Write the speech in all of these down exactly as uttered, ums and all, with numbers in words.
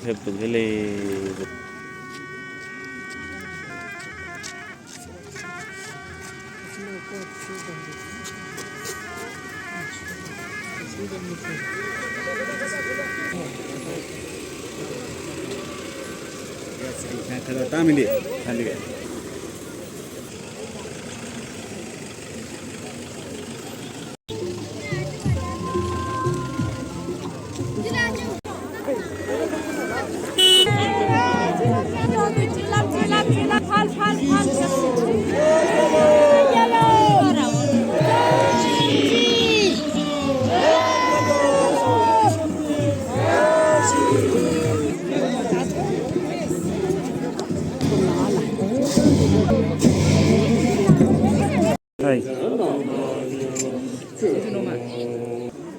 ཕེབས་འདུག་ཧེ་ལེ།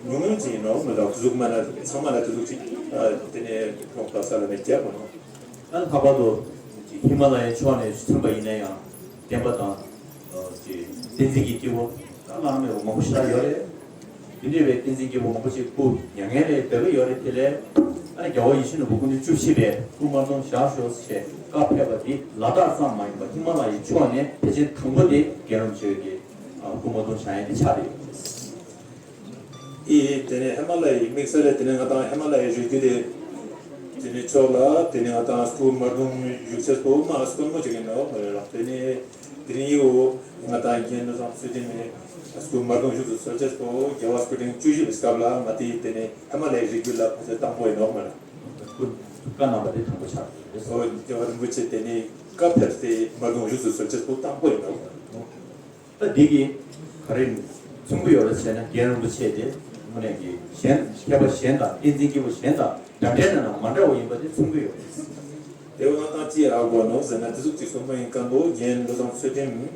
ཉུང་ཉུང་ཅིག་ཡིན་ནོ་མི་འདུག་གཟུགས་མ་ལ་ཚང་མ་ལ་དེ་ཟུག་ཅིག་དེ་ནས་ཁོང་པ་ས་ལ་ནས་རྒྱབ་མ་ནོ། ཨ་ལྷག་པར་དུ་ཧི་མ་ལ་ཡའི་ཕྱོགས་ནས་ཐོན་པ་ཡིན་ན་ཡང་བསྟན་པ་དང་བསྟན་འཛིན་གྱི་སྐྱེས་བུ་ད་བླ་ན་མེད་པ་མང་པོ་ཞིག་ཡོད་རེད། དེ་འདྲ་བའི་བསྟན་འཛིན་སྐྱེས་བུ་མང་པོ་ཞིག་སྐུ་མྱ་ངན་ལས་འདས་པ་ཡོད་རེད། དེ་ལས་ཨ་ནི་རྒྱལ་བ་ཡིད་བཞིན་ནོར་བུ་སྐུ་ཕྲེང་བཅུ་བཞི་པས་སྐུ་དམར་གདུང་བཞེངས་ཤོག་ཅེས་བཀའ་ཕེབས་པ་དེ་ལ་དྭགས་ཙམ་མ་ཡིན་པར་ཧི་མ་ལ་ཡའི་ཕྱོགས་ནས་ཕལ་ཆེར་དང་པོ་དེ་རྒན་རབས་ཆོས་ཀྱི་སྐུ་དམར་གདུང་བཞེངས་ཡས་དེ་ཆགས་ཡོད་པ་རེད། ཨི་དེ་ནས་ཧི་མ་ལ་ཡའི་དམིགས་བསལ་ལས་དེ་ནས་ང་དང་ཧི་མ་ལ་ཡའི་རི་རྒྱུད་དེ་དེ་ནས་ཕྱོགས་ལ་དེ་ནས་ང་དང་སྐུ་དམར་གདུང་བཞུགས་ཚེ་སྤོ་མ་དཀོན་མོ་ཅིག་ཡིན་ནོ་མ་རེད་ར། དེ་ནས་དེ་རིང་ཡིའུ་ང་དང་རྒན་བློ་བཟང་ཚུལ་ཁྲིམས་ནས་སྐུ་དམར་གདུང་བཞུགས་སུ་གསོལ་ཚེ་སྤོ་རྒྱལ་བ་སྐུ་ཕྲེང་བཅུ་བཞི་པའི་སྐབས་ལ་ང་དེ་དེ་ནས་ཧི་མ་ལ་ཡའི་རི་རྒྱུད་ལ་ཕ་ཚོད་དང་པོ་ཡིན་ནོ་མ་རེད། སྐུ་བཀའ་གནང་བ་དེ་དང་པོ་ཆགས་ཡོད་རེད། ཨོ་རྒྱལ་བ་རིན་པོ་ཆེ་དེ་ནས་བཀའ་ཕེབས་ཏེ་དམར་གདུང་བཞུགས་སུ་གསོལ་ཚེ་སྤོ་དང་པོ་ཡིན་ནོ་མ་རེད། ད་འདི་གི་ག་རེ་མཚུངས་ཀྱི་ཡོད་རེད་ཟེར་ན། རྒན་རིན་པོ་ཆེ་དེ་དངོས་གནས་ཀྱི་གཞན་མཁས་པ་གཞན་དང་བསྟན་འཛིན་སྐྱེས་བུ་གཞན་དང་འདྲ་འདྲའི་ནང་ན་མ་འདྲ་བ་ཡིན་པ་དེ་མཚུངས་ཀྱི་ཡོད་རེད། དེ་འོ་ན་ད་ཅི་ཡག་པོ་ནོ་ཟེར་ན། དེ་ཟུག་ཅིག་གསུངས་པ་ཡིན་མཁན་པོ་རྒན་བློ་བཟང་ཚུལ་ཁྲིམས་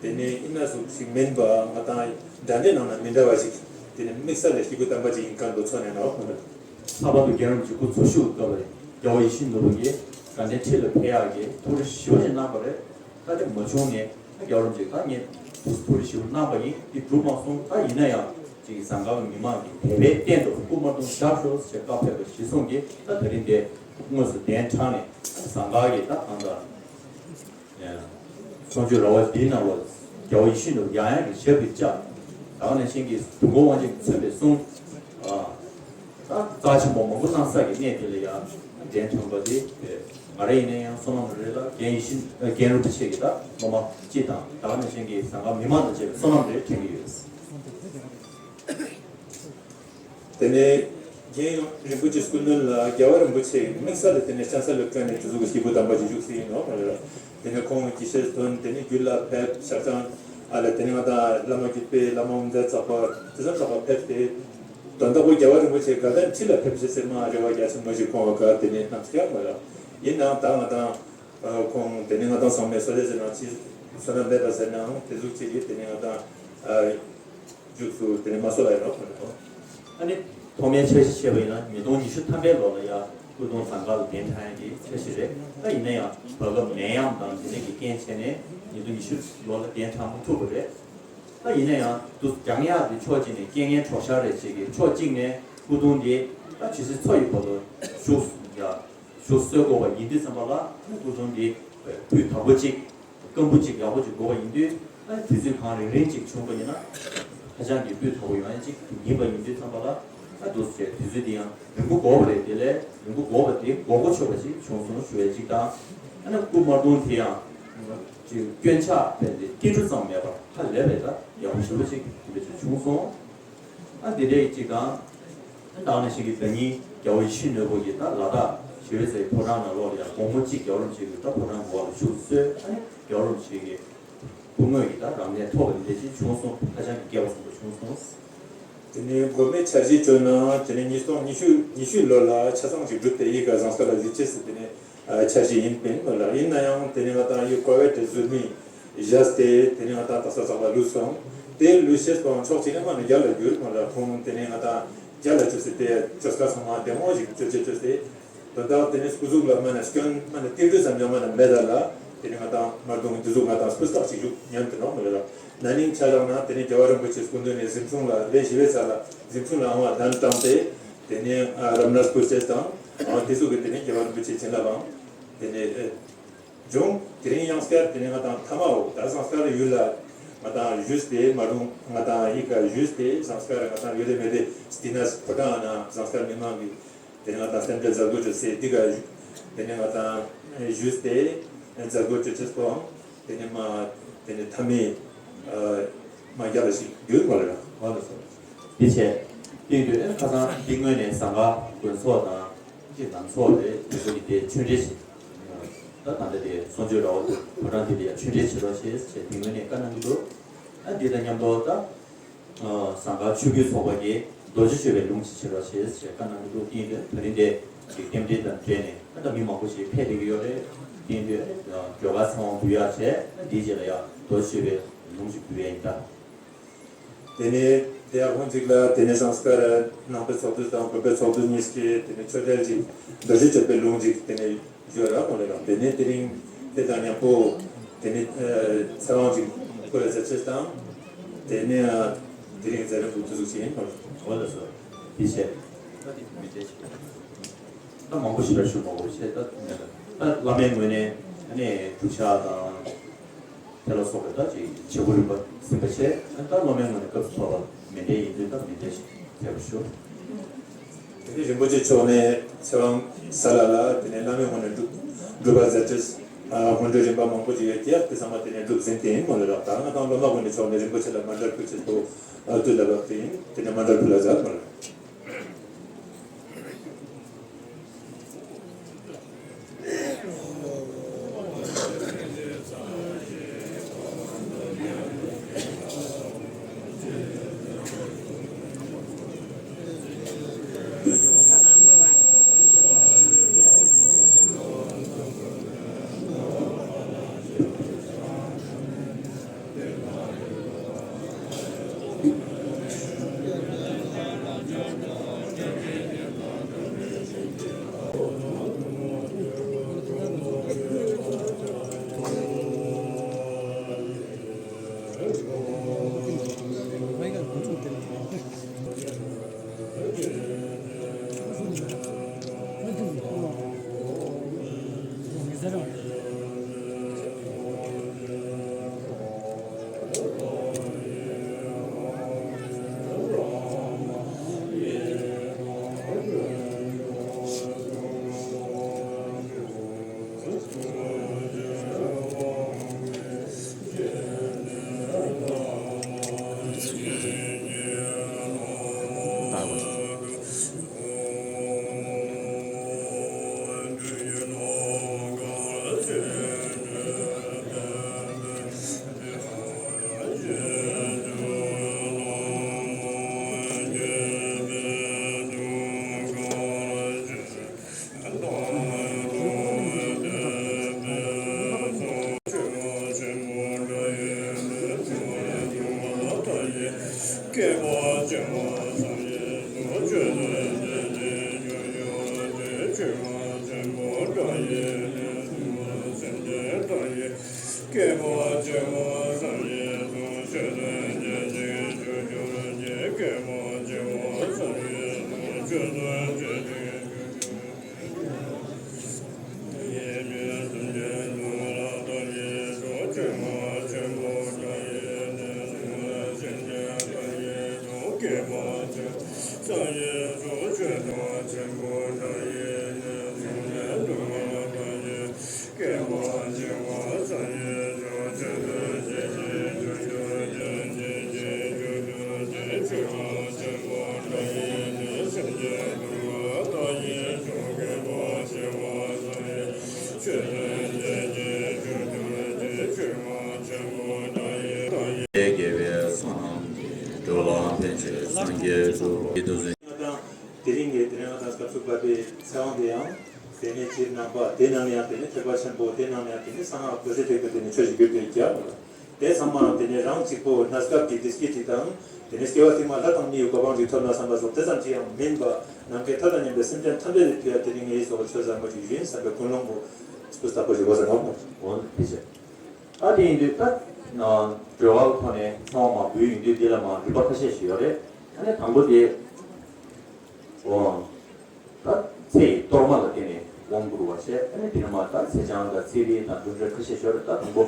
དེ་ནས་ཨི་ན་ཟུག་ཅིག་མིན་པ་ང་དང་འདྲ་འདྲའི་ནང་ན་མི་འདྲ་བ་ཞིག་དེ་ནས་དམིགས་བསལ་ལས་སྐྱེས་བུ་དམ་པ་ཅིག་ཡིན་མཁན་པོ་ཚོ་ནས་ནོ་ཁོ་ན། ལྷག་པར་དུ་རྒན་རབས་ཀྱི་སྐུ་འཚོ་བཞུགས་སྐབས་རེད། རྒྱལ་བ་ཡིད་བཞིན་ནོར་བུ་ཡིས་དགའ་ལྡན་ཁྲི་ལ་ཕེབས་ཡག་གི་ཐུགས་རེ་ཞེ་པོ་ཅིག་གནང་བ་རེད། ད་དེ་མ་བྱུང་ནས་རྒྱལ་བ་རིན་པོ་ཆེས་ད་ངས་ཐུགས་རེ་ཞེ་པོ་གནང་བ་ཡིན། དེ་འགྲུབ་མ་སོང་། ད་ཡིན་ན་ཡང་ཅིག་ཟངས་དཀར་མི་མང་གིས་དད་པའི་རྟེན་དུ་སྐུ་དམར་གདུང་བཞེངས་ཤོག་ཅེས་བཀའ་ཕེབས་པ་གཞིར་བཟུང་གིས་ད་དེ་རིང་འདི་དངོས་སུ་གདན་དྲངས་ནས་ཟངས་དཀར་གྱི་ད་གང་ལྟར་གསུང་ཆོས་ར་བ་འདིའི་ནང་ལ་རྒྱལ་བ་ཡིད་བཞིན་ནོར་བུ་ཡང་ཡང་གི་ཞབས་ཀྱིས་བཅགས། ད་ག་ནང་བཞིན་གྱི་དུས་འཁོར་དབང་ཆེན་གྱིས་མཚོན་པའི་གསུང་། ད་རྩ་ཆེན་པོ་མང་པོ་གནང་ས་གི་གནས་དེ་ལ་ཡང་གདན་དྲངས་པ་དེ་ང་རང་ཡིན་ན་ཡང་བསོད་ནམས་རེད་ལ། རྒན་ཡིད་བཞིན་རྒན་རིན་པོ་ཆེ་གི་ད་སློབ་མ་སྤྱི་དང་ད་ག་ནང་བཞིན་གྱི་ཟངས་དཀར་མི་མང་དང་བཅས་པའི་བསོད་ནམས་རེད་དྲན་གྱི་ཡོད། དེ་ནས་རྒན་རིན་པོ་ཆེ་སྐུ་མདུན་ལ་རྒྱལ་བ་རིན་པོ་ཆེ་དམིགས་བསལ་དུ་དེ་ནས་སྤྱན་ས་ལ་བཀོད་ནས་དེ་ཟུག་གི་སྐྱེས་བུ་དམ་པ་ཅིག་བཞུགས་སྲིད་ཡིན་ནོ་མ་རེད། དེ་ནས་ཁོང་གི་ཤེས་དོན་དེ་ནས་རྒྱུད་ལ་ཕེབས། ཤར་བྱང་ཨ་ལ་དེ་ནས་ང་དང་བླ་མ་བརྒྱུད་པའི་བླ་མ་དབུ་མཛད་ཚོགས་པ་དེ་ཚོ་ཚོགས་པ་ཕེབས་ཏེ། དོན་དག་པོ་རྒྱལ་བ་རིན་པོ་ཆེ་དགའ་ལྡན་ཁྲི་ལ་ཕེབས་ཟེར་ཟེར་མ་རེ་བ་རྒྱ་ཆེན་མོ་ཞིག་ཁོང་ག་དེ་ནས་གནང་སྐྱབས་མ་རེད། ཡིན་ནའང་ད་ང་དང་ཁོང་དེ་ནས་ང་དང་ཚང་མས་བསོད་བདེ་ཟེར་ནའང་ཅི་བསོད་ནམས་མེད་པ་ཟེར་ནའང་དེ་ཟུག་ཅིག་གིས་དེ་ནས་ང་དང་མཇུག་ཏུ་དེ་ནས་མ་གསོལ་བ་ཡིན་ནོ་ཁོ་ནས་ཐོང་། ཨ་ནི་ཐོག་མའི་འཆར་གཞི་བཤད་པ་ཡིན་ན་ཉིས་སྟོང་ཉི་ཤུ་ཐམ་པའི་ལོ་ལ་ཡ་སྐུ་གདུང་ཟངས་དཀར་ལ་གདན་དྲངས་ཡ་གི་འཆར་གཞི་རེད། ད་ཡིན་ན་ཡང་བར་སྐབས་ནད་ཡམས་དང་དེ་འདྲ་གི་རྐྱེན་བྱས་ནས་ཉིས་སྟོང་ཉི་ཤུ་ལོ་ལ་གདན་དྲངས་མ་ཐུབ་པ་རེད། ད་ཡིན་ན་ཡང་དུ་རྒྱང་ཡག་དེ་ཕྱོགས་གཅིག་ནས་རྐྱེན་ངན་གྲོགས་ཤར་རེད་ཅེས་ཀྱི་ཕྱོགས་གཅིག་ནས་སྐུ་གདུང་དེ་ད་ཇི་སྲིད་འཚོ་ཡི་བར་དུ་བཞུགས་ཡ་བཞུགས་གསོལ་དགོས་པ་ཡིན་དུས་ཙམ་པ་ལ་སྐུ་གདུང་དེ་སྤུས་དག་པོ་གཅིག་སྐམ་པོ་གཅིག་ཡག་པོ་གཅིག་དགོས་པ་ཡིན་དུས། ཨ་དུས་ཚོད་གང་རིང་རིང་གཅིག་བྱུང་བ་ཡིན་ན་ཧ་ཅང་གི་སྤུས་དག་པོ་ཡོང་ཡ་གཅིག་ཡིན་པ་ཡིན་དུས་ཙམ་པ་ལ། ཨ་འདུག་སེ་དུས་ཚོད་འདི་ཡང་རིང་པོ་འགོར་བ་རེད། དེ་ལས་རིང་པོ་འགོར་བ་དེ་འགོར་གོ་ཆོད་པ་ཞིག་བྱུང་སོང་ཞུ་ཡ་གཅིག་དང་། ཨ་ནི་སྐུ་དམར་གདུང་དེ་ཡང་ཅིག་སྐྱོན་ཆ་ཕན་ཏེ་ཏིལ་འབྲུ་ཙམ་མེད་པར་ཧ་ལས་པའི་ད་ཡག་པོ་ཞེ་པོ་ཅིག་དེ་འདྲ་ཅིག་བྱུང་སོང་། ཨ་དེ་འདྲ་ཡི་གཅིག་དང་། ཨ་ད་ག་ནང་བཞིན་གྱི་ཟླ་ཉིན་རྒྱལ་བ་ཡིད་བཞིན་ནོར་བུ་ཡིས་ད་ལ་དྭགས་ ཞི་བའི་ཚལ་ཕོ་བྲང་ནང་ལོགས་ལ་ཡང་དགོང་མོ་གཅིག་རྒྱལ་བ་རིན་པོ་ཆེ་གི་ད་ཕོ་བྲང་གི་འོག་ལ་བཞུགས་གསོལ། ཨ་ནི་རྒྱལ་བ་རིན་པོ་ཆེ་གི་སྐུ་དངོས་ཀྱི་ད་རབ་གནས་ཐོབ་པ་འདི་འདྲ་ཅིག་བྱུང་སོང་། ཧ་ཅང་གི་རྒྱས་པ་ཚོམ་པ་བྱུང་སོང་། དེ་ནས་དགོན་པའི་འཆར་གཞི་བཅོས་ན་དེ་ནས་ཉིས་སྟོང་ཉི་ཤུ་ཉི་ཤུ་ལོ་ལ་ཆ་ཚང་ཅིག་བསྒྲུབས་ཏེ་ཡི་ག་ཟངས་དཀར་ལ་གཟིགས་ཅེས་སུ་དེ་ནས་འཆར་གཞི་ཡིན་པས་ལ། ཡིན་ན་ཡང་དེ་ནས་ང་དང་ཡུལ་ཀོ་ཝེ་ཊི་ཟུར་མིག་བཞག་སྟེ་དེ་ནས་ང་དང་དག་ས་ཚགས་པ་ལུས་སོང་། དེ་ལུས་ཤེས་པའང་ཕྱོགས་གཅིག་ནས་མ་ནས་རྒྱ་ལ་བསྒྱུར་མ་ལ། ཁོང་དེ་ནས་ང་དང་རྒྱ་ལ་བཅོས་སྟེ་དེ་བཅོས་ཁ་ཚང་མ་བདེ་མོ་ཞིག་བཅོས་ཅེས་བཅོས་ཏེ། ད་ལྟ་དེ་ནས་སྐུ་གཟུགས་ལ་མ་ན་སྐྱོན་མ་ན་ཏིལ་འབྲུ་ཙམ་ཡང་མ་ན་མེད་ད་ལ། དེ་ནས་ང་དང་མར་དུང་འདི་གཟུགས་ང་དང་སྤུས་དག་ཅིག་བཞུགས་ཉན་དུ་ནོག་མ་ལ། ན་ནིང་ཆ་བཞག་ན་དེ་ནས་རྒྱལ་བ་རིན་པོ་ཆེ་སྐུ་མདུན་ནས་གཟིམ་ཆུང་ལ་ལས་ཞི་བའི་ཚལ་ལ་གཟིམ་ཆུང་ལ་ཨང་བ་གདན་དྲངས་ཏེ། དེ་ནས་རབ་གནས་སྐུ་ཚེ་དང་དེ་ཚོ་གི་དེ་ནས་རྒྱལ་བ་རིན་པོ་ཆེ་བྱིན་རླབས་དང་དེ་ནས་བྱུང་། དེ་རིང་ཡང་སྐྱར་དེ་ནས་ང་དང་ཐ་མའོ་ད་ཟངས་དཀར་ཡུལ་ལ་ང་དང་བཞུགས་ཏེ་མ་རུང་ང་དང་ཡི་ག་བཞུགས་ཏེ་ཟངས་དཀར་ང་དང་ཡོད་དེ་མེད་དེ་སྟི་ན་ཕོ་བྲང་ན་ཟངས་དཀར་མི་མང་གི་དེ་ནས་ང་དང་སེམས་ཁྲལ་མཛད་སྒོ་ཅོ་སེ་འདི་ག་དེ་ནས་ང་དང་བཞུགས་ཏེ་མཛད་སྒོ་ཅོ་ཅེས་པོའང་དེ་ནས་མ་དེ་ནས་ཐ་མའི་མ་རྒྱ་ལ་ཞིག་ཡོད་མ་རེད། ཨ་ལ་སོ། འདི་བྱས། དེ་དུས་ཨེ་ཁ་སང་འདི་སྔོན་ནས་ཟངས་དཀར་དགོན་ཚོགས་དང་ཅིག་ནང་ཚོགས་རེད། དེ་ཚོ་གི་དེ་ཆོས་འབྲེལ་ཞིག་ད་ད་ལྟ་དེ་གསུང་ཆོས་ར་བ་ཕོ་བྲང་དེ་དེ་ཡང་ཆོས་འབྲེལ་བྱེད་རོགས་བྱེད་ཅེས་དེ་སྔོན་ནས་བཀའ་གནང་གི་འདུག་ཨ་འདི་དང་མཉམ་དུ་ད་ཟངས་དཀར་ཆོས་བརྒྱུད་ཚོགས་པ་གིས་རྡོ་རྗེ་གཅོད་པའི་ལུང་ཅིག་བྱེད་རོགས་བྱེད་ཅེས་བཀའ་གནང་གི་འདུག་དེ་ཡིན་དུས་ད་རིང་དེ་ཅིག་རྟེན་འབྲེལ་དང་འབྲེལ་ནས་ཨ་ད་མི་མང་པོ་ཞིག་ཕེབས་བསྡད་ཀྱི་ཡོད་རེད། དེ་ཡིན་དུས་ཨ་ནི་སྒྲོལ་དཀར་ཚེ་དབང་འབུལ་ཡག་བྱས། ཨ་འདིའི་རྗེས་ལ་ཡང་རྡོ་རྗེ་གཅོད་པའི་ལུང་ཅིག་འབུལ་ཡག་ཡིན་ད། དེ་ནས་དེ་ཡང་ཁོང་ཅིག་ལ་དེ་ནས་ཟངས་དཀར་ནང་པའི་ཚོགས་འདུ་དང་བོད་པའི་ཚོགས་འདུ་གཉིས་ཀྱི་དེ་ནས་ཆོས་འབྲེལ་ཅིག་རྡོ་རྗེ་གཅོད་པའི་ལུང་ཅིག་དེ་ནས་ཡོད་ར་ཁོང་ལ་རང་། དེ་ནས་དེ་རིང་དེ་དང་མཉམ་པོ་དེ་ནས་ཚེ་དབང་ཅིག་བསྐུར་ར་མཛད་ཅེས་དང་། དེ་ནས་དེ་རིང་མཛད་རིམ་འགོ་འཛུགས་ཤིག་ཡིན་ཁོང་ལ་སོ། དེ་བྱས། ད་མང་པོ་ཞིག་ལ་ཞུ་མ་དགོས་ཤེས་ད་ད་བླ་མའི་ངོས་ནས་ཨ་ནི་སྒྲུབ་ཕྱག་དང་། དེ་ལ་སོགས་པའི་ད་ཅིག་བྱེད་སྒོ་རིམ་པ་ཟིན་པ་བྱས། ད་སློབ་མའི་ངོས་ནས་སྐབས་སུ་བབས་པ་མཎྜལ་ཡིན་དུས་ད་མཎྜལ་ཞིག་མཛད་པར་ཞུ། དེ་ནས་རིན་པོ་ཆེ་མཆོག་ནས་ཚེ་དབང་ས་ལ་ལ་དེ་ནས་བླ་མའི་ངོས་ནས་སྒྲུབ་སྒྲུབ་པ་མཛད་ཅེས་སྔོན་འགྲོའི་རིམ་པ་མང་པོ་ཅིག་ཡོད་ཀྱང་དེ་ཚང་མ་དེ་ནས་སྒྲུབ་ཟིན་ཏེ་ཡིན་མོ་ལ་རག་ད་ང་དང་སློབ་མ་ངོས་ནས་མཆོག་ནས་རིན་པོ་ཆེ་ལ་མཎྜལ་ཕུལ་ཅེས་པོ་དུས་ལ་བབས་ཏེ་ཡིན། དེ་ནས་མཎྜལ་ཕུལ་ལ་མཛད་མོ་ལ། ཡེ་སོ་ཡེ་དོ་ཟེར། ང་དང་དེ་རིང་གི་དེ་རིང་ང་དང་སྐབས་སུ་བབས་པའི་ཚེ་དབང་དེ་ཡང་དེ་ནས་སྤྱིར་ནང་པ་དེ་ནང་ནས་ཡང་དེ་ནས་ཐེག་པ་ཆེན་པོ་དེ་ནང་ནས་ཡང་དེ་ནས་གསང་སྔགས་རྡོ་རྗེ་ཐེག་པའི་དེ་ནས་ཆོས་ཀྱི་རྒྱུད་དེ་རྒྱ་དེ་ཚང་མ་དེ་ནས་རང་གཅིག་པོ་གནས་སྐབས་ཀྱི་བདེ་སྐྱིད་ཅིག་དང་དེ་ནས་སྐྱེ་བ་ཕྱི་མ་ལྷ་དང་མིའི་གོ་འཕང་ཅིག་ཐོབ་ན་བསམ་པ་སོགས་དེ་ཙམ་ཅིག་ཡང་མིན་པ་ནམ་མཁའི་མཐའ་དང་མཉམ་པའི་སེམས་ཅན་ཐམས་ཅད་ཀྱི་དུས་ཡང་དེ་རིང་ངའི་སོགས་ཆོས་ཟབ་མོ་ཅིག་ཡིན་བསམ་པའི་ཀུན་སློང་པོ་སྤུ་ལྟ་བུ་ཞིག་ཡོད་ཟེར་ན་འོང་། འོང་དེ་བྱས། ད་དེ་ཡིན་དུས་ད་སྒྲོལ་བ་ཐོག་ནས་ཚང་མ་འབུལ་ཡོང་དུས་འདི་ལ་མ་རིམ་པ་ཁ་ཤས་ཤིག་ཡོད་རེད། ཨ་ནི་དང་པོ་དེ། འོ། ད་ཚེ་ཡི་གཏོར་མ་ལ་བརྟེན་ནས་དབང་བསྐུར་བ་བྱས། ཨ་ནི་དེ་ནས་མ་ད་ཚེས་བྱང་དང་ཚེས་རིལ་དང་འབུལ་འབྲས་ཁ་ཤས་ཤོར་རེད། ད་དང་པོ་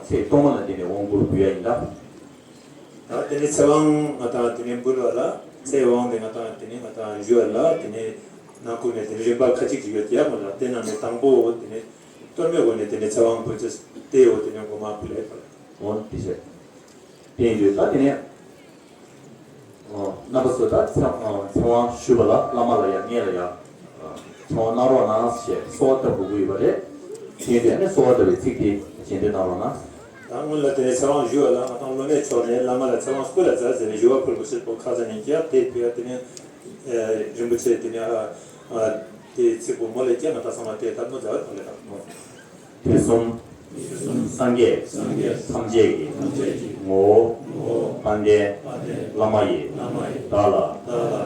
ཚེ་ཡི་གཏོར་མ་ལ་བརྟེན་ནས་དབང་བསྐུར་འབུལ་ཡ་ཡིན་ད། ད་དེ་ནས་ཚེ་དབང་ང་དང་དེ་ནས་འབུལ་བ་ལ་ཚེ་དབང་དེ་ང་དང་དེ་ནས་ང་དང་ཞུ་བ་ལ་དེ་ནས་ནང་ཁུལ་ནས་དེ་ནས་རིམ་པ་ཁ་ཅིག་ཅིག་ཡོད་ཀྱི་ཡ་མ་ལ་དེ་ནང་ནས་དང་པོ་དེ་ནས་གཏོར་མའི་སྒོ་ནས་དེ་ནས་ཚེ་དབང་འབུལ་ཚེ་དེའོ་དེ་ནས་མགོ་མ་འབུལ་ལས་པར། འོ་དེ་བྱས། དེ་ཡིན་དུས་ད་དེ་ནས། རྣམ་པ་ཚོ་ད་ཚེ་ཚེ་དབང་ཞུ་བ་ལ་བླ་མ་ལ་ཡང་ངེད་ལ་ཡང་ཚེ་དབང་གནང་རོགས་གནང་ཞེས་གསོལ་བ་བཏབ་དགོས་ཀྱི་ཡོད་པ་རེད། དེ་ཡིན་དུས་ཨ་ནི་གསོལ་བ་བཏབ་པའི་ཚིག་དེ་རྗེས་ཟློས་གནང་རོགས་གནང་། ད་སྔོན་ལ་དེ་ནས་ཚེ་དབང་ཞུ་བ་ལ་ང་དང་སློབ་མའི་ཕྱོགས་ནས་བླ་མ་ལ་ཚེ་དབང་སྐུ་ལ་སྩལ་ཟེར་ནས་ཞུ་བ་ཕུལ་དགོས་ཟེར་པོ་ཁ་ཚ་ཉན་ཀྱ་དེ་དུས་དེ་ནས་རིན་པོ་ཆེ་དེ་ནས་དེ་ཚིག་པོ་མོ་ལས་ཀྱ་ང་དང་ཚང་མ་དེ་ལྟར་མོ་མཛའ་བའི་ཐོག་ནས་དང་། དུས་གསུམ་སངས་རྒྱས་ཐམས་ཅད་ཀྱི་ངོ་བོ་དཔལ་ལྡན་བླ་མ་ཡི་བདག་ལ་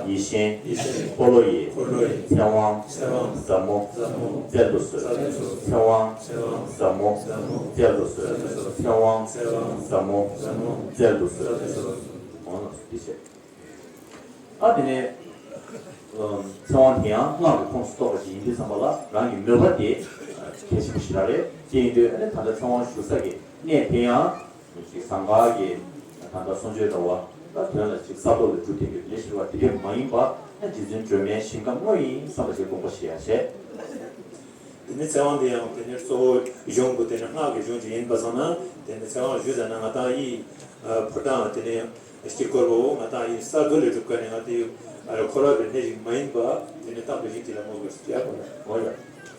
ཡིད་བཞིན་འཁོར་ལོ་ཡི་ཚེ་དབང་ཟབ་མོ་སྩལ་དུ་གསོལ། ཚེ་དབང་ཟབ་མོ་སྩལ་དུ་གསོལ། ཚེ་དབང་ཟབ་མོ་སྩལ་དུ་གསོལ། འོ་ན་འདི་བྱས། ཨ་དེ་ནས་ཚེ་དབང་དེ་ཡང་སྔགས་ཀྱི་ཁོངས་སུ་གཏོགས་པ་ཞིག་ཡིན་དུས་ཙམ་པ་ལ་རང་གི་མོས་པ་དེ་གལ་ཆེན་པོ་ཞིག་རང་རེད། དེ་ཡིན་དུས་ཨ་ནི་ད་ལྟ་ཚེ་དབང་ཞུ་ས་གི་གནས་དེ་ཡང་ཅིག་ཟངས་དཀར་གྱི་ད་ལྟ་གསུང་ཆོས་འདྲ་བ་ད་དོན་ལ་ཅིག་ས་ཐོག་ལ་གྲུབ་བསྟན་པའི་ལས་ཞུ་བ་དེ་འདྲས་མ་ཡིན་པ་ཨ་རྗེ་བཙུན་སྒྲོལ་མའི་ཞིང་ཁམས་དངོས་ཡིན་བསམ་པ་ཞིག་དགོངས་པ་བཞེས་ཡ་བྱས། དེ་ནས་ཚེ་དབང་དེ་ཡང་དེ་ནས་གཙོ་བོ་གཞུང་གི་དེ་ནས་སྔགས་ཀྱི་གཞུང་ཅིག་ཡིན་པ་སོང་ན་དེ་ནས་ཚེ་དབང་ཞུ་ཟེར་ན་ང་དང་ཡི་ཕོ་བྲང་དེ་ནས། དཀྱིལ་འཁོར་བོ་ང་དང་ཡིན་ས་རྡོ་ལས་གྲུབ་ཀ་ནས་ང་དེ་ཡོད་ཨ་རེ་འཁོར་བ་པའི་གནས་ཤིག་མ་ཡིན་པ་དེ་ནི་རྟག་ཏུ་ཡིན་གྱི་ལ་མོ་དགོས་སུ་ཡ་གོ་ན་འོ་ཡ།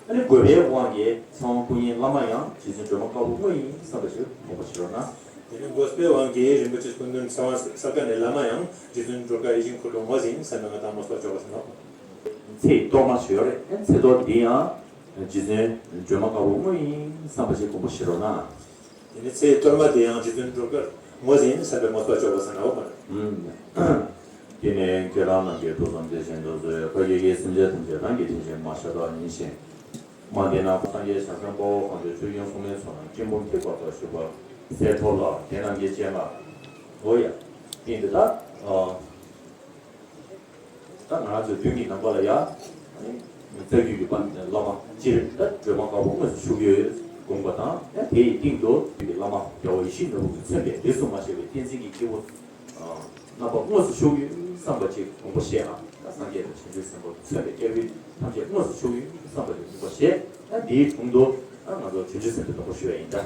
ཨ་ནི་དགོས་པའི་དབང་གིས་ཚེ་དབང་སྐུ་ཡིན་བླ་མ་ཡང་རྗེ་བཙུན་སྒྲོལ་མ་དཀར་པོ་དངོས་ཡིན་བསམ་པ་ཞིག་དགོངས་པ་ཞིག་རོ་ན། དེ་ནི་དགོས་པའི་དབང་གིས་རིན་པོ་ཆེ་སྐུ་མདུན་ཚེ་དབང་ས་ཀ་ནས་བླ་མ་ཡང་རྗེ་བཙུན་སྒྲོལ་དཀར་ཡིད་བཞིན་འཁོར་ལོ་དངོས་ཡིན་བསམ་པའི་ང་དང་མོས་པ་འཇོག་པ་ཞིག་ནོ། ཚེ་ཡི་གཏོར་མ་ཞིག་ཡོད་རེད། ཨ་ནི་ཚེ་གཏོར་འདི་ཡང་རྗེ་བཙུན་སྒྲོལ་མ་དཀར་པོ་དངོས་ཡིན་བསམ་པ་ཞིག་དགོངས་པ་ཞིག་རོ་ན། དེ་ནི་ཚེ་གཏོར་མ་དེ་ཡང་རྗེ་བཙུན་སྒྲོལ་དཀར་ངོ་ཟིན་བསམ་པའི་མོས་པ་ལྕོགས་པ་ཟེར་ནའོ་མ་རེད། དེ་ནས་ཁྱེད་རང་རྣམས་ཀྱི་ཐུགས་བསམ་བདེ་ཞིང་སྒྲུབ་མཛད་ཁ་ཡི་གེ་སེམས་ཅན་ཐམས་ཅད་རང་གི་དེ་བཞིན་མ་ཤ་སྟག་ཉིད་བཞིན་མ་བདེ་ན་སངས་རྒྱས་བྱང་སེམས་དཔའ་བོ་གང་དུ་ཆོས་སྐྱོང་སྲུང་མའི་ཚོགས་རྣམས་སྤྱི་འབུམ་ཐིག་བར་དུ་བཞུགས་པ་སྲས་ཐོབ་ལ་དེ་རྣམས་ཀྱི་སྤྱན་སྔར་འོ་ཡ། དེ་འདི་ལྟ། ད་ང་རང་ཚོའི་མདུན་གྱི་ནམ་མཁའ་ལ་ཡ། རྩ་རྒྱུད་ཀྱི་པཎ་བླ་མ་སྤྱིར་ད་སྒྲོལ་མ་དཀར་པོ་དངོས་སུ་བཞུགས་ཡོད་དགོངས་པ་དང་ཡང་དེ་ཡི་སྟེང་དུ་རྒྱུད་ཀྱི་བླ་མ་རྒྱལ་བ་ཡིད་བཞིན་ནོར་བུ་གིས་མཚོན་པའི་རིས་སུ་མ་ཆད་པའི་བསྟན་འཛིན་གྱི་སྐྱེས་བུ་རྣམ་པ་དངོས་སུ་བཞུགས་ཡོད་བསམ་པ་ཅིག་དགོངས་པ་བཞེས་ཨ། ད་སངས་རྒྱས་དང་བྱང་ཆུབ་སེམས་དཔའ་མཚོན་པའི་སྐྱབས་ཡུལ་ཐམས་ཅད་དངོས་སུ་བཞུགས་ཡོད་བསམ་པ་ཅིག་དགོངས་པ་བཞེས་ཨ། འདིའི་དྲུང་དུ་ཨ་ང་ཚོ་བྱང་ཆུབ་སེམས་དཔའི་སྡོང་པོ་ཞུ་བ་ཡིན་ད།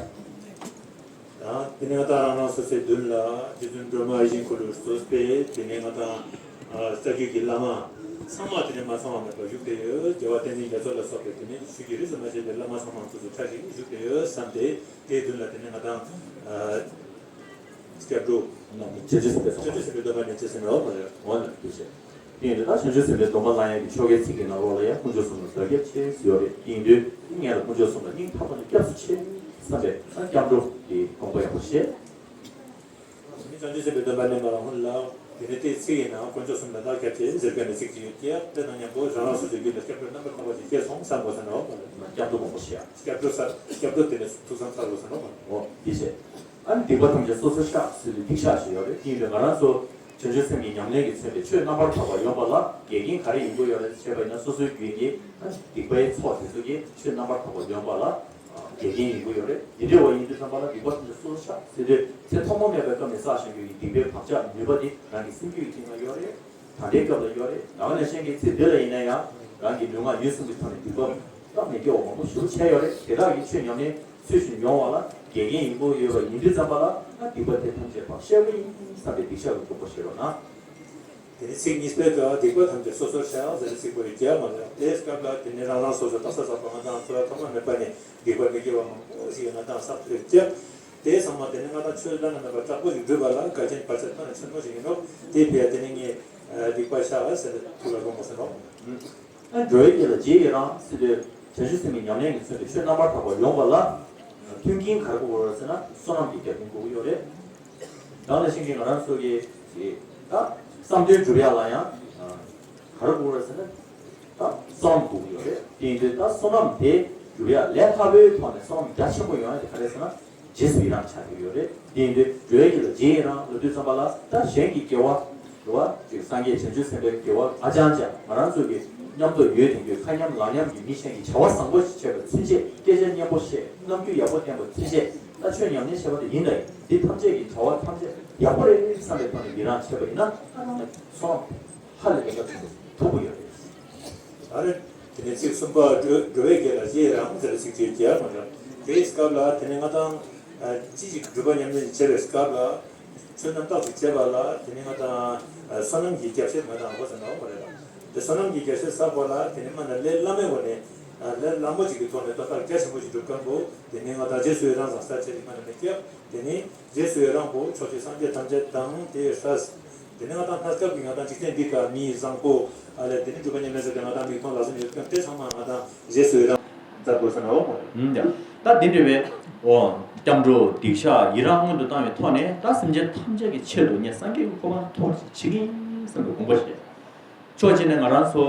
དང་། དེ་ནས་ང་དང་རང་རང་སོ་སོའི་མདུན་ལ་རྗེ་བཙུན་སྒྲོལ་མ་ཡིད་བཞིན་འཁོར་ལོའི་གཙོས་པའི་དེ་ནས་ང་དང་རྩ་རྒྱུད་ཀྱི་བླ་མ་ཚང་མ་དེ་ནས་མ་ཚང་བ་མེད་པར་བཞུགས་བསྡད་ཡོད། རྒྱལ་བ་བསྟན་འཛིན་རྒྱ་མཚོ་ལ་སོགས་པའི་དེ་ནས་ཆོས་ཀྱི་རིས་སུ་མ་ཆད་པའི་བླ་མ་ཚང་མ་དེ་ཚོ་ཕྲ་ཞིང་བཞུགས་བསྡད་ཡོད་བསམ་སྟེ་དེའི་མདུན་ལ་དེ་ནས་ང་དང་སྐྱབས་འགྲོ་ཆོས་རྗེ་སེམས་དཔའི་ཆོས་རྗེ་སེམས་དཔའི་སྡོམ་པ་ནས་ཅི་ཟེར་ནའོ་མ་རེད་འོ་ན་དེ་བྱས། དེ་ཡིན་དུས་ད་བྱང་ཆུབ་སེམས་དཔའི་སྡོམ་པ་བླང་ཡག་གི་ཆོ་གའི་ཚིག་གི་ནང་ལོགས་ལ་ཡང་དཀོན་མཆོག་གསུམ་ལ་བདག་སྐྱབས་མཆི་ཟེར་ཡོད་རེད། དེ་ཡིན་དུས་ངས་ལ་དཀོན་མཆོག་གསུམ་ལ་སྙིང་ཐག་པ་ནས་སྐྱབས་སུ་མཆི་བསམ་པའི་སྐྱབས་འགྲོ་དེ་དགོངས་པ་ཡག་པོ་བཞེས། བྱང་ཆུབ་སེམས་དཔའི་སྡོམ་པ་ནས་མ་རང་ཧུན་ལ་དེ་ནས་དེའི་ཚིག་ཡིན་ནའང་དཀོན་མཆོག་གསུམ་ལ་བདག་སྐྱབས་མཆི་ཟེར་མཁན་ནི་ཚིག་ཅིག་ཡོད་ཀྱང་དེ་དང་མཉམ་པོ་རང་རང་སོ་སོའི་རྒྱུད་ལ་སྐྱབས་འགྲོ་རྣམ་པར་དག་པ་ཞིག་སྐྱེས་སོང་བསམ་དགོས་ཟེར་ནའོ། སྐྱབས་འགྲོ་དགོངས་པ་བཞེས། སྐྱབས་འགྲོ་ས་སྐྱབས་འགྲོ་དེ་ནས་ཐུགས་བསམ་ཚར་དགོས་ཟེར་ནའོ། འོ་དེ་བྱས། ཨ་ནི་སྡིག་པ་ཐམས་ཅད་སོ་སོར་བཤགས་ཟེར་དུས་སྡིག་བཤགས་ཞིག་ཡོད་རེད། དེ་ཡིན་དུས་ང་རང་ཚོ་བྱང་ཆུབ་སེམས་ཀྱི་ཉམས་ལེན་གྱི་མཚོན་པའི་ཆོས་རྣམ་པར་དག་པ་ཡོང་བ་ལ་འགལ་རྐྱེན་ག་རེ་ཡོང་གི་ཡོད་རེད་ཅེས་པ་ཡིན་ན་སོ་སོའི་རྒྱུད་ཀྱི་ཨ་ནི་སྡིག་པའི་ཚོགས་དེ་ཚོ་གིས་ཆོས་རྣམ་པར་དག་པ་ཡོང་བ་ལ་འགལ་རྐྱེན་ཡོང་གི་ཡོད་རེད། དེ་འདྲ་བ་ཡིན་དུས་ཙམ་པ་ལ་སྡིག་པ་ཐམས་ཅད་སོ་སོར་བཤགས་ཟེར་དུས་ཚེ་ཐོག་མ་མེད་པའི་སྐབས་ནས་བསགས་བཞིན་པའི་སྡིག་པའི་བག་ཆགས་ནུས་པ་དེ་རང་གི་སེམས་རྒྱུད་ཀྱི་སྟེང་ལ་ཡོད་རེད། ད་ལྟའི་སྐབས་ལ་ཡོད་རེད། ད་ག་ནང་བཞིན་གྱི་ཚེ་འདི་ལ་ཡིན་ན་ཡང་རང་གི་ལུས་ངག་ཡིད་གསུམ་གྱི་ཐོག་ནས་སྡིག་པ་བཀག་མི་སྐྱོ་བ་མང་པོ་ཞེ་པོ་བྱས་ཡོད་རེད། དེ་དག་གི་ཆོས་ཉམས་ལེན་ཚུལ་བཞིན་ཡོང་བ་ལ་འགལ་རྐྱེན་ཡོང་གི་ཡོད་པ་ཡིན་དུས་ཙམ་པ་ལ་ང་སྡིག་པ་དེ་ཐམས་ཅད་བཤགས་པ་ཡིན་བསམ་པའི་སྡིག་བཤགས་ཀྱི་དགོངས་པ་བཞེས་རོགས་གནང་། དེ་ནས་ཚིག་གཉིས་པའི་སྐབས་སྡིག་པ་ཐམས་ཅད་སོ་སོར་བཤགས་ཟེར་བའི་ཚིག་པོ་ཡོད་ཀྱང་མ་རེད། དེའི་སྐབས་ལ་དེ་ནས་རང་རང་སོ་སོ་རྟག་ས་ས་པ་ང་དང་ཚོ་ཐོག་མ་མེད་པ་ནས་སྡིག་པ་མི་དགེ་བ་མང་པོ་ཞིག་ང་དང་བསགས་ཡོད་ཀྱང་། དེ་ཚང་མ་དེ་ནི་ང་དང་ཆོས་བླ་ན་མེད་པ་དྲག་པོ་ཞིག་སྒྲུབ་པ་ལ་འགལ་རྐྱེན་བར་ཆད་མཐོང་ནས་ཆེན་མོ་ཞིག་ཡིན་ནོ། དེ་ཕི་ཡ་དེ་ནི་ངས་སྡིག་པ་བཤགས་ཟེར་ཐུགས་ལ་དགོངས་པ་ཟེར་ནོ། ཨ་འགྲོ་བའི་དགེ་ལ་རྗེས་ཡི་རང་ཟེར་དུས་བྱང་ཆུབ་སེམས་ཀྱི་ཉམས་ལེན་གྱི་ཚུལ་དུ་ཆོས་རྣམ་པར་དག་པ་ཡོང་བ་ལ་མཐུན་རྐྱེན་ག་རེ་དགོས་རེད་ཟེར་ན་བསོད་ནམས་ཀྱི་རྒྱབ་རྟེན་དགོས་ཀྱི་ཡོད་རེད། ད་ནང་བཞིན་གྱི་ང་རང་ཚོ་གི་ད་བསམ་དོན་འགྲུབ་ཡག་ལ་ཡང་ག་རེ་དགོས་རེད་ཟེར་ན། ད་བསོད་ནམས་དགོས་ཀྱི་ཡོད་རེད། དེ་ཡིན་དུས་ད་བསོད་ནམས་དེ་འགྲུབ་ཡག་ལས་སླ་པོའི་ཐོག་ནས་བསོད་ནམས་རྒྱ་ཆེན་པོ་ཡོང་ཡག་དེ་ག་རེ་ཟེར་ན་རྗེས་སུ་ཡི་རང་ཆགས་ཀྱི་ཡོད་རེད། དེ་ཡིན་དུས་འགྲོ་བའི་དགེ་ལ་རྗེས་ཡི་རང་ལབ་དུས་ཙམ་པ་ལ་ད་གཞན་གྱི་དགེ་བ་རེད་བ། ཅིག་སངས་རྒྱས་བྱང་ཆུབ་སེམས་དཔའི་དགེ་བ་ཨ་ཅང་ཅང་ང་རང་ཚོ་གི་མཉམ་དུ་ཡོད་དེ་གི་ཁ་མཉམ་ལག་མཉམ་གྱི་མི་གཞན་གྱི་བྱ་བ་བཟང་པོ་ཞིག་བྱས་པ་ཚུན་ཆད། སྐད་ཆ་སྙན་པོ་བཤད། རྣམ་འགྱུར་ཡག་པོ་བསྟན་པ་ཚུན་ཆད། ད་ཆོས་ཉམས་ལེན་བྱས་པ་དེ་ཡིན་ད་ཡིན། འདི་ཐམས་ཅད་ཀྱི་བྱ་བ་ཐམས་ཅད་ཡག་པོ་རེད་བསམ་པའི་ཐོག་ནས་ཡི་རང་བྱས་པ་ཡིན་ན་ད་ང་ཚོ་ཧ་ལས་པའི་ཐུགས་ཐུགས་པོ་ཡོད་རེད། ཨ་རེ། དེ་ནས་ཚིག་གསུམ་པ་འགྲོ་འགྲོ་བའི་དགེ་ལ་རྗེས་རང་ཟེར་ཚིག་གཅིག་རྒྱག་མ་རེད། དེའི་སྐབས་ལ་དེ་ནས་ང་དང་ཅི་ཞིག་སྒྲུབ་པ་ཉམས་ལེན་བྱེད་པའི་སྐབས་ལ་ཆོས་རྣམ་དག་ཅིག་བྱེད་པ་ལ་དེ་ནས་ང་དང་བསོད་ནམས་ཀྱི་རྒྱ་ཆེར་ང་དང་འོ་ཟེར་ན་འོ་མ་རེད་ལ། དེ་བསོད་ནམས་ཀྱི་རྒྱ་ཆེར་བསགས་པ་ལ་དེ་ནས་མ་ན་ལས་བླ་མའི་ངོ་ནས་ལས་བླ་མ་ཅིག་གི་ཐོག་ནས་དོན་དག་རྒྱ་ཆེན་པོ་ཞིག་སྒྲུབ་མཁན་པོ་དེ་ནས་ང་དང་རྗེས་སུ་ཡི་རང་ཟེར་ཚིག་ཅིག་མ་ན་མེད་ཀྱང་། དེ་ནི་རྗེས་སུ་ཡི་རང་པོ་ཕྱོགས་བཅུའི་སངས་རྒྱས་ཐམས་ཅད་དང་དེ་ཡི་སྲས། དེ་ནི་ང་དང་ཐ་སྐབས་ཀྱི་ང་དང་འཇིག་རྟེན་འདི་ཀ་མི་བཟང་པོ་ཨ་ལས་དེ་ནི་སྒྲུབ་པ་ཉམས་ལེན་ཟེར་ཏེ་ང་དང་མིག་མཐོང་ལག་ཟིན་ཡོད་མཁན་དེ་ཚང་མ་ང་དང་རྗེས་སུ་ཡི་རང་མཛད་དགོས་ཟེར་ན་འོ་མོ་རེད། ཡ། ད་འདི་འདྲ་བའི་འོ་སྐྱབས་འགྲོ་སྡིག་བཤགས་ཡི་རང་སྔོན་དུ་བཏང་བའི་ཐོག་ནས་ད་སེམས་ཅན་ཐམས་ཅད་ཀྱི་ཆེད་དུ་ངས་སངས་རྒྱས་ཀྱི་གོ་འཕང་ཐོབ་པ་ཞིག་བྱེད་ཀྱི་ཡིན་བསམ་པའི་དགོངས་པ་བཞེས། ཕྱོགས་གཅིག་ནས་ང་རང་ཚོ་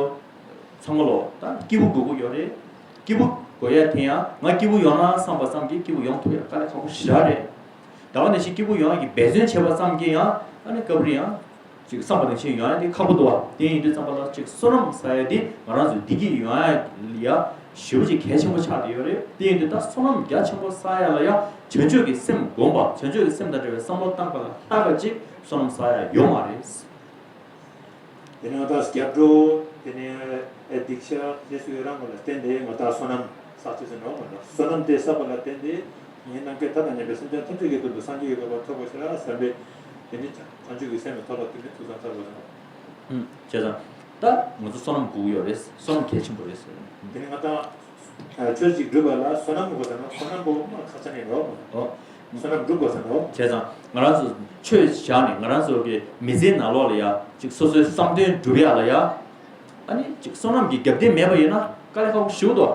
ཚང་མ་ལོ་ད་སྐྱིད་པོ་དགོས་ཀྱི་ཡོད་རེད། སྐྱིད་པོ་དགོས་ཡ་དེ་ཡང་ང་སྐྱིད་པོ་ཡོང་ན་བསམ་པ་ཙམ་གྱིས་སྐྱིད་པོ་ཡོང་ཐུབ་ཡ་དཀའ་ལས་ཁག་པོ་ཞེ་དྲག་རེད། ད་ག་ནང་བཞིན་སྐྱིད་པོ་ཡོང་ཡ་གི་འབད་བརྩོན་བྱས་པ་ཙམ་གྱིས་ཡང་ཨ་ནི་སྐབས་རེ་ཡང་ཅིག་བསམ་པ་ནང་བཞིན་ཡོང་ཡ་དེ་ཁག་པོ་འདུག་བ། དེ་ཡིན་དུས་ཙམ་པ་ལ་ཅིག་བསོད་ནམས་བསགས་ཡ་དེ་ང་རང་ཚོའི་བདེ་སྐྱིད་ཡོང་ཡ་ལ་ཡ་ཞེ་པོ་ཅིག་གལ་ཆེན་པོ་ཆགས་བསྡད་ཡོད་རེད། དེ་ཡིན་དུས་ད་བསོད་ནམས་རྒྱ་ཆེན་པོ་བསགས་ཡ་ལ་ཡ་བྱང་ཆུབ་ཀྱི་སེམས་བསྒོམ་པ་བྱང་ཆུབ་ཀྱི་སེམས་དང་འབྲེལ་བའི་བསམ་བློ་བཏང་པ་ལ་ལྷག་པ་ཅིག་བསོད་ནམས་བསགས་ཡ་ཡོད་མ་རེད། དེ་ནས་ང་དང་སྐྱབས་འགྲོ། དེ་ནས་ཨེ་སྡིག་བཤགས་རྗེས་སུ་ཡི་རང་ངོ་ལ་བརྟེན་ཏེ་ང་དང་བསོད་ནམས་བསགས་ཚུལ་ཟེར་ནོ། ང་དང་བསོད་ནམས་དེ་བསགས་པ་ལ་བརྟེན་ཏེ་ངའི་ནམ་མཁའི་མཐའ་དང་མཉམ་པའི་སེམས་ཅན་ཐམས་ཅད་ཀྱི་དོན་དུ་སངས་རྒྱས་ཀྱི་གོ་འཕང་ཐོབ་པར་ཤོག་ཟེར་བའི་དེ་ནི་བྱང་ཆུབ་ཀྱི་སེམས་ཀྱི་ཐོག་ལ་བསྟིམ་ནས་ཐུགས་བསམ་བསགས་དགོས་ཟེར་ནོ། ཨུམ། བྱས་ཙང་། ད་ང་ཚོ་བསོད་ནམས་དགོས་ཀྱི་ཡོད་རེད། བསོད་ནམས་གལ་ཆེན་པོ་རེད་ཟེར། དེ་ནི་ང་དང་། ཆོས་ཅིག་སྒྲུབ་པ་ལ་བསོད་ནམས་དགོས་ཟེར་ན་བསོད་ནམས་པོ་མ་ཁག་ཆེ་ནས་རོ། ཨོ། བསོད་ནམས་སྒྲུབ་དགོས་ཟེར་ནོ། བྱས་ཙང་ང་རང་ཚོ་ཆོས་བཞག་ནས་ང་རང་ཚོ་གི་མི་ཚེའི་ནང་ལོགས་ལ་ཡ་ཅིག་སོ་སོའི་བསམ་དོན་འགྲུབ་ཡག་ལ་ཡ། ཨ་ནི་ཅིག་བསོད་ནམས་ཀྱི་རྒྱབ་རྟེན་མེད་པ་ཡིན་ན་དཀའ་ལས་ཁག་པོ་ཞིག་འདུག་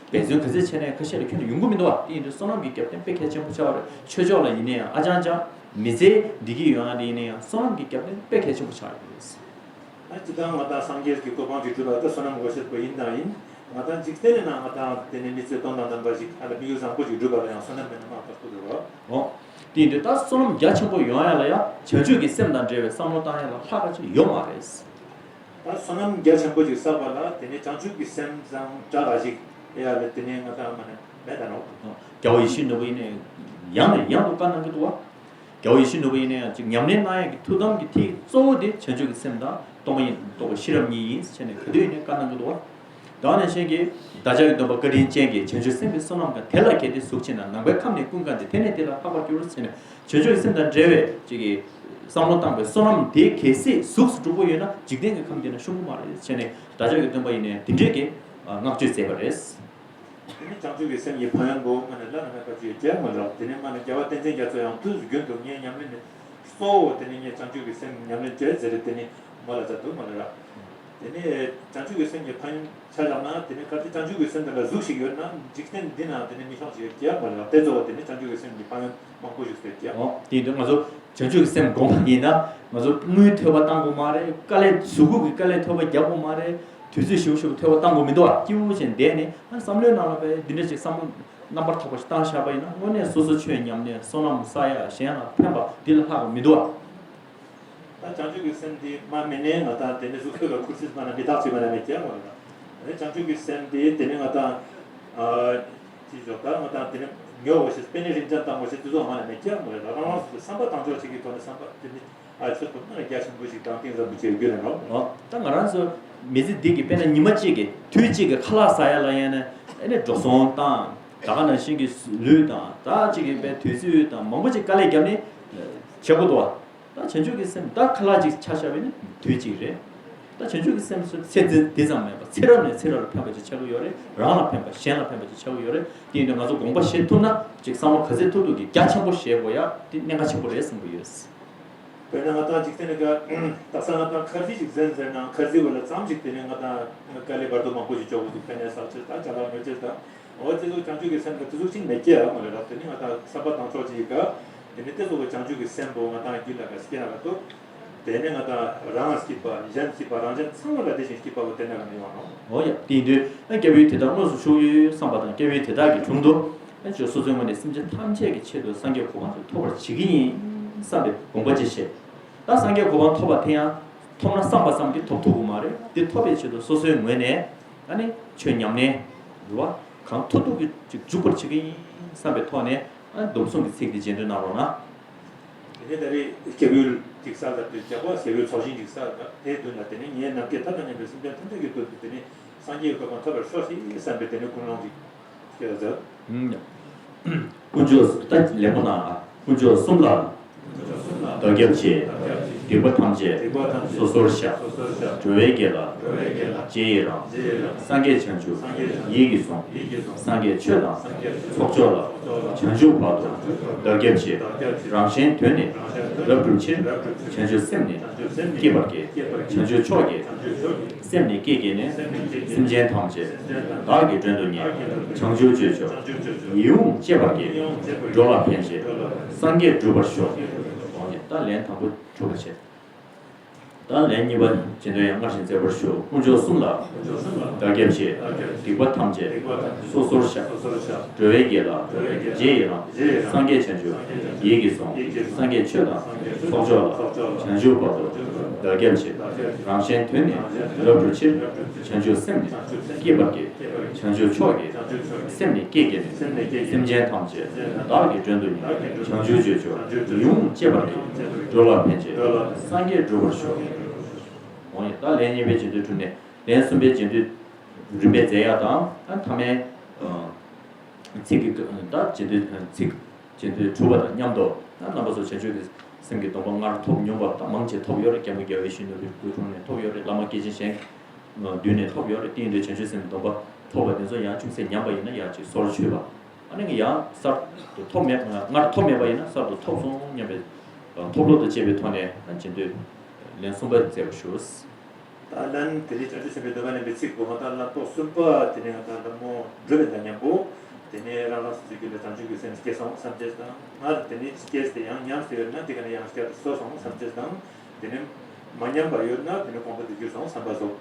འབད་བརྩོན་ག་ཚོད་བྱས་ནས་ཁ་ཤས་ལ་ཁྱོན་ནས་ཡོང་གི་མི་འདུག་བ། དེ་ཡིན་དུས་བསོད་ནམས་ཀྱི་རྒྱབ་རྟེན་དཔེ་གལ་ཆེན་པོ་ཆགས་པ་རེད། ཆོས་ཕྱོགས་ལ་ཡིན་ན་ཡང་ཨ་ཅང་ཅང་མི་ཚེ་བདེ་སྐྱིད་ཡོང་ཡ་དེ་ཡིན་ན་ཡང་བསོད་ནམས་ཀྱི་རྒྱབ་རྟེན་དཔེ་གལ་ཆེན་པོ་ཆགས་ཡོད་རེད། ཨ་ཅི་ད་ང་དང་སངས་རྒྱས་ཀྱི་གོ་འཕང་ཅིག་སྒྲུབ་པ་ད་བསོད་ནམས་དགོས་ཤེས་པ་ཡིན་དང་ཡིན། ང་དང་འཇིག་རྟེན་ནི་ན་ང་དང་དེ་ནས་མི་ཚེ་སྟོང་དང་ལྡན་པ་ཞིག་ཨ་ལ་དམིགས་ཡུལ་བཟང་པོ་ཞིག་སྒྲུབ་པ་ལ་ཡང་བསོད་ནམས་མེད་ན་མ་ཁག་པོ་འདུག་རོ། འོ། དེ་ཡིན་དུས་ད་བསོད་ནམས་རྒྱ་ཆེན་པོ་ཡོང་ཡ་ལ་ཡང་བྱང་ཆུབ་ཀྱི་སེམས་དང་འབྲེལ་བའི་བསམ་བློ་བཏང་ཡ་ལ་ལྷག་པ་ཅིག་ཡོད་མ་རེད། ད་བསོད་ནམས་རྒྱ་ཆེན་པོ་ཞིག་བསགས་པ་ལ་དེ་ནས་བྱང་ཆུབ་ཀྱི་སེམས་བཟང་དྲག་ག་ཞིག་ཡ་ལ་དེ་ནས་ང་དང་མ་ནས་མེད་ད་ནོ། རྒྱལ་བ་ཡིད་བཞིན་ནོར་བུ་ཡིན་ནས་ཡང་ནས་ཡང་དུ་བཀའ་གནང་གི་འདུག་བ། རྒྱལ་བ་ཡིད་བཞིན་ནོར་བུ་ཡིན་ན་ཡང་ཅིག་ཉམས་ལེན་གནང་ཡག་གི་ཐུགས་དམ་གྱི་ཐིག་གཙོ་བོ་དེ་བྱང་ཆུབ་ཀྱི་སེམས་དང་སྟོང་པ་ཉིད་རྟོགས་པའི་ཤེས་རབ་གཉིས་ཡིན་ཟེར་ནས་ག་དུས་ཡིན་ནའི་བཀའ་གནང་གི་འདུག་བ། ད་ནས་གཞན་གྱིས་བདག་ཅག་གི་སྟོན་པ་བཀའ་དྲིན་ཅན་གྱིས་བྱང་ཆུབ་སེམས་ཀྱི་བསོད་ནམས་ཀྱང་དེ་ལ་གལ་ཏེ་གཟུགས་ཅན་ན་ནང་པའི་ཁམས་ནས་ཀུན་དགའ་སྟེ་དེ་ནས་དེ་ལ་ལྷག་པར་འགྱུར་ཟེར་ནས་བྱང་ཆུབ་ཀྱི་སེམས་དང་འབྲེལ་བའི་ཅིག་གི་བསམ་བློ་བཏང་བའི་བསོད་ནམས་དེ་གལ་སྲིད་གཟུགས་སུ་གྲུབ་པ་ཡོད་ན་འཇིག་རྟེན་གྱི་ཁམས་འདི་ན་ཤོང་གི་མ་རེད་ཟེར་ནས་བདག་ཅག་གི་སྟོན་པ་ཡིན་ནའི་དེ་འདྲས་ཀྱི་བསྔགས་བརྗོད་མཛད་པ་རེད། དེ་ནས་བྱང་ཆུབ་ཀྱི་སེམས་ཀྱི་ཕན་ཡོན་པོ་མ་ནས་བླ་ན་མེད་པ་ཅིག་ཡོད་ཀྱང་མ་རེད། དེ་ནས་མ་ནས་རྒྱལ་བ་བསྟན་འཛིན་རྒྱ་མཚོ་ཡང་དུས་རྒྱུན་དུ་ངའི་ཉམས་ལེན་ནི་གཙོ་བོ་དེ་ནས་ངས་བྱང་ཆུབ་ཀྱི་སེམས་ཉམས་ལེན་བྱེད་ཟེར་དེ་ནས་མོ་ལ་མཛད་འདུག་མ་རེད། དེ་ནས་བྱང་ཆུབ་ཀྱི་སེམས་ཀྱི་ཕན་ཡོན་ཆ་བཞག་ན་དེ་ནས་གལ་ཏེ་བྱང་ཆུབ་ཀྱི་སེམས་དེ་ལ་གཟུགས་ཤིག་ཡོད་ན་འཇིག་རྟེན་འདི་ན་དེ་ནས་མི་ཤོང་ཞིག་ཡོད་ཀྱང་མ་རེད། དེ་གཙོ་བོ་དེ་ནས་བྱང་ཆུབ་ཀྱི་སེམས་ཀྱི་ཕན་ཡོན་མང་པོ་ཞིག་ཡོད་ཀྱང་། འོ། དེ་ཡིན་དུས་ང་ཚོ་བྱང་ཆུབ་ཀྱི་སེམས་སྒོམ་པ་ཡིན་ན་ང་ཚོ་དངུལ་ཐོལ་པ་བཏང་དགོས་མ་རེད། དཀའ་ལས་གཟུགས་སྐུ་གི་དཀའ་ལས་ཐོལ་པ་རྒྱག་དགོས་མ་རེད། དུས་ཚོད་ཞིབ་ཞིབ་ཐོལ་པ་བཏང་དགོས་མི་འདུག་བ། སྐྱིད་པོ་བྱས་བསྡད་ནས་ཨ་བསམ་བློའི་ནང་ལ་བས་འདི་འདྲ་ཅིག་བསམ་བློ་རྣམ་པར་དག་པ་ཞིག་བཏང་བཞག་པ་ཡིན་ན་དངོས་གནས་སོ་སོ་ཆོས་ཉམས་ལེན་བསོད་ནམས་བསགས་ཡ་གཞན་ལ་ཕན་པ་འདི་ལ་ལྷག་པ་མི་འདུག་བ། ད་བྱང་ཆུབ་ཀྱི་སེམས་འདི་མ་མེད་ནས་ང་དང་དེ་ནས་གཟུགས་པོ་ལ་ཁུར་སིམ་མ་ན་མི་རྟག་ཅིག་མ་ན་མེད་ཀྱང་མ་རེད། ད་བྱང་ཆུབ་ཀྱི་སེམས་འདི་དེ་ནས་ང་དང་ཅི་ཞོག་ད་ང་དང་དེ་ནས་ཉོ་བ་ཞིག་པེ་ནེ་རིན་ཅན་བཏང་བ་ཞིག་དེ་ཚོ་མ་ན་མེད་ཀྱང་མ་རེད། ད་རང་རང་སོ་སོའི་བསམ་པ་དང་ཆོས་ཅིག་གི་ཐོག་ནས་བསམ་པ་དེ་ནི། ཨ་ཆོས་ཐོག་ན་རྒྱ་ཆེན་པོ་ཞིག་དང་གཏིང་ཟབ་པོ་ཅིག་རྒྱུད་ལ་འགྲོ། ཨོ། ད་ང་རང་ཚོ་མི་ཚེ་འདི་གི་དཔེར་ན་ཉི་མ་གཅིག་གི་དུས་གཅིག་གི་ཁ་ལག་ཟ་ཡ་ལ་ཡིན་ན་ཨ་ནི་འགྲོ་སོང་དང་ད་ག་ནང་བཞིན་གྱི་ལུས་དང་ད་གཅིག་གི་དཔེ་དུས་ཚོད་དང་མང་པོ་ཅིག་དཀའ་ལས་བརྒྱབ་ནས་བྱེད་དགོས་འདུག་བ། ད་བྱང་ཆུབ་ཀྱི་སེམས་ད་ཁ་ལག་ཅིག་ཆ་བཞག་པ་ཡིན་ན་དུས་གཅིག་རེད། ད་བྱང་ཆུབ་ཀྱི་སེམས་སུ་ཚེ་འདི་འདི་ཙམ་མེད་པར་ཚེ་རབས་ནས་ཚེ་རབས་ལ་ཕན་པ་ཅིག་ཆགས་ཀྱི་ཡོད་རེད། རང་ལ་ཕན་པ་གཞན་ལ་ཕན་པ་ཅིག་ཆགས་ཀྱི་ཡོད་རེད། དེ་ཡིན་དུས་ང་ཚོ་དགོངས་པ་བཞེས་ཐུབ་ན་ཅིག་བསམ་བློ་ག་ཚད་ཐུབ་ཐུབ་ཀྱིས་རྒྱ་ཆེན་པོ་བཞེས་དགོས་ཡ་དེ་གནད་འགག་ཆེན་པོ་རེད་བསམ་གྱི་ཡོད། དཔེར་ན་ང་དང་འཇིག་རྟེན་ནི་ཀ་དག་ས་ང་དང་ཁར་ཟི་ཞིག་ཟན་ཟེར་ན་ཁར་ཟི་བ་ལ་ཙམ་ཞིག་དེ་ནས་ང་དང་དཀའ་ལས་བར་དོ་མང་པོ་ཞིག་འཇོག་དགོས་འདུག་དཔེར་ན་ཟག་བཅས་དང་ཅ་ལག་ཉོ་བཅས་དང་། འོ་དེ་ཚོ་བྱང་ཆུབ་ཀྱི་སེམས་ཀྱི་དེ་ཚོ་ཅིག་མེད་ཀྱི་ཡ་མ་རེད་ལ། དེ་ནི་ང་དང་བསམ་པ་དང་ཕྱོགས་གཅིག་ག་དེ་ནི་དེ་ཚོ་གི་བྱང་ཆུབ་ཀྱི་སེམས་པོ་ང་དང་རྒྱུད་ལ་ག་སྐྱེ་ན་ག་ཏོ། དེ་ནི་ང་དང་རང་སྐྱིད་པ་གཞན་སྐྱིད་པ་རང་གཞན་ཚང་མ་ལ་དེ་བཞིན་སྐྱིད་པ་བོ་དེ་ན་ག་ནི་ཡོང་ནོ། འོ་ཡ་དེ་ཡིན་དུས་ཨ་སྐྱབས་ཡུལ་དེ་དག་དངོས་སུ་ཕྱོགས་ཡུལ་བསམ་པ་དང་སྐྱབས་ཡུལ་དེ་དག་གི་དྲུང་དུ་ཨ་ཅོ་སོ་སོའི་ངོས་ནས་སེམས་ཅན་ཐམས་ཅད་ཀྱི་ཆེད་དུ་སངས་རྒྱས་གོ་འཕང་དུ་ཐོབ་པར་བྱེད་ཀྱི་ཡིན་བསམ་པའི་དགོངས་པ་ཅིག་བཞེས། ད་སངས་རྒྱས་གོ་འཕང་ཐོབ་པ་དེ་ཡང་ཐོབ་ན་བསམ་པ་ཙམ་གྱིས་ཐོབ་ཐུབ་ཀྱི་མ་རེད། དེ་ཐོབ་པའི་ཆེད་དུ་སོ་སོའི་ངོས་ནས་ཨ་ནི་ཆོས་ཉམས་ལེན་རེད་བ། གང་ཐུབ་ཐུབ་ཀྱིས་ཅིག་འཇུག་པར་བྱེད་ཀྱི་ཡིན་བསམ་པའི་ཐོག་ནས་ཨ་ནི་སྡོམ་གསུམ་གྱི་ཚིག་དེ་རྗེས་ཟློས་གནང་རོགས་གནང་། དེ་ནས་ད་རེས་སྐྱབས་ཡུལ་ཅིག་གསར་དུ་བརྒྱབ་པ་སྐྱབས་ཡུལ་ཚོགས་ཞིང་ཅིག་གསར་དུ་དེའི་མདུན་ལ་དེ་ནས་ངའི་ནམ་མཁའི་མཐའ་དང་མཉམ་པའི་སེམས་ཅན་ཐམས་ཅད་ཀྱི་དོན་དུ་དེ་ནས་སངས་རྒྱས་གོ་འཕང་ཐོབ་པར་ཤོག་ཅིག་བསམ་པའི་དེ་ནས་ཀུན་སློང་ཅིག་སྐྱེ་བ་མཛད། ཨུམ། དཀོན་མཆོག་ད་ལན་པོ་ན་དཀོན་མཆོག་གསུམ་ལ་བདག་སྐྱབས་མཆི། སྡིག་པ་ཐམས་ཅད་སོ་སོར་བཤགས། འགྲོ་བའི་དགེ་ལ་རྗེས་ཡི་རང་། སངས་རྒྱས་བྱང་ཆུབ་ཡིད་ཀྱིས་བཟུང་། སངས་རྒྱས་ཆོས་དང་ཚོགས་མཆོག་ལ། བྱང་ཆུབ་བར་དུ་བདག་སྐྱབས་མཆི། རང་གཞན་དོན་ནི་རབ་བསྒྲུབ་ཕྱིར། བྱང་ཆུབ་སེམས་ནི་བསྐྱེད་པར་བགྱི། བྱང་ཆུབ་མཆོག་གི་སེམས་ནི་བསྐྱེད་བགྱིས་ནས། སེམས་ཅན་ཐམས་ཅད་བདག་གིས་མགྲོན་དུ་གཉེར། བྱང་ཆུབ་སྤྱོད་མཆོག་ཡིད་འོང་སྤྱད་པར་བགྱི། འགྲོ་ལ་ཕན་ཕྱིར་སངས་རྒྱས་འགྲུབ་པར་ཤོག། འོ་ཡ་ད་ལན་དང་པོ་གྲུབ་པར་བྱེད། ད་ལན་གཉིས་པ་རྗེས་ཟློས་ཡང་སྔར་བཞིན་མཛད་པར་ཞུ། དཀོན་མཆོག་གསུམ་ལ་བདག་སྐྱབས་མཆི། སྡིག་པ་ཐམས་ཅད་སོ་སོར་བཤགས། འགྲོ་བའི་དགེ་ལ་རྗེས་ཡི་རང་། སངས་རྒྱས་བྱང་ཆུབ་ཡིད་ཀྱིས་བཟུང་། སངས་རྒྱས་ཆོས་དང་ཚོགས་མཆོག་ལ། བྱང་ཆུབ་བར་དུ་བདག་སྐྱབས་མཆི། རང་གཞན་དོན་ནི་རབ་བསྒྲུབ་ཕྱིར། བྱང་ཆུབ་སེམས་ནི་བསྐྱེད་པར་བགྱི། བྱང་ཆུབ་མཆོག་གི་སེམས་ནི་བསྐྱེད་བགྱིས་ནས། སེམས་ཅན་ཐམས་ཅད་བདག་གིས་མགྲོན་དུ་གཉེར། བྱང་ཆུབ་སྤྱོད་མཆོག་ཡིད་འོང་སྤྱད་པར་བགྱི། འགྲོ་ལ་ཕན་ཕྱིར་སངས་རྒྱས་འགྲུབ་པར་ཤོག། འོ་ཡ་ད་ལན་གཉིས་པའི་རྗེས་ཟློས་གྲུབ་ནས་ལན་གསུམ་པའི་རྗེས་ཟློས་རིམ་པས་མཛད་ཡག་དང་། ཨ་མཐའ་མའི་ཚིག་གི་ད་རྗེས་ཟློས་ཚིག་རྗེས་ཟློས་གྲུབ་པ་དང་མཉམ་དུ་ད་རྣམ་པ་ཚོ་བྱང་ཆུབ་ཀྱི་སེམས་ཀྱི་སྡོམ་པ་སྔར་ཐོབ་མྱོང་བ་ད་མང་ཆེ་ཐོབ་ཡོད་རེད། རྒྱལ་མོ་རྒྱལ་བའི་གཞོན་ནུ་བའི་སྐུ་དྲུང་ནས་ཐོབ་ཡོད་རེད། བླ་མ་སྐྱེས་ཆེན་གཞན་མདུན་ནས་ཐོབ་ཡོད་རེད། དེ་ཡིན་དུས་བྱང་ཆུབ་སེམས་ཀྱི་སྡོམ་པ་ཐོབ་པ་དེ་ཚོ་ཡང་ཅུང་ཟད་ཉམས་པ་ཡིན་ན་ཡང་ཅིག་སོར་ཆུད་པ། ཨ་ནི་ཡང་གསར་དུ་ཐོབ་མེད་སྔར་ཐོབ་མེད་པ་ཡིན་ན་གསར་དུ་ཐོབ་སོང་སྙམ་པའི་ཐོབ་བློ་དང་བཅས་པའི་ཐོག་ནས་ཨ་རྗེས་ཟློས་ལན་གསུམ་པ་མཛད་པར་ཞུ། ད་ལན་དེ་ནི་བྱང་ཆུབ་སེམས་དཔའི་སྡོམ་པ་ལེན་པའི་ཚིག་པོ་ང་དང་ལན་ཐོག་གསུམ་པ་དེ་ནི་ང་དང་ལྷ་མོ་འགྲོ་བའི་མཐའ་མཉམ་པོ། དེ་ནི་རང་རང་སོ་སོའི་རྒྱུད་ལ་བྱང་ཆུབ་ཀྱི་སེམས་སྐྱེས་སོང་བསམ་བྱས་དང་། སྔར་དེ་ནི་སྐྱེས་ཏེ་ཡང་ཉམས་སུ་ཡོད་ན་དེ་ག་ནས་ཡང་བསྐྱར་དུ་གསོ་སོང་བསམ་བྱས་དང་། དེ་ནི་མ་ཉམས་པ་ཡོད་ན་དེ་ནི་གོང་དུ་འགྱུར་སོང་བསམ་པ་སོགས།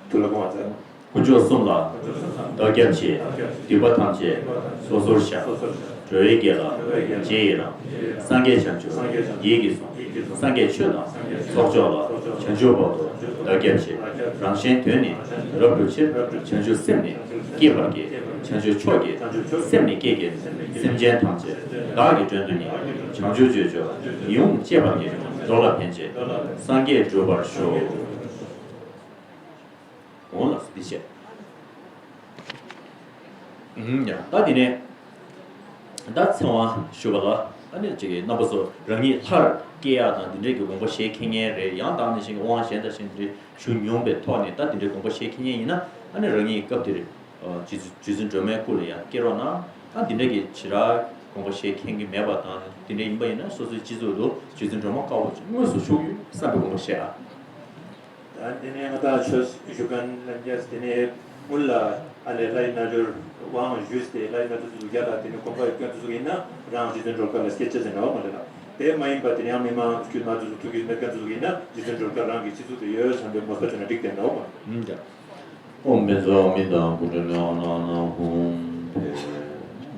ཐུགས་ལ་དགོངས་པ་མཛད། དཀོན་མཆོག་གསུམ་ལ་བདག་སྐྱབས་མཆི། སྡིག་པ་ཐམས་ཅད་སོ་སོར་བཤགས། འགྲོ་བའི་དགེ་ལ་རྗེས་ཡི་རང་། སངས་རྒྱས་བྱང་ཆུབ་ཡིད་ཀྱིས་བཟུང་། སངས་རྒྱས་ཆོས་དང་ཚོགས་མཆོག་ལ། བྱང་ཆུབ་བར་དུ་བདག་སྐྱབས་མཆི། རང་གཞན་དོན་ནི་རབ་བསྒྲུབ་ཕྱིར། བྱང་ཆུབ་སེམས་ནི་བསྐྱེད་པར་བགྱི། བྱང་ཆུབ་མཆོག་གི་སེམས་ནི་བསྐྱེད་བགྱིས་ནས། སེམས་ཅན་ཐམས་ཅད་བདག་གིས་མགྲོན་དུ་གཉེར། བྱང་ཆུབ་སྤྱོད་མཆོག་ཡིད་འོང་སྤྱད་པར་བགྱི། འགྲོ་ལ་ཕན་ཕྱིར་སངས་རྒྱས་འགྲུབ་པར་ཤོག། འོང་ལགས་སོ། འདི་བྱས། ཨུམ། ཡ་ད་དེ་ནས་ད་ཚེ་དབང་ཞུ་བ་ལ་ཨ་ནི་ཅིག་རྣམ་པ་ཚོ་རང་ཉིད་ལྷར་སྐྱེ་ཡག་དང་འདི་འདྲའི་གི་དགོངས་པ་བཞེས་མཁན་རེད། ཡང་དག་ནང་བཞིན་གྱི་དབང་གཞན་དང་གཞན་འདྲའི་ཞུ་མྱོང་པའི་ཐོག་ནས་ད་འདི་འདྲའི་དགོངས་པ་བཞེས་མཁན་ཡིན་ན་ཨ་ནི་རང་ཉིད་སྐབས་དེར་རྗེ་བཙུན་རྗེ་བཙུན་སྒྲོལ་མའི་སྐུ་ལ་ཡང་སྐྱེ་རོགས་གནང་། ད་འདི་འདྲ་གི་ཞེ་དྲག་དགོངས་པ་བཞེས་མཁན་གྱི་མེད་པ་དང་། འདི་འདྲ་ཡིན་པ་ཡིན་ན་སོ་སོའི་སྤྱི་ཚོགས་དུ་རྗེ་བཙུན་སྒྲོལ་མ་དཀར་པོ་ཅིག་དངོས་སུ་བཞུགས་ཡོད་བསམ་པའི་དགོངས་པ་བཞེས་ཨ། ད་དེ་ནས་ང་དང་ཆོས་ཞུ་མཁན་ལྷན་རྒྱས་དེ་ནས་སྔོན་ལ་ཨ་ལས་ལྷའི་རྣལ་འབྱོར་དབང་ཞུས་ཏེ་ལྷའི་རྣལ་འབྱོར་དེ་ཚོ་རྒྱ་ལ་དེ་ནས་གོམ་པ་སྐྱོན་དེ་ཚོ་ཡིན་ན་རང་རྗེ་བཙུན་སྒྲོལ་དཀར་ལ་སྐྱེ་ཆ་ཟེར་ནའོ་མ་རེད་ལ། དེ་མ་ཡིན་པ་དེ་ནས་ཡང་མི་མང་དཀྱུས་མ་དེ་ཚོ་ཐུགས་ཀྱི་མེད་མཁན་དེ་ཚོ་ཡིན་ན་རྗེ་བཙུན་སྒྲོལ་དཀར་རང་གི་སྤྱི་གཙུག་ཏུ་ཡོད་བསམ་པའི་མོས་པ་བྱུང་ན་འགྲིག་དེ་ནའོ་མ། ཨོཾ་བཛྲ་ཨ་མི་ཏ་ཀུ་ཌི་ནྱ་ཨ་ན་ཧཱུྃ་ཕཊ། ཨོཾ་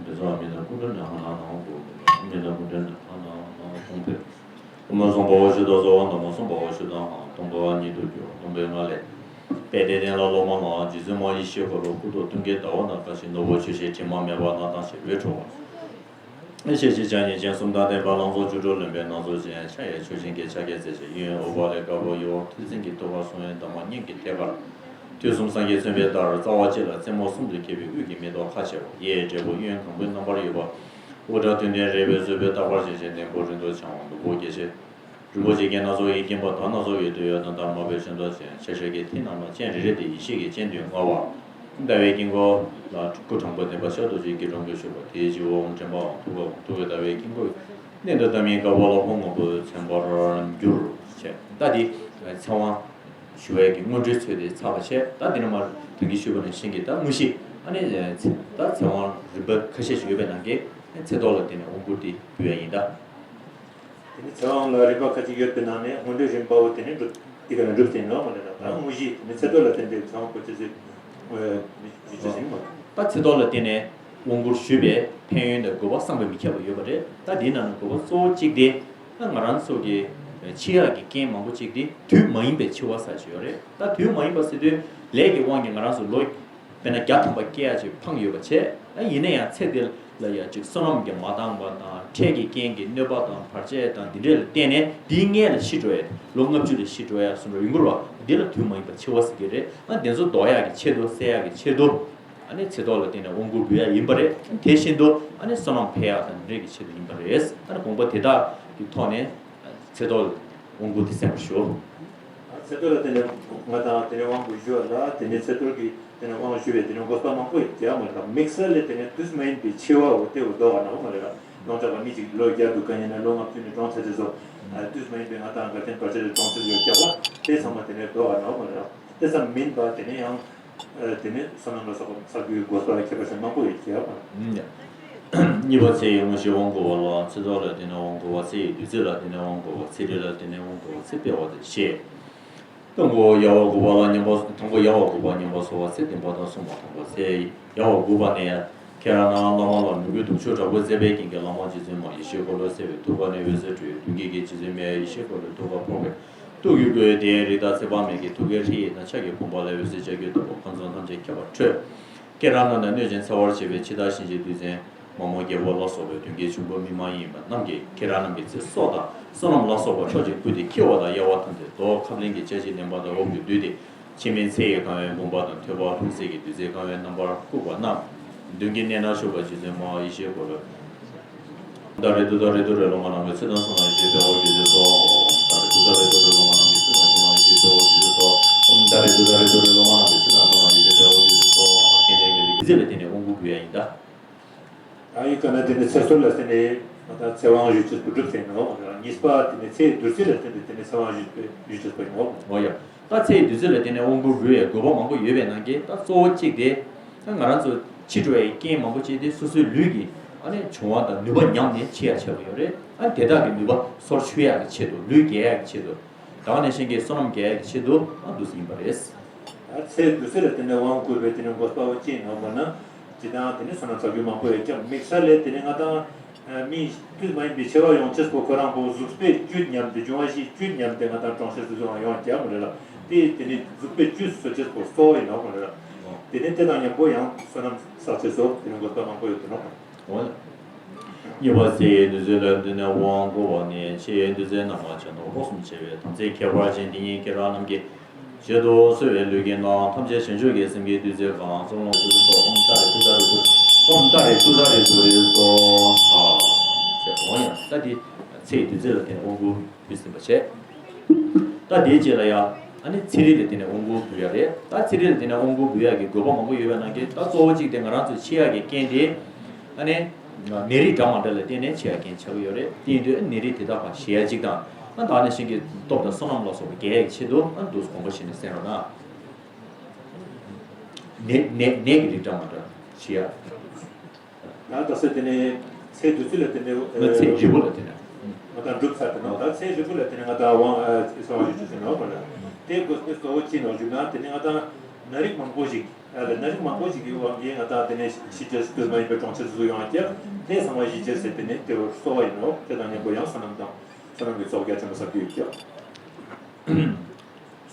བཛྲ་ཨ་མི་ཏ་ཀུ་ཌི་ནྱ་ཨ་ན་ཧཱུྃ་ཕཊ། ཨ་མི་ཏ་ཀུ་ཌི་ནྱ་ཨ་ན་ཧཱུྃ་ཕཊ། སྐུ་མ་བཟང་པོ་ཞི་དང་ཟོ་བ། ནམ་མ་བཟང་པོ་ཞི་དང་ཧ། སྟོང་པ་ཉིད་དུ་གྱུར། སྟོང་པའི་ངང་ལས་དཔལ་ལྡན་དེ་ལ་སློབ་མ་ལྔ། རྗེ་བཙུན་མ་ཡེ་ཤེས་འཁོར་ལོ། སྐུ་མདོག་སྟོན་ཀའི་ཟླ་བ་ནག་ཁ་ཞིག་ནོར་བུ་ཆུ་ཤེལ་དྲི་མ་མེད་པ་ནག་དང་ཞིག་འོད་འཕྲོ་བ། ཤེས་བྱའི་ཕྱག་རྒྱ་ཅན་གསུམ་དང་ལྡན་པ། ལང་ཚོ་བཅུ་དྲུག་ལོན་པའི་སྣ་ཚོགས་ཅན། ཕྱག་གཡས་མཆོག་སྦྱིན་གྱི་ཕྱག་རྒྱས་མཛད་ཅིང་། གཡོན་ཨུཏྤ་ལའི་དཀར་པོ་གཡོ་བ། ཐོད་ཕྲེང་གི་ཐུབ་པ་སྲུང་བའི་འདབ་མ་སྙན་གྱི་ཐད་ཀར། དུས་གསུམ་སངས་རྒྱས་མཚོན་པའི་ཟླར། རྩ་བ་གཅིག་ལ་རྩེ་མོ་གསུམ་དུ་གྱེས་པའི་དབུས་ཀྱི་མེ་ཏོག་ཁ་ཕྱེ་བ། གཡས་བགྲེས་པོ་གཡོན་གང་པོའི་རྣམ་པར་ཡོད་པ། དབུ་སྐྲ་དོན་ལྡན་རལ་པའི་མཛོད་པའི་རྟག་པར་བཞེངས་ཤིང་། ལྡེམ་པོ་རིང་ཐུང་འཕྱང་བ། ནོར་བུ་རྒྱ་ཆེ། རིན་པོ་ཆེ་རྒྱན་སྣ་ཚོགས་ཀྱིས་བརྒྱན་པ་དར་སྣ་ཚོགས་ཀྱི་ཏོག་ཡོད་དང་དར་དམར་པོའི་ཤིང་ཏོག་ཅན། ཤ་ཤ་གི་མཐིལ་རྣམས་ལ་སྤྱན་རེ་རེ་སྟེ། ཡེ་ཤེས་ཀྱི་སྤྱན་བདུན་མངའ་བ། ཟླ་བའི་དཀྱིལ་འཁོར་ལ་སྐུ་དྲང་པོ་ལྡན་པ་ཤར་རྡོ་རྗེའི་སྐྱིལ་ཀྲུང་གིས་བཞུགས་པ། དེའི་སྤྱི་བོར་འོམ་འདྲེན་པའམ་ཐུགས་ཀར་འོང་། ཐུགས་ཀར་ཟླ་བའི་དཀྱིལ་འཁོར་གནད་དུ་བཏགས་མིན་དཀར་པོ་ལ་ཧཱུྃ་སྔོན་པོས་མཚན་པར་གྱུར། ཅེས་ད་འདི་ཚེ་དབང་ཞུ་བའི་གི་སྔོན་འགྲོའི་ཚུལ་དེ་ཚར་བ་བྱས། ད་འདི་ནས་མར་ད་གིན་ཞུས་པ་ནང་བཞིན་གྱི་ད་དངོས་གཞི་ཨ་ནི་ད་ཚེ་དབང་རིམ་པ་ཁ་ཤས་ཤིག་ཡོད་པའི་ནང་གི་ཚེ་ཏོག་ལ་བརྟེན་ནས་དབང་བསྐུར་དེ་འབུལ་ཡ་ཡིན་ད། དེ་ནི་ཚེ་དབང་ལ་རིམ་པ་ཁ་ཅིག་ཡོད་པའི་ནང་ནས་སྔོན་འགྲོའི་རིམ་པ་བོ་དེ་ནི་འགྲུབ་དེ་ག་ནས་འགྲུབ་ཟིན་ནོ་མ་རེད། ད་དངོས་གཞི་དེ་ནི་ཚེ་ཏོག་ལ་བརྟེན་པའི་ཚེ་དབང་བསྐུར་ཚེ་ཚེ་ཡུལ་ཚེ་ཟིན་མ་རེད། ད་ཚེ་ཏོག་ལ་བརྟེན་ནས་དབང་བསྐུར་ཞུས་པའི་ཕན་ཡོན་དང་དགོས་པ་བསམ་གྱིས་མི་ཁྱབ་པ་ཡོད་པ་རེད། ད་དེའི་ནང་ནས་དགོས་པ་གཙོ་བོ་གཅིག་དེ་ད་ང་རང་ཚོ་གི་འཆི་ཡག་གི་རྐྱེན་མང་པོ་གཅིག་དེ་དུས་མ་ཡིན་པའི་འཆི་བ་ཟེར་ཞིག་ཡོད་རེད། ད་དུས་མ་ཡིན་པ་ཟེར་དུས་ལས་ཀྱི་དབང་གིས་ང་རང་ཚོ་ལོ་དཔེར་ན་བརྒྱ་ཐམ་པ་སྐྱེ་ཡག་ཅིག་འཕངས་ཡོད་པ་བྱས། ཨ་ཡིན་ན་ཡང་ཚེ་འདི་ལ་ཡང་ཅིག་བསོད་ནམས་ཀྱིས་མ་འདང་བ་དང་འཕྲལ་གྱི་རྐྱེན་གྱིས་གནོད་པ་དང་བར་ཆད་དང་འདི་འདྲས་ལ་བརྟེན་ནས་འདིའི་སྔས་ལ་ཤི་འགྲོ་ཡ། ལོ་ལྔ་བཅུ་ལ་ཤི་འགྲོ་ཡ་བཟོ་འདྲ་ཡོང་གི་རེད་བ། འདི་ལ་དུས་མ་ཡིན་པ་འཆི་བ་ཟེར་གྱི་རེད། ཨ་དེ་ཚོ་ཟློག་ཡག་གི་ཆེད་དུ་སེལ་ཡག་གི་ཆེད་དུ་ཨ་ནི་ཚེ་ཏོག་ལ་བརྟེན་ནས་དབང་བསྐུར་འབུལ་ཡ་ཡིན་པ་རེད། དེ་བཞིན་དུ་ཨ་ནི་བསོད་ནམས་འཕེལ་ཡག་དང་འདི་འདྲས་ཀྱི་ཆེད་དུ་ཡིན་པ་རེད། ཨ་ནི་དགོངས་པ་དེ་དག་གི་ཐོག་ནས་ཚེ་ཏོག་ལ་དབང་བསྐུར་དེ་གསན་པར་ཞུ། ཚེ་ཏོག་ལ་བརྟེན་ནས་ང་དང་དེ་ནས་དབང་བསྐུར་ཞུ་བ་ལ་དེ་ནས་ཚེ་ཏོག་གི་དེ་ནས་དབང་ཞུ་བའི་དེ་ནས་དགོས་པ་མང་པོ་ཡོད་ཀྱང་མ་རེད། དམིགས་བསལ་ལས་དེ་ནས་དུས་མ་ཡིན་པའི་འཆི་བ་འོ་དེ་འོ་ལྡོག་པ་ན་འོ་མ་རེད། ལོངས་སྤྱོད་པ་མི་གཅིག་ལོ་བརྒྱ་འདུག་ག་ཡིན་ན་ལོ་ལྔ་བཅུ་ནས་གྲོངས་ཚར་དེ་ཚོ་དུས་མ་ཡིན་པའི་ང་དང་འགལ་རྐྱེན་བར་ཆད་ལས་གྲོངས་ཚར་ཡོད་ཀྱང་བ་དེ་ཚང་མ་དེ་ནས་ལྡོག་པ་ན་འོ་མ་རེད། དེ་ཙམ་མིན་པ་དེ་ནས་ཡང་དེ་ནས་བསོད་ནམས་ལ་སོགས་པ་བསགས་རྒྱུའི་དགོས་པ་ཁྱད་པར་ཅན་མང་པོ་ཡོད་ཀྱང་བ། གཉིས་པ་ཚེ་ཡི་དངོས་གཞི་དབང་བསྐུར་བ་ལ། ཚེ་སྲོག་ལ་བརྟེན་ནས་དབང་བསྐུར་བ། ཚེ་ཡི་བདུད་རྩི་ལ་བརྟེན་ནས་དབང་བསྐུར་བ། ཚེ་རིལ་ལ་བརྟེན་ནས་དབང་བསྐུར་བ། ཚེ་སྤེལ་བ་དང་ཞེས། དང་པོ་ཡལ་བ་དགུ་པ་ལ་མཉམ་པ། དང་པོ་ཡལ་བ་དགུ་པ་མཉམ་པར་གསོལ་བ། ཚེ་བདུན་པ་དང་གསུམ་པ་དང་པོ། ཚེ་ཡལ་བ་དགུ་པ་ནས་ཡང་ཁྱེད་རང་རྣམས་བླ་མ་ལ་མོས་གུས་གདུང་ཤུགས་དྲག་པོས་བརྩེ་བའི་རྐྱེན་གྱིས་བླ་མ་རྗེ་བཙུན་མ་ཡེ་ཤེས་འཁོར་ལོའི་སྲས་པའི་ཐུགས་ཀ་ནས་འོད་ཟེར་འཕྲོས། མདུན་བསྐྱེད་ཀྱི་རྗེ་བཙུན་མའི་ཡེ་ཤེས་འཁོར་ལོའི་ཐུགས་ཀར་ཕོག་པས། ཐུགས་ཀྱི་སྒོ་ཡི་དེའི་རིགས་བདག་ཚེ་དཔག་མེད་ཀྱི་ཐུགས་ཀའི་ཧྲཱིཿཡིག་དང་ཕྱག་གི་བུམ་པ་ལས་འོད་ཟེར་ལྕགས་ཀྱུ་ལྟ་བུ་ཁམས་གསུམ་ཐམས་ཅད་ཁྱབ་པར་འཕྲོས། ཁྱེད་རང་རྣམས་ནས་གནོད་ཅིང་འཚེ་བར་བྱེད་པའི་འཆི་བདག་གཤིན་རྗེའི་བདུད་བཙན་མ་མོ་རྒྱལ་པོ་ལ་སོགས་པའི་གདོན་བགེགས་འབྱུང་པོ་མི་མ་ཡིན་པ་རྣམས་ཀྱིས་ཁྱེད་རང་རྣམས་ཀྱི་ཚེ་སྲོག་དང་བསོད་ནམས་ལ་སོགས་པ་ཕྱོགས་གཅིག་ཁུར་ཏེ་འཁྱེར་བ་དང་། གཡར་བ་ཐམས་ཅད་རྡོ་ཁ་བརླན་གྱི་ལྕགས་ཀྱུས་ལེན་པ་དང་། འོབས་ཀྱིས་བསྡུས་ཏེ་ཕྱི་མའི་ཚེ་ཡི་གང་བའི་བུམ་པ་དང་། ཐོད་པ་ལྷུང་བཟེད་ཀྱིས་བདུད་རྩིའི་གང་བའི་རྣམ་པར་བཀུག་པ་རྣམས། མདུན་གྱི་གནས་ན་བཞུགས་པ་རྗེ་བཙུན་མ་ཡེ་ཤེས་འཁོར་ལོའི། ཏཱ་རེ་ཏུ་ཏཱ་རེ་ཏུ་རེ། སློབ་མ་རྣམས་ཀྱི་ཚེ་དང་བསོད་ནམས་ཡེ་ཤེས་སྤེལ་བར་གྱུར་ཅིག་གསོལ། ཏཱ་རེ་ཏུ་ཏཱ་རེ་ཏུ་རེ། སློབ་མ་རྣམས་ཀྱི་ཚེ་དང་བསོད་ནམས་ཡེ་ཤེས་སྤེལ་བར་གྱུར་ཅིག་གསོལ། ཏཱ་རེ་ཏུ་ཏཱ་རེ་ཏུ་རེ། སློབ་མ་རྣམས་ཀྱི་ཚེ་དང་བསོད་ནམས་ཡེ་ཤེས་སྤེལ་བར་གྱུར་ཅིག་གསོལ། རྐྱེན་ལྡན་གྱི་རིགས་ཀྱི་ཚེ་ལ་བརྟེན་ནས་དབང་བསྐུར་འབུལ་ཡ་ཡིན་ད། ཨ་ཡིན་ག་ན་དེ་ནི་ཚེ་སྲོག་ལ་བརྟེན་ནས་ང་དང་ཚེ་དབང་ཞུ་ཅེས་པོ་གྲུབ་ཟིན་ནོ། གཉིས་པ་དེ་ནི་ཚེ་ཡི་བདུད་རྩི་ལ་བརྟེན་ནས་དེ་ནི་ཚེ་དབང་ཞུ་ཞུ་ཅེས་པོ་ཡིན་ནོ། འོ་ཡ། ད་ཚེ་ཡི་བདུད་རྩི་ལ་བརྟེན་ནས་དབང་བསྐུར་འབུལ་ཡའི་དགོས་པ་མང་པོ་ཡོད་པའི་ནང་གི་ད་གཙོ་བོ་གཅིག་དེ། ད་ང་རང་ཚོ་འཆི་འགྲོ་བའི་རྐྱེན་མང་པོ་ཅིག་དེ་སོ་སོའི་ལུས་ཀྱི་ཨ་ནི་བྱུང་བ་དང་ནུས་པ་ཉམས་ནས་འཆི་ཡ་ཆགས་ཀྱི་ཡོད་རེད། ཨ་དེ་དག་གི་ནུས་པ་སོར་ཆུད་ཡག་གི་ཆེད་དུ། ལུས་རྒྱས་ཡག་གི་ཆེད་དུ། ད་ག་ནང་བཞིན་གྱི་བསོད་ནམས་རྒྱས་ཡག་གི་ཆེད་དུ་ཨ་འདུག་སེ་ཡིན་པ་རེད། ཚེ་བདུད་རྩི་ལ་བརྟེན་ནས་དབང་བསྐུར་བའི་དེ་ནི་དགོས་པ་བོ་ཅི་ཡིན་ནོ་མ་ན། ཇི་ལྟར་དེ་ནི་བསོད་ནམས་བསགས་རྒྱུ་མང་པོ་ཡོད་ཀྱང་། དམིགས་བསལ་ལས་དེ་ནི་ང་དང་མི་དུས་མ་ཡིན་པའི་འཆི་བ་ཡོང་ཅེས་པོ་ཁོ་རང་པོ་གཟུགས་པོའི་བཅུད་ཉམས་ཏེ། འབྱུང་བ་བཞིའི་བཅུད་ཉམས་ཏེ་ང་དང་གྲོངས་ཤེས་སུ་སོང་བ་ཡོང་ཀྱང་མ་རེད་ལ། དེ་དེ་ནི་གཟུགས་པོའི་བཅུད་གསོ་ཅེས་པོ་གཙོ་བོ་ཡིན་ནོ་མ་རེད་ལ། དེ་ནི་དེ་དང་མཉམ་པོ་ཡང་བསོད་ནམས་བསགས་ཅེས་སོགས་དེ་ནི་དགོས་པ་མང་པོ་ཡོད་དེ་ནོ། འོ་ན། གཉིས་པ་ཚེ་ཡི་བདུད་རྩི་ལ་བརྟེན་ནས་དབང་བསྐུར་བ་ནི། འཆི་བའི་བདུད་རྩི་རྣམ་པར་བྱས་ནོ། སྒོ་གསུམ་འཆི་བའི་དམ་ཚིག་ཁྱད་པར་ཅན་འདི་ཉིད་ཁྱེད་རང་རྣམས་ཀྱི་ཆེད་དུ་གསོལ་བའི་ལུས་ཀྱི་ནང་ཐམས་ཅད་བྱང་ཆུབ་ཀྱི་སེམས་ཀྱི་བདུད་རྩི་གང་། ཙོག་ལོང་ཏུ་རེ་སོ། ཨོཾ་ཏཱ་རེ་ཏུཏྟཱ་རེ་ཏུ་རེ། ཨོཾ་ཏཱ་རེ་ཏུཏྟཱ་རེ་ཏུ་རེ་སྭཱ་ཧཱ། ཟེར་འོ་ཡང་ད་འདི་ཚེ་ཡི་བདུད་རྩི་ལ་བརྟེན་ནས་དབང་བསྐུར་ཕུལ་ཟིན་པ་བྱས། ད་དེའི་རྗེས་ལ་ཡང་ཨ་ནི་ཚེ་རིལ་ལ་བརྟེན་ནས་དབང་བསྐུར་ཕུལ་ཡ་རེད། ད་ཚེ་རིལ་ལ་བརྟེན་ནས་དབང་བསྐུར་ཕུལ་ཡ་གི་དགོས་པ་མང་པོ་ཡོད་པའི་ནང་གི་ད་གཙོ་བོ་གཅིག་དེ་ང་རང་ཚོ་འཆི་ཡ་གི་རྐྱེན་དེ་ཨ་ནི་ནད་རིགས་འདྲ་མ་འདྲ་ལ་བརྟེན་ནས་འཆི་ཡ་རྐྱེན་ཆགས་ཀྱི་ཡོད་རེད། དེ་ཡིན་དུས་ཨ་ནི་ནད་རིགས་དེ་དག་ཕར་ཞི་ཡ་གཅིག་དང་། ཨ་ད་ག་ནང་བཞིན་གྱི་སྟོབས་དང་བསོད་ནམས་ལ་སོགས་པ་རྒྱས་ཡ་གི་ཆེད་དུ་ཨ་ནི་འདུག་སེ་དགོངས་པ་བཞེས་ནས་གསན་རོགས་གནང་། ནད་ནད་ནད་ཀྱི་རིགས་འདྲ་མ་འདྲ་ཞི་ཡ། ཡང་ད་ཚེ་དེ་ནས་ཚེ་བདུད་རྩི་ལ་བརྟེན་ནས། ང་ཚེ་རིལ་བུ་ལ་བརྟེན་ནས། ང་དང་འགྲུབ་ཚར་ཏེ་ནོ། ད་ཚེ་རིལ་བུ་ལ་བརྟེན་ནས་ང་དང་དབང་ཨ་ཚེ་དབང་ཞུ་ཅེས་ཟེར་ནོ་མ་རེད། དེ་དགོས་པའི་གཙོ་བོ་ཅི་ནོ་ཞུ་ན། དེ་ནི་ང་དང་ནད་རིགས་མང་པོ་ཞིག་ཨ་ལ་ནད་རིགས་མང་པོ་ཞིག་གི་དབང་གིས་ང་དང་དེ་ནས་ཤི་ཅེས་དུས་མ་ཡིན་པའི་གྲོངས་ཅེས་སུ་ཡོང་ཀྱང་དེ་ཚང་མ་ཞི་ཅེས་ཟེར་དེ་ནི་དེ་བར་གསོལ་བ་ཡིན་ནོ། དེ་དང་མཉམ་པོ་ཡང་བསོད་ནམས་དང་བསོད་ནམས་ཀྱི་ཚོགས་རྒྱ་ཆེན་པོ་བསགས་རྒྱུ་ཡོད་ཀྱང་།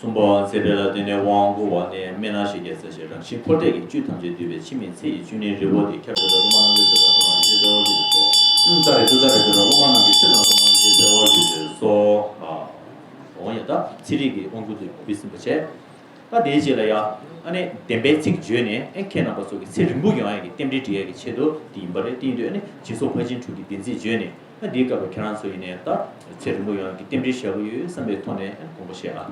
གསུམ་པ། ཚེ་རིལ་ལ་བརྟེན་ནས་དབང་བསྐུར་བ་ནི། སྨན་སྣ་ཞིག་གི་ཚེ་ཞིག་རང་བཞིན་འཁོར་འདས་ཀྱི་བཅུད་ཐམས་ཅད་བསྡུས་པའི་འཆི་མེད་ཚེ་ཡི་བཅུད་ནི་རིལ་བུ་སྟེ། ཁྱབ་བྱེད་དང་སློབ་མ་རྣམས་ཀྱི་ཚེ་དང་བསོད་ནམས་ཡེ་ཤེས་སྤེལ་བར་གྱུར་ཅིག་གསོལ། ཨོཾ་ཏཱ་རེ་ཏུཏྟཱ་རེ་ཏུ་རེ། སློབ་མ་རྣམས་ཀྱི་ཚེ་དང་བསོད་ནམས་ཡེ་ཤེས་སྤེལ་བར་གྱུར་ཅིག་གསོལ། ཨ། འོ་ཡ། ད་ཚེ་རིལ་གྱི་དབང་བསྐུར་དེ་འབུལ་ཟིན་པ་བྱས། ད་དེའི་རྗེས་ལ་ཡ། ཨ་ནི་བདེན་པའི་ཚིག་བརྗོད་ནས་ཨེ་ཁྱེད་རྣམ་པ་ཚོ་གི་ཚེ་རིང་པོ་ཡོང་ཡ་གི་རྟེན་འབྲེལ་སྒྲིག་ཡ་གི་ཆེད་དུ་དེ་ཡིན་པ་རེད། དེ་ཡིན་དུས་ཨ་ནི་སྦྱིན་སོགས་ཕར་ཕྱིན་དྲུག་གི་བདེན་ཚིག་བརྗོད་ནས། འདིའི་སྐབས་ལ་ཁྱེད་རང་ཚོ་ཡིན་ནའི་ད་ཚེ་རིང་པོ་ཡོང་གི་རྟེན་འབྲེལ་བཞག་གི་ཡོད་བསམ་པའི་ཐོག་ནས་དགོངས་པ་བཞེས་ཨ།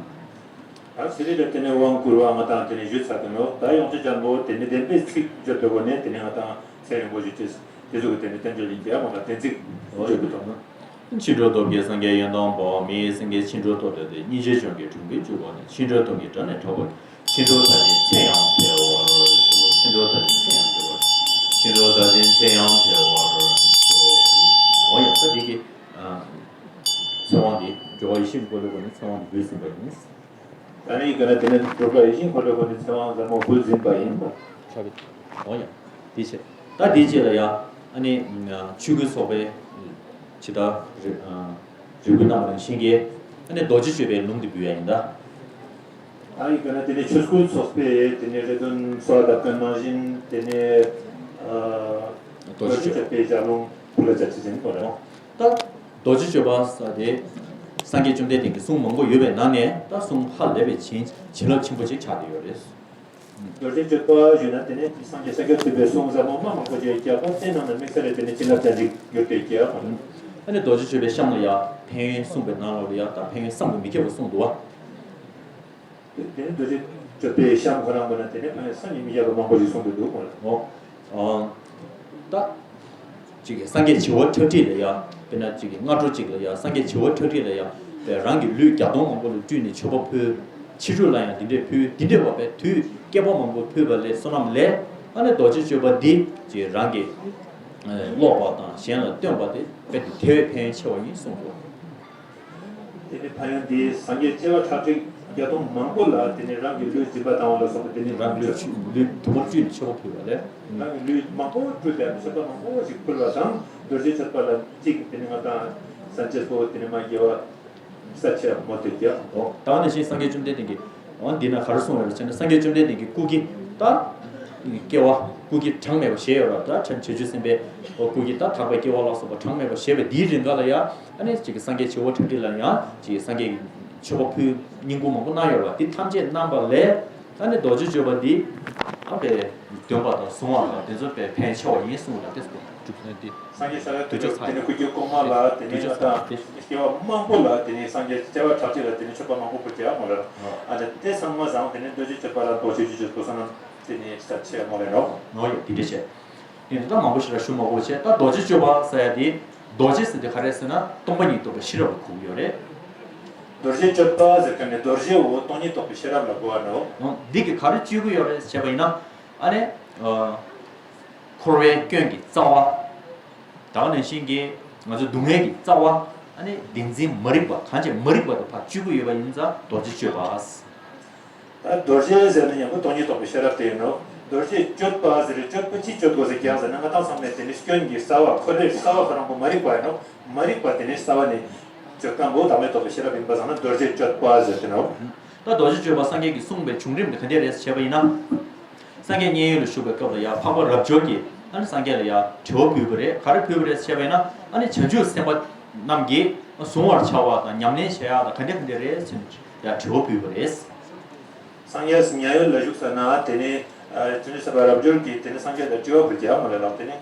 ད་ཚེ་རིང་ལ་དེ་ནས་དབང་བསྐུར་བ་ང་དང་དེ་ནས་ཞུས་ཚར་གི་ནོ། ད་ཡོངས་ཆེན་འཇམ་པོ་དེ་ནས་བདེན་པའི་ཚིག་བརྗོད་པའི་སྒོ་ནས་དེ་ནས་ང་དང་ཚེ་རིང་པོ་ཞུ་ཅེས་དེ་ཚོ་གི་དེ་ནས་བསྟན་བཅོས་ཡིན་གྱི་ཨ། ང་དང་བདེན་ཚིག་བརྗོད་པའི་ཐོག་ན། ཕྱི་འགྲོ་སྟོབས་ཀྱིས་སངས་རྒྱས་ཡོན་ཏན་སྤོང་། མི་ཡི་སེང་གེ་ཕྱི་འགྲོ་ལྟོ་འདོད་དེ། སྙིང་རྗེ་ལྗོན་གྱི་གྲོང་ཁྱེར་བཅུ་པོ་ནས། ཕྱི་འགྲོ་སྟོབས་ཀྱིས་དགྲ་ནི་ཕྲག་པ་ནས། ཕྱི་འགྲོ་མཐར་ཕྱིན་ཚེ་ཡང་འཕེལ་བར་ཤོག་ཕྱི་འགྲོ་མཐར་ཕྱིན་ཚེ་ཡང་འཕེལ་བར། ཕྱི་འགྲོ་མཐར་ཕྱིན་ཚེ་ཡང་འཕེལ་བར་ཤོག་འོ་ཡ། ད་འདི་གི་ཨ་ཚེ་དབང་འདི་སྒྲོལ་དཀར་ཡེ་ཤེས་ཀྱི་འཁོར་ལོའི་སྒོ་ནས་ཚེ་དབང་འདི་འབུལ་ཟིན་པ་ཡིན། ད་ནི་ག་ན་དེ་ནས་སྒྲོལ་དཀར་ཡེ་ཤེས་ཀྱི་འཁོར་ལོའི་སྒོ་ནས་ཚེ་དབང་ཟབ་མོ་འབུལ་ཟིན་པ་ཡིན། འོ་ཡ། འདི་བྱས། ད་འདིའི་རྗེས་ལ་ཡ་ཨ་ནི་ཆོས་སྐུའི་ཚོགས་པའི་ཇི་ལྟར་རེ་རེ་སྐུལ་གནང་བ་ནང་བཞིན་གྱི་ཨ་ནི་རྡོ་རྗེ་གཅོད་པའི་ལུང་འདི་འབུལ་ཡ་ཡིན་ད། ཨ་ཡི་ག་ན་དེ་ནས་ཆོས་སྐུའི་ཚོགས་པས་དེ་ནས་རེ་འདུན་གསོལ་བ་གདབ་མཁན་ནང་བཞིན་དེ་ནས་ཨ་རྡོ་རྗེ་གཅོད་པའི་ལྗགས་ལུང་ཕུལ་ལ་བྱ་ཆེད་ཅན་པོ་རེད། ད་རྡོ་རྗེ་གཅོད་པ་ཟེར་དེ་སངས་རྒྱས་བཅོམ་ལྡན་འདས་ཀྱི་གསུང་མང་པོ་ཡོད་པའི་ནང་ནས་ད་གསུང་ཧ་ལས་པའི་བྱིན་བྱིན་རླབས་ཆེན་པོ་ཅིག་ཆགས་བསྡད་ཡོད་རེད། རྡོ་རྗེ་གཅོད་པ་ཞུས་ན་དེ་ནས་སངས་རྒྱས་ཤཱཀྱ་ཐུབ་པའི་གསུང་ཟབ་མོ་མ་མང་པོ་ཅིག་རྒྱ་གར་བསྟན་ནང་ནས་དམིགས་བསལ་རེ་དེ་ནས་བྱིན་རླབས་ཅན་ཅིག་གྱུར་ཏེ་རྒྱལ་བ། ཨ་ནི་རྡོ་རྗེ་གཅོད་པའི་གཤམ་ལ་ཡ་ཕན་ཡོན་གསུངས་པའི་ནང་ལོགས་ལ་ཡ་ད་ཕན་ཡོན་བསམ་གྱིས་མི་ཁྱབ་པ་གསུངས་འདུག་བ། དེ་ནས་རྡོ་རྗེ་གཅོད་པའི་གཤམ་ཁོ་རང་པོ་ན་དེ་ནས་ཕན་ཡོན་བསམ་གྱིས་མི་ཁྱབ་པ་མང་པོ་ཞིག་གསུངས་འདུག་འདུག་མོད། ཨོ། ཨ། ད། ཅིག་གི་སངས་རྒྱས་བྱེ་བ་ཁྲག་ཁྲིག་ལ་ཡ། དཔེར་ན་ཅིག་གི་སྔ་དྲོ་གཅིག་ལ་ཡ་སངས་རྒྱས་བྱེ་བ་ཁྲག་ཁྲིག་ལ་ཡ། དཔེ་རང་གི་ལུས་བརྒྱ་སྟོང་མང་པོ་ལ་སྤྲུལ་ནས་མཆོད་པ་ཕུལ། ཕྱི་དྲོ་ལ་ཡང་འདི་འདྲས་ཕུལ། འདི་འདྲས་བ་པའི་དུས་བསྐལ་པ་མང་པོ་ཕུལ་བ་ལས་བསོད་ནམས་ལས། ཨ་ནི་རྡོ་རྗེ་གཅོད་པ་འདི་ཅིག་རང་གི་ཀློག་པ་དང་གཞན་ལ་སྟོན་པ་དེ་དཔེ་དེ་དེ་བས་ཕན་ཡོན་ཆེ་བ་ཡིན་གསུངས་འདུག་དེ་ནི་ཕན་ཡོན་འདི་སངས་རྒྱས་བྱེ་བ་ཁྲག་ཁྲིག་བརྒྱ་སྟོང་མང་པོ་ལ་དེ་ནི་རང་གི་ལུས་སྦྱིན་པ་བཏང་བ་ལ་སོགས་པ་དེ་ནི་རང་གི་ལུས་ལུས་དུ་མར་བཅུད་ནས་ཆེ་བ་ཕུལ་བ་ལས། རང་གི་ལུས་མང་པོ་སྤྲུལ་ཏེ་མཆོད་པ་མང་པོ་ཞིག་ཕུལ་བ་དང་རྡོ་རྗེ་གཅོད་པ་ལ་གཅིག་དེ་ནི་ང་དང་སངས་རྒྱས་པོ་དེ་ནི་མ་དགེ་བ་ས་ཆེ་མོ་དེ་རྒྱ། ད་ནི་ཞིག་སངས་རྒྱས་བཅོམ་ལྡན་འདས་ཀྱིས་འོ་འདི་ན་ག་རེ་གསུངས་ཡོད་ལ་བྱས་ན་སངས་རྒྱས་བཅོམ་ལྡན་འདས་ཀྱི་སྐུ་གི་ད། སྐྱེ་བ་སྐུ་གི་གྲངས་མེད་པ་བཞེས་ཡོད་ར། ད་བྱང་བྱང་ཆུབ་སེམས་དཔའི་སྐུ་གི་ད་དག་པའི་སྐྱེ་བ་ལ་སོགས་པ་གྲངས་མེད་པ་བཞེས་པའི་འདིའི་རིང་ག་ལ་ཡང་ཨ་ནི་ཅིག་གི་སངས་རྒྱས་བྱེ་བ་ཁྲག་ཁྲིག་ལ་ཡང་ཅིག་སངས་རྒྱས་མཆོད་པ་ཕུལ་བསྙེན་བཀུར་མང་པོ་གནང་ཡོད་ར། འདི་ཐམས་ཅད་གནང་པ་ལས་ཨ་ནི་རྡོ་རྗེ་གཅོད་པ་འདི་ཨ་ཕའི་འདོན་པ་དང་བཟུང་བ་དང་དེ་ཚོ་ཕའི་ཕན་ཆེ་བ་ཡིན་གསུངས་ལ་དེ་སྐོར་གྲུབ་ཚུལ་འདི། སངས་རྒྱས་ས་ལ་དུས་ཚོད་ཚར་དེ་ནི་ཡོད། སྐུ་སྐྱེ་གོང་མ་ལ་དེ་ནི་དུས་ཚོད་ཚར་ང་དང་དེ། སྐྱེ་བ་མང་པོ་ལ་དེ་ནི་སངས་རྒྱས་སྐྱེ་བ་ཁྲག་ཁྲིག་ལ་དེ་ནི་མཆོད་པ་མང་པོ་ཕུལ་ཀྱང་མ་ལ། ཨ་ནི་དེ་ཚང་མ་བཟང་དེ་ནི་རྡོ་རྗེ་གཅོད་པ་ལ་རྡོ་རྗེ་གཅོད་པ་སོང་ན་དེ་ནི་ས་ཆེ་མོ་རེད་ནོ། ནོ་ཡོད་དེ་འདྲ་བྱས། དེ་ནི་ད་མང་པོ་ཞིག་ལ་ཞུ་མ་དགོས་བྱས། ད་རྡོ་རྗེ་གཅོད་པ་ཟེར་ཡ་དེ་རྡོ་རྗེ་ཟེར་དེ་ག་རེ་ཟེར་ན་སྟོང་པ་ཉིད་རྟོགས་པའི་ཤེས་རབ་ལ་གོ་གི་ཡོད་རེད། རྡོ་རྗེ་གཅོད་པ་ཟེར་མཁན་ནི་རྡོ་རྗེའོ་སྟོང་ཉིད་རྟོགས་པའི་ཤེས་རབ་ལ་གོ་བ་ནོ། འོ་འདི་གི་ག་རེ་གཅོད་ཀྱི་ཡོད་རེད་ཟེར་བ་ཡིན་ན། ཨ་ནི། འཁོར་བའི་སྐྱོན་གྱི་རྩ་བ། ད་ག་ནང་བཞིན་གྱི་ང་ཚོ་སྡུག་བསྔལ་གྱི་རྩ་བ། ཨ་ནི་བདེན་འཛིན་མ་རིག་པ་གང་བྱས་མ་རིག་པ་དེ་ཕར་གཅོད་ཀྱི་ཡོད་པ་ཡིན་ཙང་རྡོ་རྗེ་གཅོད་པ། ད་རྡོ་རྗེ་ཟེར་ན་ཡང་སྟོང་ཉིད་རྟོགས་པའི་ཤེས་རབ་དེ་ཡིན་ནོ། རྡོ་རྗེ་གཅོད་པ་ཟེར་རེད། གཅོད་པ་ཅི་གཅོད་དགོས་ཟེར་ཀྱང་ཟེར་ན་ང་དང་ཚང་མས་དེ་ནི་སྐྱོན་གྱི་རྩ་བ་འཁོར་བའི་རྩ་བ་ཁོ་རང་པོ་མ་རིག་པ་ཡིན་ནོ། མ་རིག་པ་དེ་ནི་རྩ་བ་ནས་གཅོད་སྟངས་པོ་བདག་མེད་རྟོགས་པའི་ཤེས་རབ་ཡིན་པ་ཙང་ན་རྡོ་རྗེ་གཅོད་པ་ཟེར་དེ་ནོ། ད་རྡོ་རྗེ་གཅོད་པ་སངས་རྒྱས་ཀྱིས་གསུངས་པའི་བྱུང་རིམ་དེ་ག་འདྲ་རེད་ཟེར་བྱས་པ་ཡིན་ན། སངས་རྒྱས་མཉན་ཡོད་ལ་བཞུགས་པའི་སྐབས་ལ་ཡང་འཕགས་པ་རབ་འབྱོར་གྱིས་ཨ་ནི་སངས་རྒྱས་ལ་ཡང་དྲི་བ་ཕུལ་བ་རེད། ག་རེ་ཕུལ་བ་རེད་ཟེར་བ་ཡིན་ན། ཨ་ནི་བྱང་ཆུབ་སེམས་དཔའ་རྣམས་ཀྱིས་གཟུང་བར་བྱ་བ་དང་ཉམས་ལེན་བྱེད་ཡག་དང་ག་འདྲ་ག་འདྲ་རེད་ཟེར་ནས་ཡང་དྲི་བ་ཕུལ་བ་རེད། སངས་རྒྱས་མཉན་ཡོད་ལ་བཞུགས་ས་ན་དེ་ནས་བྱང་ཆུབ་སེམས་དཔའ་རབ་འབྱོར་གྱིས་དེ་ནས་སངས་རྒྱས་ལ་དྲི་བ་ཕུལ་གྱི་ཡ་མ་ལས་ལགས་དེ་ནས།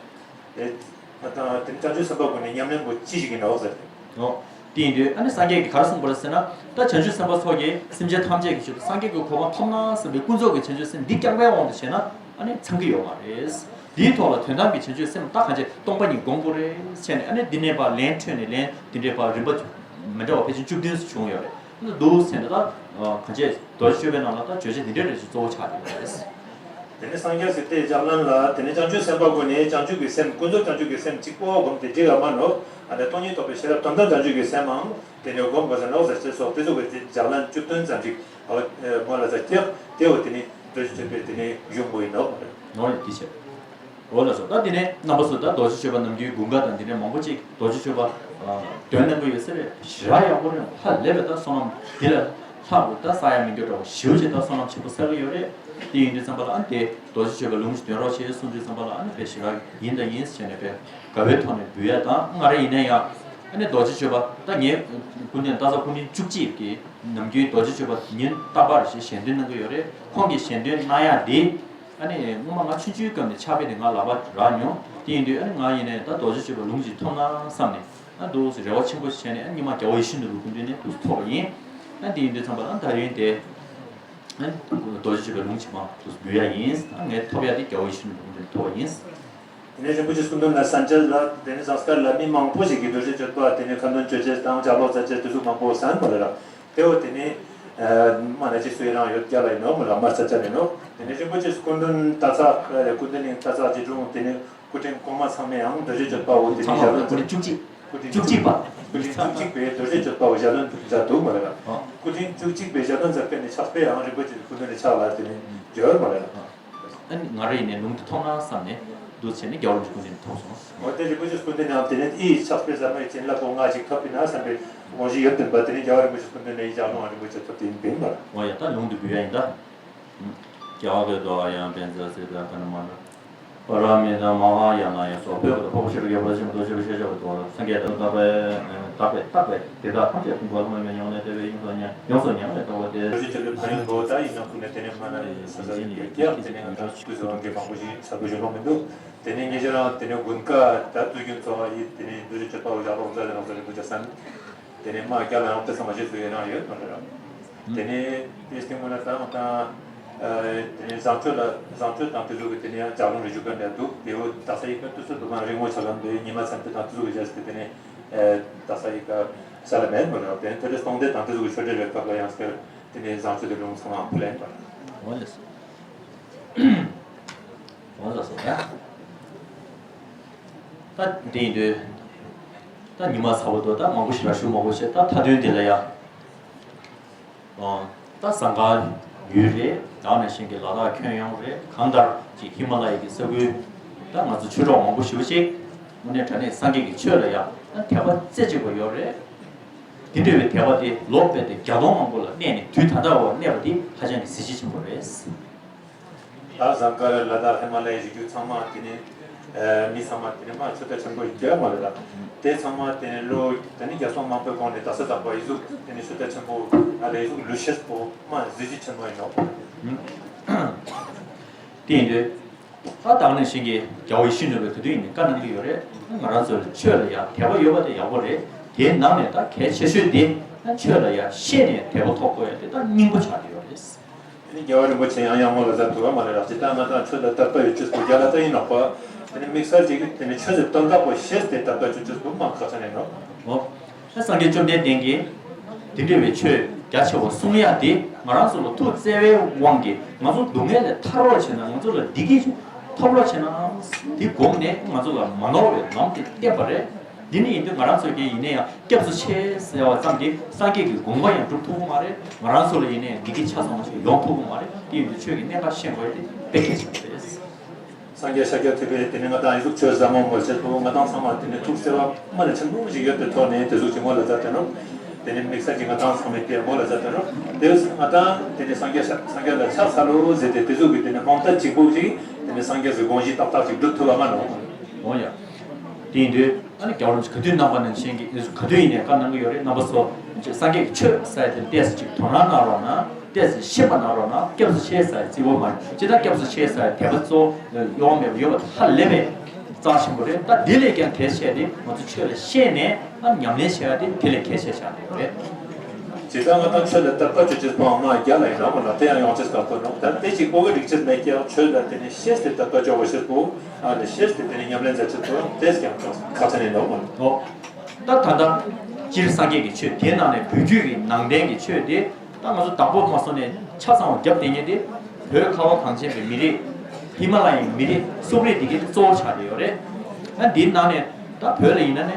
ཨེ། ང་དང་དེ་ནི་བྱང་ཆུབ་སེམས་དཔའ་ཀུན་ནས་ཉམས་ལེན་པོ་ཅི་ཞིག་ཡིན་ནོ་ཟེར་ཏེ། ཨོ། དེ་ཡིན་དུས་ཨ་ནི་སངས་རྒྱས་ཀྱིས་ག་རེ་གསུངས་པ་རེད་ཟེར་ན། ད་བྱང་ཆུབ་སེམས་དཔའ་ཚོ་གིས་སེམས་ཅན་ཐམས་ཅད་ཀྱི་ཆེད་དུ་སངས་རྒྱས་ཀྱི་གོ་འཕང་ཐོབ་ན་བསམ་པའི་ཀུན་རྫོབ་ཀྱི་བྱང་ཆུབ་སེམས་འདི་བསྐྱངས་པའི་དབང་དུ་བྱས་ན་ཨ་ནི་ཚང་གི་ཡོད་མ་རེད། འདིའི་ཐོག་ལ་དོན་དམ་གྱི་བྱང་ཆུབ་སེམས་ད་གང་བྱས་སྟོང་པ་ཉིད་སྒོམ་དགོས་རེད་བྱས་ནས། ཨ་ནི་འདི་ནས་ཕར་ལན་འཕྲོས་ནས་ལན་འདི་འདྲའི་ཕར་རིམ་པ་མི་འདྲ་བ་ཕལ་ཆེར་བཅུ་བདུན་ཙམ་བྱུང་ཡོད་རེད། འདུག་ཟེར་ནས་ད། གང་བྱས་རྡོ་རྗེ་གཅོད་པའི་ནང་ལ་ད་བརྗོད་བྱ་འདི་འདྲའི་རེ་ཞིག་གཙོ་བོ་ཆགས་ཡོད་རེད། དེ་ནས་སངས་རྒྱས་ཟེར་ཏེ་ལྕགས་ལམ་ལ་དེ་ནས་བྱང་ཆུབ་སེམས་དཔའ་ཀུན་ནས་བྱང་ཆུབ་ཀྱི་སེམས་ཀུན་རྫོབ་བྱང་ཆུབ་ཀྱི་སེམས་གཅིག་པོ་བསྒོམས་ཏེ་འགྲིག་ག་མ་ནོར། ཨ་ནི་སྟོང་ཉིད་རྟོགས་པའི་ཤེས་རབ་དོན་དམ་བྱང་ཆུབ་ཀྱི་སེམས་མང་དེ་ནས་བསྒོམ་དགོས་ཟེར་ནོ་ཟེར་ཅེས་སོགས་དེ་ཚོ་གི་ལྕགས་ལམ་བཅུ་བདུན་ཙམ་ཞིག་ཨ་མ་ལ་ཟ་སྐྱེ་དེ་འོ་དེ་ནས་རྡོ་རྗེ་གཅོད་པའི་དེ་ནས་གཞུང་པོ་ཡིན་ནོ། ནོར་ཡིན་གྱི་ཆེ། འོ་ལགས་སོ། ད་དེ་ནས་རྣམ་པ་ཚོ་ད་རྡོ་རྗེ་གཅོད་པ་ནམ་རྒྱུན་དགུན་ཁ་དང་དེ་ནས་མང་པོ་ཅིག་རྡོ་རྗེ་གཅོད་པ་འདོན་གནང་གི་ཡོད་ས་རེད། ཞེ་དྲག་ཡག་པོ་རེད། ཧ་ལས་པའི་ད་བསོད་ནམས་འདི་ལས་ལྷག་པའི་ད་བསགས་ཡ་མི་འགྱུར་འདྲ་བོ་ཞེ་པོ་ཅིག་ད་བསོད་ནམས་ཆེན་པོ་བསགས་ཀྱི་ཡོད་རེད། དེ་ཡིན་དུས་ཙམ་པ་ལ་ཨ་ནི་དེ་རྡོ་རྗེ་གཅོད་པའི་ལུང་ཞིག་འདོན་རོགས་བྱེད་གསུངས་དུས་ཙམ་པ་ལ་ཨ་ནི་དཔེ་ཞེ་དྲག་ཡིན་དང་ཡིན་ཟེར་ནས་དཔེ་དགའ་བའི་ཐོག་ནས་འབུལ་ཡ་དང་། ང་རང་ཡིན་ན་ཡང་ཨ་ནི་རྡོ་རྗེ་གཅོད་པ་ད་ངའི་སྐུ་མདུན་སྟག་ཚང་སྐུ་ཕྲེང་བཅུ་གཅིག་གི་ནམ་རྒྱུན་རྡོ་རྗེ་གཅོད་པ་ཉིན་རྟག་པར་ཞེས་ཞལ་འདོན་གནང་གི་ཡོད་རེད། ཁོང་གིས་ཞལ་འདོན་གནང་ཡ་དེ། ཨ་ནི་སྔོན་མ་ང་ཆུང་ཆུང་སྐབས་ནས་ཕྱག་དཔེ་དེ་ང་ལག་པ་རག་མྱོང་། དེ་ཡིན་དུས་ཨ་ནི་ང་ཡིན་ནའི་ད་རྡོ་རྗེ་གཅོད་པའི་ལུང་ཅིག་ཐོབ་ན་བསམ་ནས། ཨ་འདུག་སེ་རེ་བ་ཆེན་པོ་བྱས་ནས། ཨ་ཉི་མ་རྒྱལ་བ་ཡིད་བཞིན་ནོར་བུའི་སྐུ་མདུན་ནས་འདུག་སེ་ཐོབ་པ་ཡིན། ཨ་དེ་ཡིན་དུས་ཙམ་པ་ལ་ད་ཡོན་ཏན་ཨ་རྡོ་རྗེ་གཅོད་པའི་ལུང་ཇི་མ་འདུག་སེ་འབུལ་ཡ་ཡིན། ཨ་ངས་ཐོབ་ཡ་དེ་རྒྱལ་བ་ཡིད་བཞིན་ནོར་བུའི་སྐུ་མདུན་ནས་ཐོབ་པ་ཡིན། དེ་ནས་རིན་པོ་ཆེའི་སྐུ་མདུན་ལ་གསན་བྱ་ལ། དེ་ནས་ཟངས་དཀར་ལ་མི་མང་པོ་ཞིག་གིས་རྡོ་རྗེ་གཅོད་པ་དེ་ནས་ཁ་འདོན་བརྗོད་བྱ་དང་ལྗགས་ཀློག་མཛད་བྱ་དེ་ཚོ་མང་པོ་གསན་པ་རེད་ལ། དེ་འོ་དེ་ནས་མ་ན་ཅི་སུའི་རང་ཡོད་རྒྱ་ལ་ཡིན་ནོ་མ་ལ་མ་ས་ཆ་ནས་ནོ། དེ་ནས་རིན་པོ་ཆེའི་སྐུ་མདུན་སྟག་ཚང་། སྐུ་མདུན་གླིང་སྟག་ཚང་རྗེ་དྲུང་། དེ་ནས་སྐུ་ཕྲེང་གོང་མ་ཚང་མས་ཡང་རྡོ་རྗེ་གཅོད་པ་འོ་དེ་ཚང་ནས་མ་ཞལ་ལོན། སྐུ་ཕྲེང་བཅུ་གཅིག་སྐུ་ཕྲེང་བཅུ་གཅིག་པ། སྐུ་ཕྲེང་བཅུ་གཅིག་པས་རྡོ་རྗེ་གཅོད་པ་འོ་ཞལ་ལོན་མཛད་འདུག་མ་རེད་ལ། ཨ་སྐུ་ཕྲེང་བཅུ་གཅིག་པས་ཞལ་ལོན་མཛད་མཁན་ནི་ཕྱག་དཔེ་ཡང་རིན་པོ་ཆེའི་སྐུ་མདུན་ནས་ཕྱག་ལ་དེ་ནས་བརྗོད་མ་རེད་ལ། ཨ་ནི་ང་རེ་ཡིན་ནའི་ལུང་དེ་ཐོབ་ན་བསམ་ནས་འདུག་བྱས་ནས་རྒྱལ་བ་རིན་པོ་ཆེའི་སྐུ་མདུན་ནས་ཐོབ་སོང་། འོ་དེ་རིན་པོ་ཆེའི་སྐུ་མདུན་ནས་དེ་ནས་ཨི་ཕྱག་དཔེ་ཟབ་མོའི་བྱིན་རླབས་པོ་ལྔ་ཞིག་ཐོབ་པ་ཡིན་ན་བསམ་པའི་དབང་ཞིག་ཡོད་པ་ཡིན་པ། དེ་ནས་རྒྱལ་བ་རིན་པོ་ཆེའི་སྐུ་མདུན་ནས་ཨི་ཞལ་ལུང་རིན་པོ་ཆེ་ཐོབ་དེ་ཡིན་པ་ཡིན་པ། འོ་ཡ། ད་ལུང་དེ་འབུལ་ཡ་ཡིན་ད། རྒྱལ་བ་དགོངས་དོན་ཡང་པཎ་ཆེན་སྲིད་པའི་ཀ་ནི་མ་འདྲ། པ་ར་མི་དང་མ་ཧཱ་ཡ་ན་ཡ་སོགས་བོད་ཀྱི་འཕགས་པ་ཤེས་རབ་ཀྱི་དཔལ་ཆེན་པོ་རྡོ་རྗེ་ཤེས་བྱ་བའི་ཐོག་ལ་སངས་རྒྱས་དང་དག་པའི་དག་པའི་བདག་པོས་དེ་དག་ཐམས་ཅད་ཀུན་དགའ་བོ་ལ་མོས་ཡོངས་ནས་དད་པས་ཡོངས་སུ་ཡོངས་སུ་ཉམས་ནས་རྟོགས་པ་སྟེ། རྡོ་རྗེ་གཅོད་པའི་ཕན་ཡོན་འདུག་ད་ཡིན་ན་ཁུ་ནས་དེ་ནས་མ་ན་ས་ས་རིག་པའི་རྒྱལ་དེ་ནས་ང་ཚོ་སྐུ་གཟུགས་འོང་གི་མང་པོ་ཞིག་ས་བུ་ཞུ་ལོང་མི་འདུག་དེ་ནས་ངེད་ཅག་རང་དེ་ནས་དགུན་ཁ་ད་དུས་རྒྱུན་ཚོ་བ་ཡིས་དེ་ནས་རྡོ་རྗེ་གཅོད་པ་འོ་ཞལ་ལུང་མཛད་དེ་ང་ཚོ་རིན་པོ་ཆེ་གསན། དེ་ནས་མ་རྒྱ་ལ་ཡང་དེ་ཚང་མ་རྗེས་སུ་ཡི་རང་ཡོད་མ་རེད། དེ་ནས་དེ་སྟེང་མ་ལ་དང་དང་། དེ་ནས་བཟང་སྤྱོད་ལ་བཟང་སྤྱོད་དང་དེ་ཚོ་གི་དེ་ནས་ཡང་ལྗགས་ལུང་རེ་ཞུ་ག་འདྲ་འདུག་དེ་འོ་དག་ས་ཡི་ག་དུས་ཚོད་དུ་མ་རིང་མོ་ཆ་ག་འདི་ཉི་མ་ཚན་དུ་དང་དེ་ཚོ་གི་རྗེས་སུ་དེ་ནས་དག་ས་ཡི་ག་ས་ལ་མེད་མ་རེད། དེ་ནས་དེ་རེ་སྟོང་སྡེ་དང་དེ་ཚོ་གི་ཆོས་འབྲེལ་བའི་སྐབས་ལ་ཡང་སྐྱར་དེ་ནས་བཟང་སྤྱོད་དེ་ལུང་ཚང་མ་ཕུལ་ལེན་པ་རེད། འོ་ལགས་སོ། འོ་ལགས་སོ། ད་དེ་ཡིན་དུས་ད་ཉི་མ་ཚ་བོ་དོ་ད་མང་པོ་ཞིག་ལ་ཞུ་མང་པོ་བྱས། ད་མཐའ་དོན་དེ་ལ་ཡ། ཨོ། ད་ཟངས་དཀར་ཡུལ་རེད། ད་ནང་བཞིན་གྱི་ལ་དྭགས་ཁྱོན་ཡོངས་རེད། གང་ལྟར་གྱི་ཧི་མ་ལ་ཡའི་གི་ས་ཁུལ། ད་ང་ཚོ་ཆོས་གྲོགས་མང་པོ་ཞེ་པོ་ཅིག་དངོས་གནས་དྲང་གནས་སངས་རྒྱས་ཀྱི་ཆོས་ལ་ཡ་ད་དད་པ་རྩེ་གཅིག་པ་ཡོད་རེད། དེ་འདྲ་བའི་དད་པ་དེ་ལོ་ཕལ་ཏེ་བརྒྱ་སྟོང་མང་པོ་ལ་གནས་ནས་དུས་ད་ལྟ་བར་གནས་པ་དེ་ཧ་ཅང་གི་གཟི་བརྗིད་ཆེན་པོ་རེད། ད་ཟངས་དཀར་ལ་དྭགས་ཧི་མ་ལ་ཡའི་རི་རྒྱུད་ཚང་མ་དེ་ནི་མི་ཚང་མ་དེ་ནི་མ་ཆོས་དད་ཆེན་པོ་ཡིན་རྒྱུ་མ་རེད་ལ། དེ་ཚང་མ་དེ་ནི་ལོ་དེ་ནི་བརྒྱ་སྟོང་མང་པོའི་གོང་ནས་དག་ས་དག་པ་ཡི་གཟུགས་དེ་ནི་ཆོས་དད་ཆེན་པོ་ཨ་ལ་ཡི་གཟུགས་ལུས་ཤེས་པོ་མ་གཟི་བརྗིད་ཆེན་པོ་ཡིན་ནོ། དེ་ཡིན་དུས། ད་ད་ནང་བཞིན་གྱི་རྒྱལ་བ་ཡིད་བཞིན་ནོར་བུས་ག་དུས་ཡིན་ནའི་བཀའ་གནང་གི་ཡོད་རེད། ང་རང་ཚོ་ལ་ཆོས་ལ་ཡང་དད་པ་ཡོད་པ་དེ་ཡག་པོ་རེད། དེའི་ནང་ནས་ད་གལ་ཆེ་ཤོས་དེ་ཆོས་ལ་ཡང་ཤེས་ནས་དད་པ་ཐོབ་དགོས་ཡ་དེ་ད་སྙིང་པོ་ཆགས་ཀྱི་ཡོད་རེད། དེ་ནི་རྒྱལ་བ་རིན་པོ་ཆེ་ཡང་ཡང་ངོ་ལ་ཟ་ཐུབ་པ་མ་རེད་ལ། ཇི་ལྟར་ང་དང་ཆོས་ལ་དད་པ་ཡོད་ཆོས་པོ་རྒྱ་ལ་ད་ཡིན་ནོག་པ། དེ་ནི་དམིགས་བསལ་གྱིས་དེ་ནི་ཆོས་ཀྱི་དོན་དག་པོ་ཤེས་ཏེ་དད་པ་ཡོད་ཆོས་པོ་མ་ཁག་ཆེ་ནས་ནོ། ད་སངས་རྒྱས་བཅོམ་ལྡན་འདས་ཀྱིས་འདི་འདྲ་བའི་ཆོས་རྒྱ་ཆེ་བ་གསུང་ཡ་དེ་ང་རང་ཚོ་ལ་ཐུགས་བརྩེ་བའི་དབང་གིས་ང་ཚོ་སྡུག་བསྔལ་ལས་ཐར་བར་བྱས་ན། ང་ཚོ་ལ་བདེ་སྐྱིད་ཐོབ་རོགས་བྱས་ན། དེ་བསྒོམས་ནས་ང་ཚོ་ལ་མ་ནོར་བའི་ལམ་དེ་བསྟན་པ་རེད། འདི་ནི་ཡིན་དུས་ང་རང་ཚོ་གིས་ཡིན་ན་ཡང་སྐྱབས་སུ་མཆི་ཟེར་བ་ཙམ་གྱིས་སངས་རྒྱས་ཀྱི་དགོངས་པ་ཡང་འགྲུབ་ཐུབ་ཀྱི་མ་རེད། ང་རང་ཚོ་ལ་ཡིན་ན་ཡང་བདེ་སྐྱིད་ཆ་ཚང་བ་ཞིག་ཡོང་ཐུབ་ཀྱི་མ་རེད། དེ་ཡིན་དུས་ཆོས་ཀྱི་གནད་འགག་ཤེས་དགོས་ཡ་དེ་དཔེ་གལ་ཆེན་པོ་རེད། སངས་རྒྱས་ཤཱཀྱ་ཐུབ་པས་དེ་ནི་ང་དང་ཡི་གཟུགས་ཆོས་ཟབ་མོ་མོལ་ཆེད་དུ་ང་དང་ཚང་མ་དེ་ནི་ཐུགས་བརྩེ་བ་མ་ལ་ཆེན་པོ་ཞིག་ཡོད་པའི་ཐོག་ནས་དེ་གཟུགས་ཀྱི་ངོ་ལ་མཛད་དེ་ནོ། དེ་ནི་དམིགས་བསལ་གྱི་ང་དང་ཚང་མའི་དེ་ངོ་ལ་མཛད་དེ་ནོ། དེ་ང་དང་དེ་ནི་སངས་རྒྱས་ཤ་སངས་རྒྱས་ལ་ཕྱག་འཚལ་ལོ་ཟེར་ཏེ་དེ་གཟུགས་ཀྱི་དེ་ནི་རྨོངས་དད་གཅིག་པུ་ཞིག་དེ་ནི་སངས་རྒྱས་ཀྱི་དགོངས་གཞི་ཏག་ཏག་ཅིག་སྒྲུབ་ཐུབ་པ་མ་ནོ། འོ་ཡ། དེ་ཡིན་དུས་ཨ་ནི་རྒྱལ་བ་རིན་པོ་ཆེ་ག་དུས་གནང་པ་ནང་བཞིན་གྱི་ག་དུས་ཡིན་ནའི་བཀའ་གནང་གི་ཡོད་རེད། རྣམ་པ་ཚོ་སངས་རྒྱས་ཀྱི་ཆོས་ཟེར་ཡ་དེ་ཏོག་ཙམ་ཅིག་དོ་སྣང་གནང་རོགས་གནང་། ཏོག་ཙམ་ཤེས་པ་གནང་རོགས་གནང་། སྐྱབས་སུ་མཆི་ཟེར་ཡ་གཙོ་བོ་མ་རེད། ཇི་ལྟར་སྐྱབས་སུ་མཆི་ཟེར་ཡ་དད་པ་གཙོ་བོ་གཡོ་བ་མེད་པ་ཡོད་པ་དེ་ཧ་ལས་པའི་རྩ་ཆེན་པོ་རེད། ད་དེ་ལས་ཀྱང་གལ་ཆེ་དེ་ང་ཚོ་ཆོས་ལ་ཤེས་ནས་ཨ་ཉམས་ལེན་བྱེད་ཡ་དེ་དེ་ལས་གལ་ཆེ་ཆགས་བསྡད་ཡོད་རེད། ཇི་ལྟར་ང་དང་ཆོས་ལ་དད་པ་ཅོ་ཅེས་པོའང་མ་རྒྱ་ལ་ཡིན་ནོ་མ་ལ་དེ་ཡང་ཡོང་ཅེས་དཀའ་པོ་ནོ། ད་དེ་གཅིག་པོ་གི་རིགས་ཅེས་མེད་ཀྱང་ཆོས་ལ་དེ་ནི་ཤེས་ཏེ་དད་པ་ཅོ་བ་ཤེས་པོ། ཨ་ནི་ཤེས་ཏེ་དེ་ནི་ཉམས་ལེན་མཛད་ཅེས་པོ་དེས་ཀྱང་ཁག་ཆེ་ནི་ནོ་མ་ལ། ཨོ། ད་ད་ལྟ་སྤྱིར་སངས་རྒྱས་ཀྱི་ཆོས་དེའི་ནང་ནས་བོད་བརྒྱུད་ཀྱི་ནང་བསྟན་གྱི་ཆོས་དེ་ད་ང་ཚོ་བདག་པོ་མ་སོང་ནས་ཆ་ཚང་བ་རྒྱབ་བསྡད་མཁན་དེ་བོད་ཁ་བ་གངས་ཅན་པའི་མི་རིགས། ཧི་མ་ལ་ཡའི་མི་རིགས་སུབ་རིགས་དེ་གའི་གཙོ་བོ་ཆགས་བསྡད་ཡོད་རེད། ཨ་འདིའི་ནང་ནས་ད་བོད་ལ་ཡིན་ན་ནས་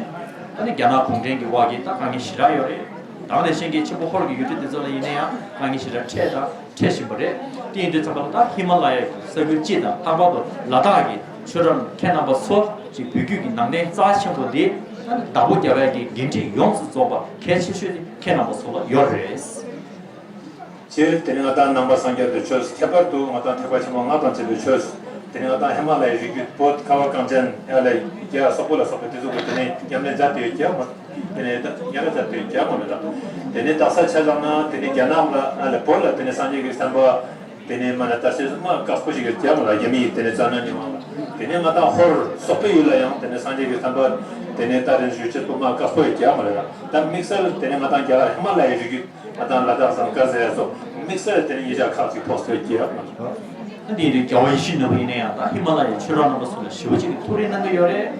ད་ནི་རྒྱ་ནག་གུང་ཁྲན་གྱི་དབང་གིས་ད་དཀའ་ངལ་ཞེ་དྲག་ཡོད་རེད། ད་ནས་གཞན་གྱི་ཆེན་པོ་ཧོར་གྱི་ཡུལ་གྲུ་དེ་ཚོ་ལ་ཡིན་ན་ཡང་དཀའ་ངལ་ཞེ་དྲག་འཕྲད་དང་འཕྲད་བཞིན་པ་རེད། དེ་ཡིན་དུས་ཙམ་པ་ལ་ད་ཧི་མ་ལ་ཡའི་ས་ཁུལ་སྤྱི་དང་ལྷག་པར་དུ་ལ་དྭགས་ཀྱི་ཆོས་གྲོགས་ཁྱེད་རྣམ་པ་ཚོ་ཅིག་བོད་བརྒྱུད་ཀྱི་ནང་བསྟན་རྩ་ཆེན་པོ་འདི་ད་ནི་བདག་པོ་རྒྱབ་ཡ་གི་འགན་འཁྲི་ཡོངས་སུ་རྫོགས་པ་གལ་ཆེ་ཤོས་དེ་ཁྱེད་རྣམ་པ་ཚོ་ལ་ཡོད་རེད། སྤྱིར་དེ་ནི་ང་དང་ནང་པ་སངས་རྒྱས་པའི་ཆོས། ཁྱད་པར་དུ་ང་དང་ཐེག་པ་ཆེན་པོ་ལྔ་དང་བཅས་པའི་ཆོས། དེ་ནི་ང་དང་ཧི་མ་ལ་ཡའི་རི་རྒྱུད་བོད་ཁ་བ་གངས་ཅན་ཡ་ལ་རྒྱ་སོག་པོ་ལ་སོགས་པའི་དེ་ཚོ་གི་དེ་ནི་ཉམས་ལེན་མཛད་དེ་ཡོད་ཀྱང་མ། དེ་ནི་ད་ཉམས་ལེན་མཛད་དེ་ཡོད་ཀྱང་མ་རེད་ད། དེ་ནི་དག་ས་ཆ་བཞག་ན་དེ་ནི་རྒྱ་ནག་ལ་ཨ་ལ་བོད་ལ་དེ་ནི་སངས་རྒྱས་ཀྱི་བསྟན་པ་དེ་ནི་མ་ན་དར་སྲོལ་མ་དཀགས་པོ་ཞིག་ཡོད་ཀྱང་མ་རེད། རྒྱ་མི་ཡིས་དེ་ནི་རྩ་ན་ཉི་མ་ལ། དེ་ནས་ང་དང་ཧོར་སོག་པོའི་ཡུལ་ལ་ཡང་དེ་ནས་སངས་རྒྱས་ཀྱི་བསྟན་པ་དེ་ནས་དར་རིམ་ཞུ་ཆེད་དུ་མ་དཀའ་སྤོ་ཡི་རྒྱག་མ་རེད་ལ། ད་དམིགས་བསལ་དེ་ནས་ང་དང་རྒྱ་གར་ཧི་མ་ལ་ཡའི་རི་རྒྱུད། ང་དང་ལ་དྭགས་སམ་ཀ་ཟེར་ཡ་སོགས་དམིགས་བསལ་དེ་ནས་ཉེ་ཆར་ཁག་ཅིག་ཕོག་སོང་ཡོད་ཀྱི་ཡོད་མ་རེད། ཨ་འདི་དུས་རྒྱལ་བ་ཡིད་བཞིན་ནོར་བུ་ཡིན་ན་ཡང་ད་ཧི་མ་ལ་ཡའི་ཆོས་གྲོགས་རྣམ་པ་ཚོ་ལ་ཞེ་པོ་ཅིག་གི་ཐུགས་རེ་གནང་གི་ཡོད་རེད།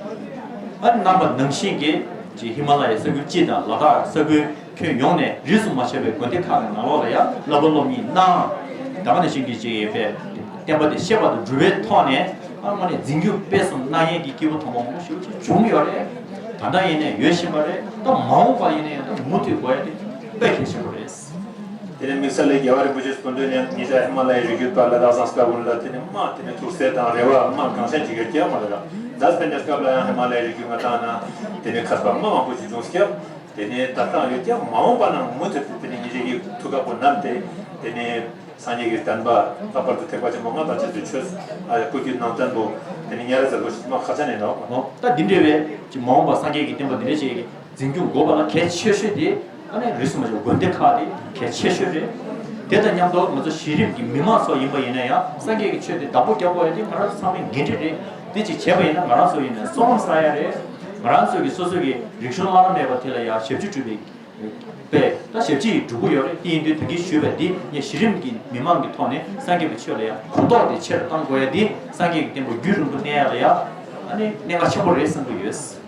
ཨ་རྣམ་པ་ནང་བཞིན་གྱི་ཅིག་ཧི་མ་ལ་ཡའི་ས་ཁུལ་སྤྱི་དང་ལ་དྭགས་ས་ཁུལ་ཁྱོན་ཡོངས་ནས་རིས་སུ་མ་ཆད་པའི་དགོན་སྡེ་ཁག་གི་ནང་ལོགས་ལ་ཡང་བསླབ་པ་སློབ་གཉེར་གནང་། ད་ག་ནང་བཞིན་གྱི་ཅིག་ཡོད་པའི་བསྟན་པ་དེ་བཤད་པ་དང་སྒྲུབ་པའི་ཐོག་ནས་ཨ་དངོས་གནས་འཛིན་སྐྱོང་སྤེལ་གསུམ་གནང་མཁན་གྱི་སྐྱེས་བུ་དམ་པ་མང་པོ་ཞིག་ཅིག་བྱུང་ཡོད་རེད། ད་ལྟ་ཡིན་ནའི་ཡོད་བཞིན་པ་རེད། ད་མ་འོངས་པ་ཡིན་ན་ཡང་ད་མུ་མཐུད་དགོས་ཡ་དེ་དཔེ་གལ་ཆེན་པོ་རེད། དེ་ནས་དམིགས་བསལ་ལས་རྒྱལ་བ་རིན་པོ་ཆེ་སྐུ་མདུན་ནས་ཉེ་ཆར་ཧི་མ་ལ་ཡའི་རི་རྒྱུད་པ་ལ་དྭགས་སམ་ཀ་ཀུན་ལ་དེ་ནས་མ་དེ་ནས་ཐུགས་སྲས་དང་རེ་བ་མ་གང་ཤར་ཅིག་ཡོད་ཀྱང་མ་རེད་ལ། ད་དཔེར་ན་སྐབས་ལ་ཡང་ཧི་མ་ལ་ཡའི་རི་རྒྱུད་ང་དང་ན་དེ་ནས་མཁས་པ་མ་མང་པོ་ཞིག་བྱུང་སྐབས། དེ་ནས་ད་ལྟ་ཡོད་ཀྱང་མ་འོངས་པ་ན་མུ་མཐུད་དེ་དེ་ནས་ཉེ་ཆར་གྱི་ཐུགས་ཁག་པོ་བསྣམས་ཏེ་དེ་ནས་སངས་རྒྱས་ཀྱི་བསྟན་པ་ལྷག་པར་དུ་ཐེག་པ་ཆེན་པོ་ལྔ་དང་ཆབས་ཅིག་ཆོས་ཨ་བཀོད་རྒྱུད་ནང་བསྟན་པོ་དེ་ནས་ཉར་ཟེར་དགོས་ཞིག་མ་ཁ་ཆ་ནས་ནོག་མོ། ད་འདི་འདྲ་བའི་ཅིག་མ་འོངས་པ་སངས་རྒྱས་ཀྱི་བསྟན་པ་འདི་འདྲ་ཅིག་འཛིན་སྐྱོང་དགོས་པ་ལ་གལ་ཆེ་ཤོས་དེ་ཨ་ནི་རིས་སུ་མ་ཆད་དགོན་སྡེ་ཁག་དེ་གལ་ཆེ་ཤོས་རེད། དེ་དང་མཉམ་དུ་ང་ཚོ་གཞི་རིམ་གྱི་མི་མང་ཚོ་ཡིན་པ་ཡིན་ན་ཡང་སངས་རྒྱས་ཀྱི་ཆོས་དེ་བདག་པོ་རྒྱག་དགོས་ཡ་དེ་ང་རང་ཚོ་ཚང་མའི་འགན་འཁྲི་རེད། དེ་ཅིག་བྱས་པ་ཡིན་ན་ང་རང་ཚོ་ཡིན་ན་བསོད་ནམས་བསགས་ཡ་རེད། ང་རང་ཚོ་གི་སོ་སོ་གི་རིག་གཞུང་བླ་ན་མེད་པ་དེ་ལ་ཡང་ཞབས་ཕྱི་སྒྲུབ་པའི་པས་ད་ཞབས་ཕྱི་ཡི་སྒྲུབ་ཀྱི་ཡོད་རེད། དེ་ཡིན་དུས་ད་གིན་ཞུས་པ་འདི་ངས་གཞི་རིམ་གྱི་མི་མང་གི་ཐོག་ནས་སངས་རྒྱས་པའི་ཆོས་ལ་ཡང་གོ་རྟོགས་དེ་ཆེ་རུ་གཏང་དགོས་ཡ་འདི་སངས་རྒྱས་ཀྱི་བསྟན་པ་རྒྱུན་རིང་པོ་གནས་ཡ་ལ་ཡང་ཨ་ནི་གནད་འགག་ཆེན་པོ་རེད་བསམ་གྱི་ཡོད།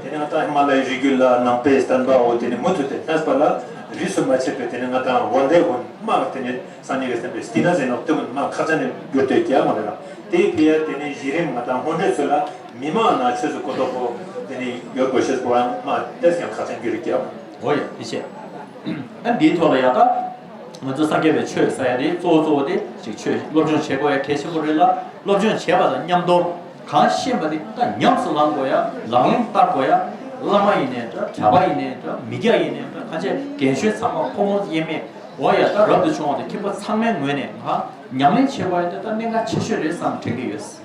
དེ་ནས་ང་དང་ཧི་མ་ལ་ཡའི་རི་རྒྱུད་ལ་ནང་པའི་བསྟན་པའོ་དེ་ནས་མུ་མཐུད་དེ་གནས་པ་ལ་རིས་སུ་མ་ཆད་པའི་དེ་ནས་ང་དང་དགོན་སྡེ་ཀུན་མ་དེ་ནས་སངས་རྒྱས་ཀྱི་བསྟན་པའི་སྟེང་ན་ཟེར་ནོག་དེ་ཀུན་མ་ཁ་ཆ་ནས་བསྒྱུར་ཏེ་རྒྱག་མ་རེད་ལ། དེའི་ཕི་ཡ་དེ་ནས་གཞི་རིམ་ང་དང་སྔོན་འགྲོའི་ཚོ་ལ་མི་མང་ན་ཆོས་སུ་གོ་རྟོགས་པོ་དེ་ནས་ཡོད་དགོས་ཤེས་པོའང་མ་ཏེས་ཀྱང་ཁ་ཆ་འགྱུར་རེ་རྒྱག་མ་རེད། འོ་ཡ་དེ་བྱས། ཨ་འདིའི་ཐོག་ལ་ཡ་ད་ང་ཚོ་སངས་རྒྱས་པའི་ཆོས་ཟེར་ཡ་དེ་གཙོ་བོ་གཙོ་བོ་དེ་ཅིག་ཆོས་སློབ་སྦྱོང་བྱེད་དགོས་ཡ་གལ་ཆེན་པོ་རེད་ལ། སློབ་སྦྱོང་བྱས་པ་དང་མཉམ་དུ་གང་ཤེས་པ་དེ་ད་ཉམས་སུ་བླང་དགོས་ཡ། ལག་ལེན་བསྟར་དགོས་ཡ། བླ་མ་ཡིན་ནའི་འདྲ། གྲྭ་པ་ཡིན་ནའི་འདྲ། མི་སྐྱ་ཡིན་ནའི་འདྲ། ཁ་ཆེ་རྒན་གཞོན་ཚང་མ་ཕོ་མོ་དབྱེར་མེད། འོ་ཡ་ད་རབ་ཏུ་བྱུང་བ་དང་ཁྱིམ་པ་ཚང་མའི་ངོས་ནས་ང་ཉམས་ལེན་བྱེད་དགོས་ཡ་དེ་ད་གནད་འགག་ཆེ་ཤོས་རེད་བསམ་དྲན་གྱི་ཡོད།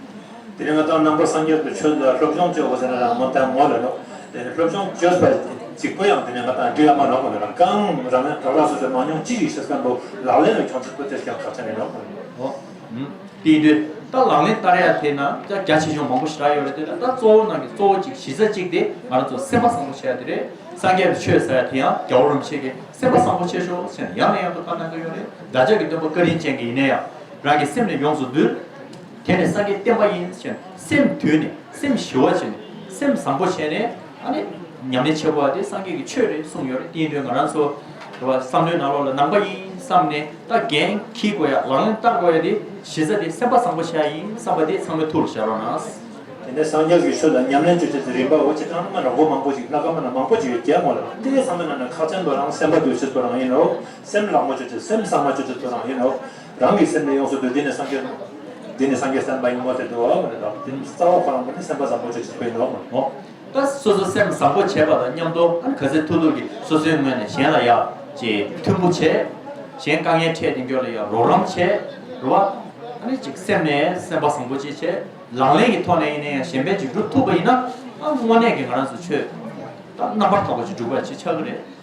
དེ་ནས་ང་དང་ནང་པ་སངས་རྒྱས་པའི་ཆོས་ལ་སློབ་སྦྱོང་བྱེད་དགོས་ཟེར་ན་རང་མ་དང་ངོ་ལ་ནོ། དེ་ནས་སློབ་སྦྱོང་བྱེད་པ་གཅིག་པུ་ཡང་དེ་ནས་ང་དང་འགྲིག་ཡ་མ་ནོག་མ་ནོག་གང་རང་རང་ལ་སོ་སོའི་མང་ཉུང་ཅི་ཞིག་ཤེས་མཁན་པོ་ལག་ལེན་ལ་འཁྱོངས་ཚུལ་པོ་དེ་ཀྱང་ཁག་ཆེ་ནས་ནོག་མ་ནོག་འོ། ཨུམ། དེ་ཡིན་དུས་ད་ལག་ལེན་བསྟར་ཡ་དེ་ན་ད་རྒྱ་ཆེ་ཆུང་མང་པོ་ཞེ་དྲག་ཡོད་རེད་དེ། ད་གཙོ་བོ་ནང་གི་གཙོ་བོ་གཅིག་གཞི་རྩ་གཅིག་དེ་ང་རང་ཚོ་སེམས་པ་བཟང་པོ་བྱེད་ཡ་དེ་རེད། སངས་རྒྱས་པའི་ཆོས་ཟེར་ཡ་དེ་ཡང་རྒྱལ་བ་རིན་པོ་ཆེ་གིས་སེམས་པ་བཟང་པོ་བྱེད་ཤོག་ཟེར་ནས་ཡང་ནས་ཡང་དུ་བཀའ་གནང་གི་ཡོད་རེད། བདག་ཅག་གི་སྟོན་པ་བཀའ་དྲིན་ཅན་གྱི་ཡིན་ན་ཡང་རང་གི་སེམས་ནི་ཡོངས་སུ་འདུལ། དེ་ནི་སངས་རྒྱས་བསྟན་པ་ཡིན་ཞེས་སེམས་དུལ་ནས་སེམས་ཞི་བ་བྱས་ནས་སེམས་བཟང་པོ་བྱས་ནས་ཨ་ནི་ཉམས་ལེན་བྱེད་དགོས་པ་དེ་སངས་རྒྱས་ཀྱི་ཆོས་རེད་གསུངས་ཡོད་རེད། དེ་ཡིན་དུས་ང་རང་ཚོ་རེ་བ་བསམ་བློའི་ནང་ལོགས་ལ་ནང་པ་ཡིན་བསམ་ནས་ད་འགན་འཁྱེར་དགོས་ཡ། ལག་ལེན་བསྟར་དགོས་ཡ་དེ་གཞི་རྩ་དེ་སེམས་པ་བཟང་པོ་བྱ་ཡ་ཡིན་བསམ་པ་དེ་ཚང་མས་ཐུགས་ལ་བཞག་རོགས་གནང་། དེ་ནས་སངས་རྒྱས་ཀྱི་ཆོས་ལ་ཉམས་ལེན་བྱེད་ཆེད་དུ་རིམ་པ་འོ་ཅི་གྲངས་མ་ན་སྒོ་མང་པོ་ཞིག་སྣ་ཁ་མ་ན་མང་པོ་ཞིག་ཡོད་ཀྱང་མོ་ལ་དེ་ཚང་མའི་ནང་ན་ཁག་ཅན་པོ་རང་སེམས་པ་འདུལ་ཆེད་པོ་རང་ཡིན་ནོ། སེམས་ལག་མོ་བྱེད་ཆེད་སེམས་བཟང་མ་བྱེད་ཆེད་པོ་རང་ཡིན་ནོ། རང་གི་སེམས་ནི་ཡོངས་སུ་འདུལ། འདི་ནི་སངས་རྒྱས་འདི་ནི་སངས་རྒྱས་བསྟན་པ་ཡིན་མོ་དེ་འདུལ་བ་མ་ནི་དང་དེ་ནི་རྩ་བ་ཁོ་རང་པོ་ནི་སེམས་པ་བཟང་པོ་བྱེད་ཆེད་པོ་ཡིན་ནོ་མོ། ད་སོ་སོ་སེམས་བཟང་པོ་བྱས་པ་དང་མཉམ་དུ་ཨ་ནི་ག་ཚོད་ཐུབ་ཐུབ་ཀྱིས་སོ་སོའི་ངོས་ནས་གཞན་ལ་ཡ་ཅེས་མཐུན་པོ་བྱས། གཞན་དཀའ་ངལ་འཕྲད་དེ་འགྱོ་ལ་ཡ་རོགས་རམ་བྱས་རེད་བ། ཨ་ནི་ཅིག་སེམས་ནས་སེམས་པ་བཟང་པོ་ཅིག་བྱས། ལག་ལེན་གྱི་ཐོག་ནས་ཡིན་ན་ཡང་གཞན་ཕན་ཅིག་སྒྲུབ་ཐུབ་པ་ཡིན་ན་ཨ་དངོས་གནས་ཀྱི་ང་རང་ཚོ་ཆོས་ད་རྣམ་པར་དག་པ་ཅིག་སྒྲུབ་པ་ཅིག་ཆགས་ཀྱི་རེད།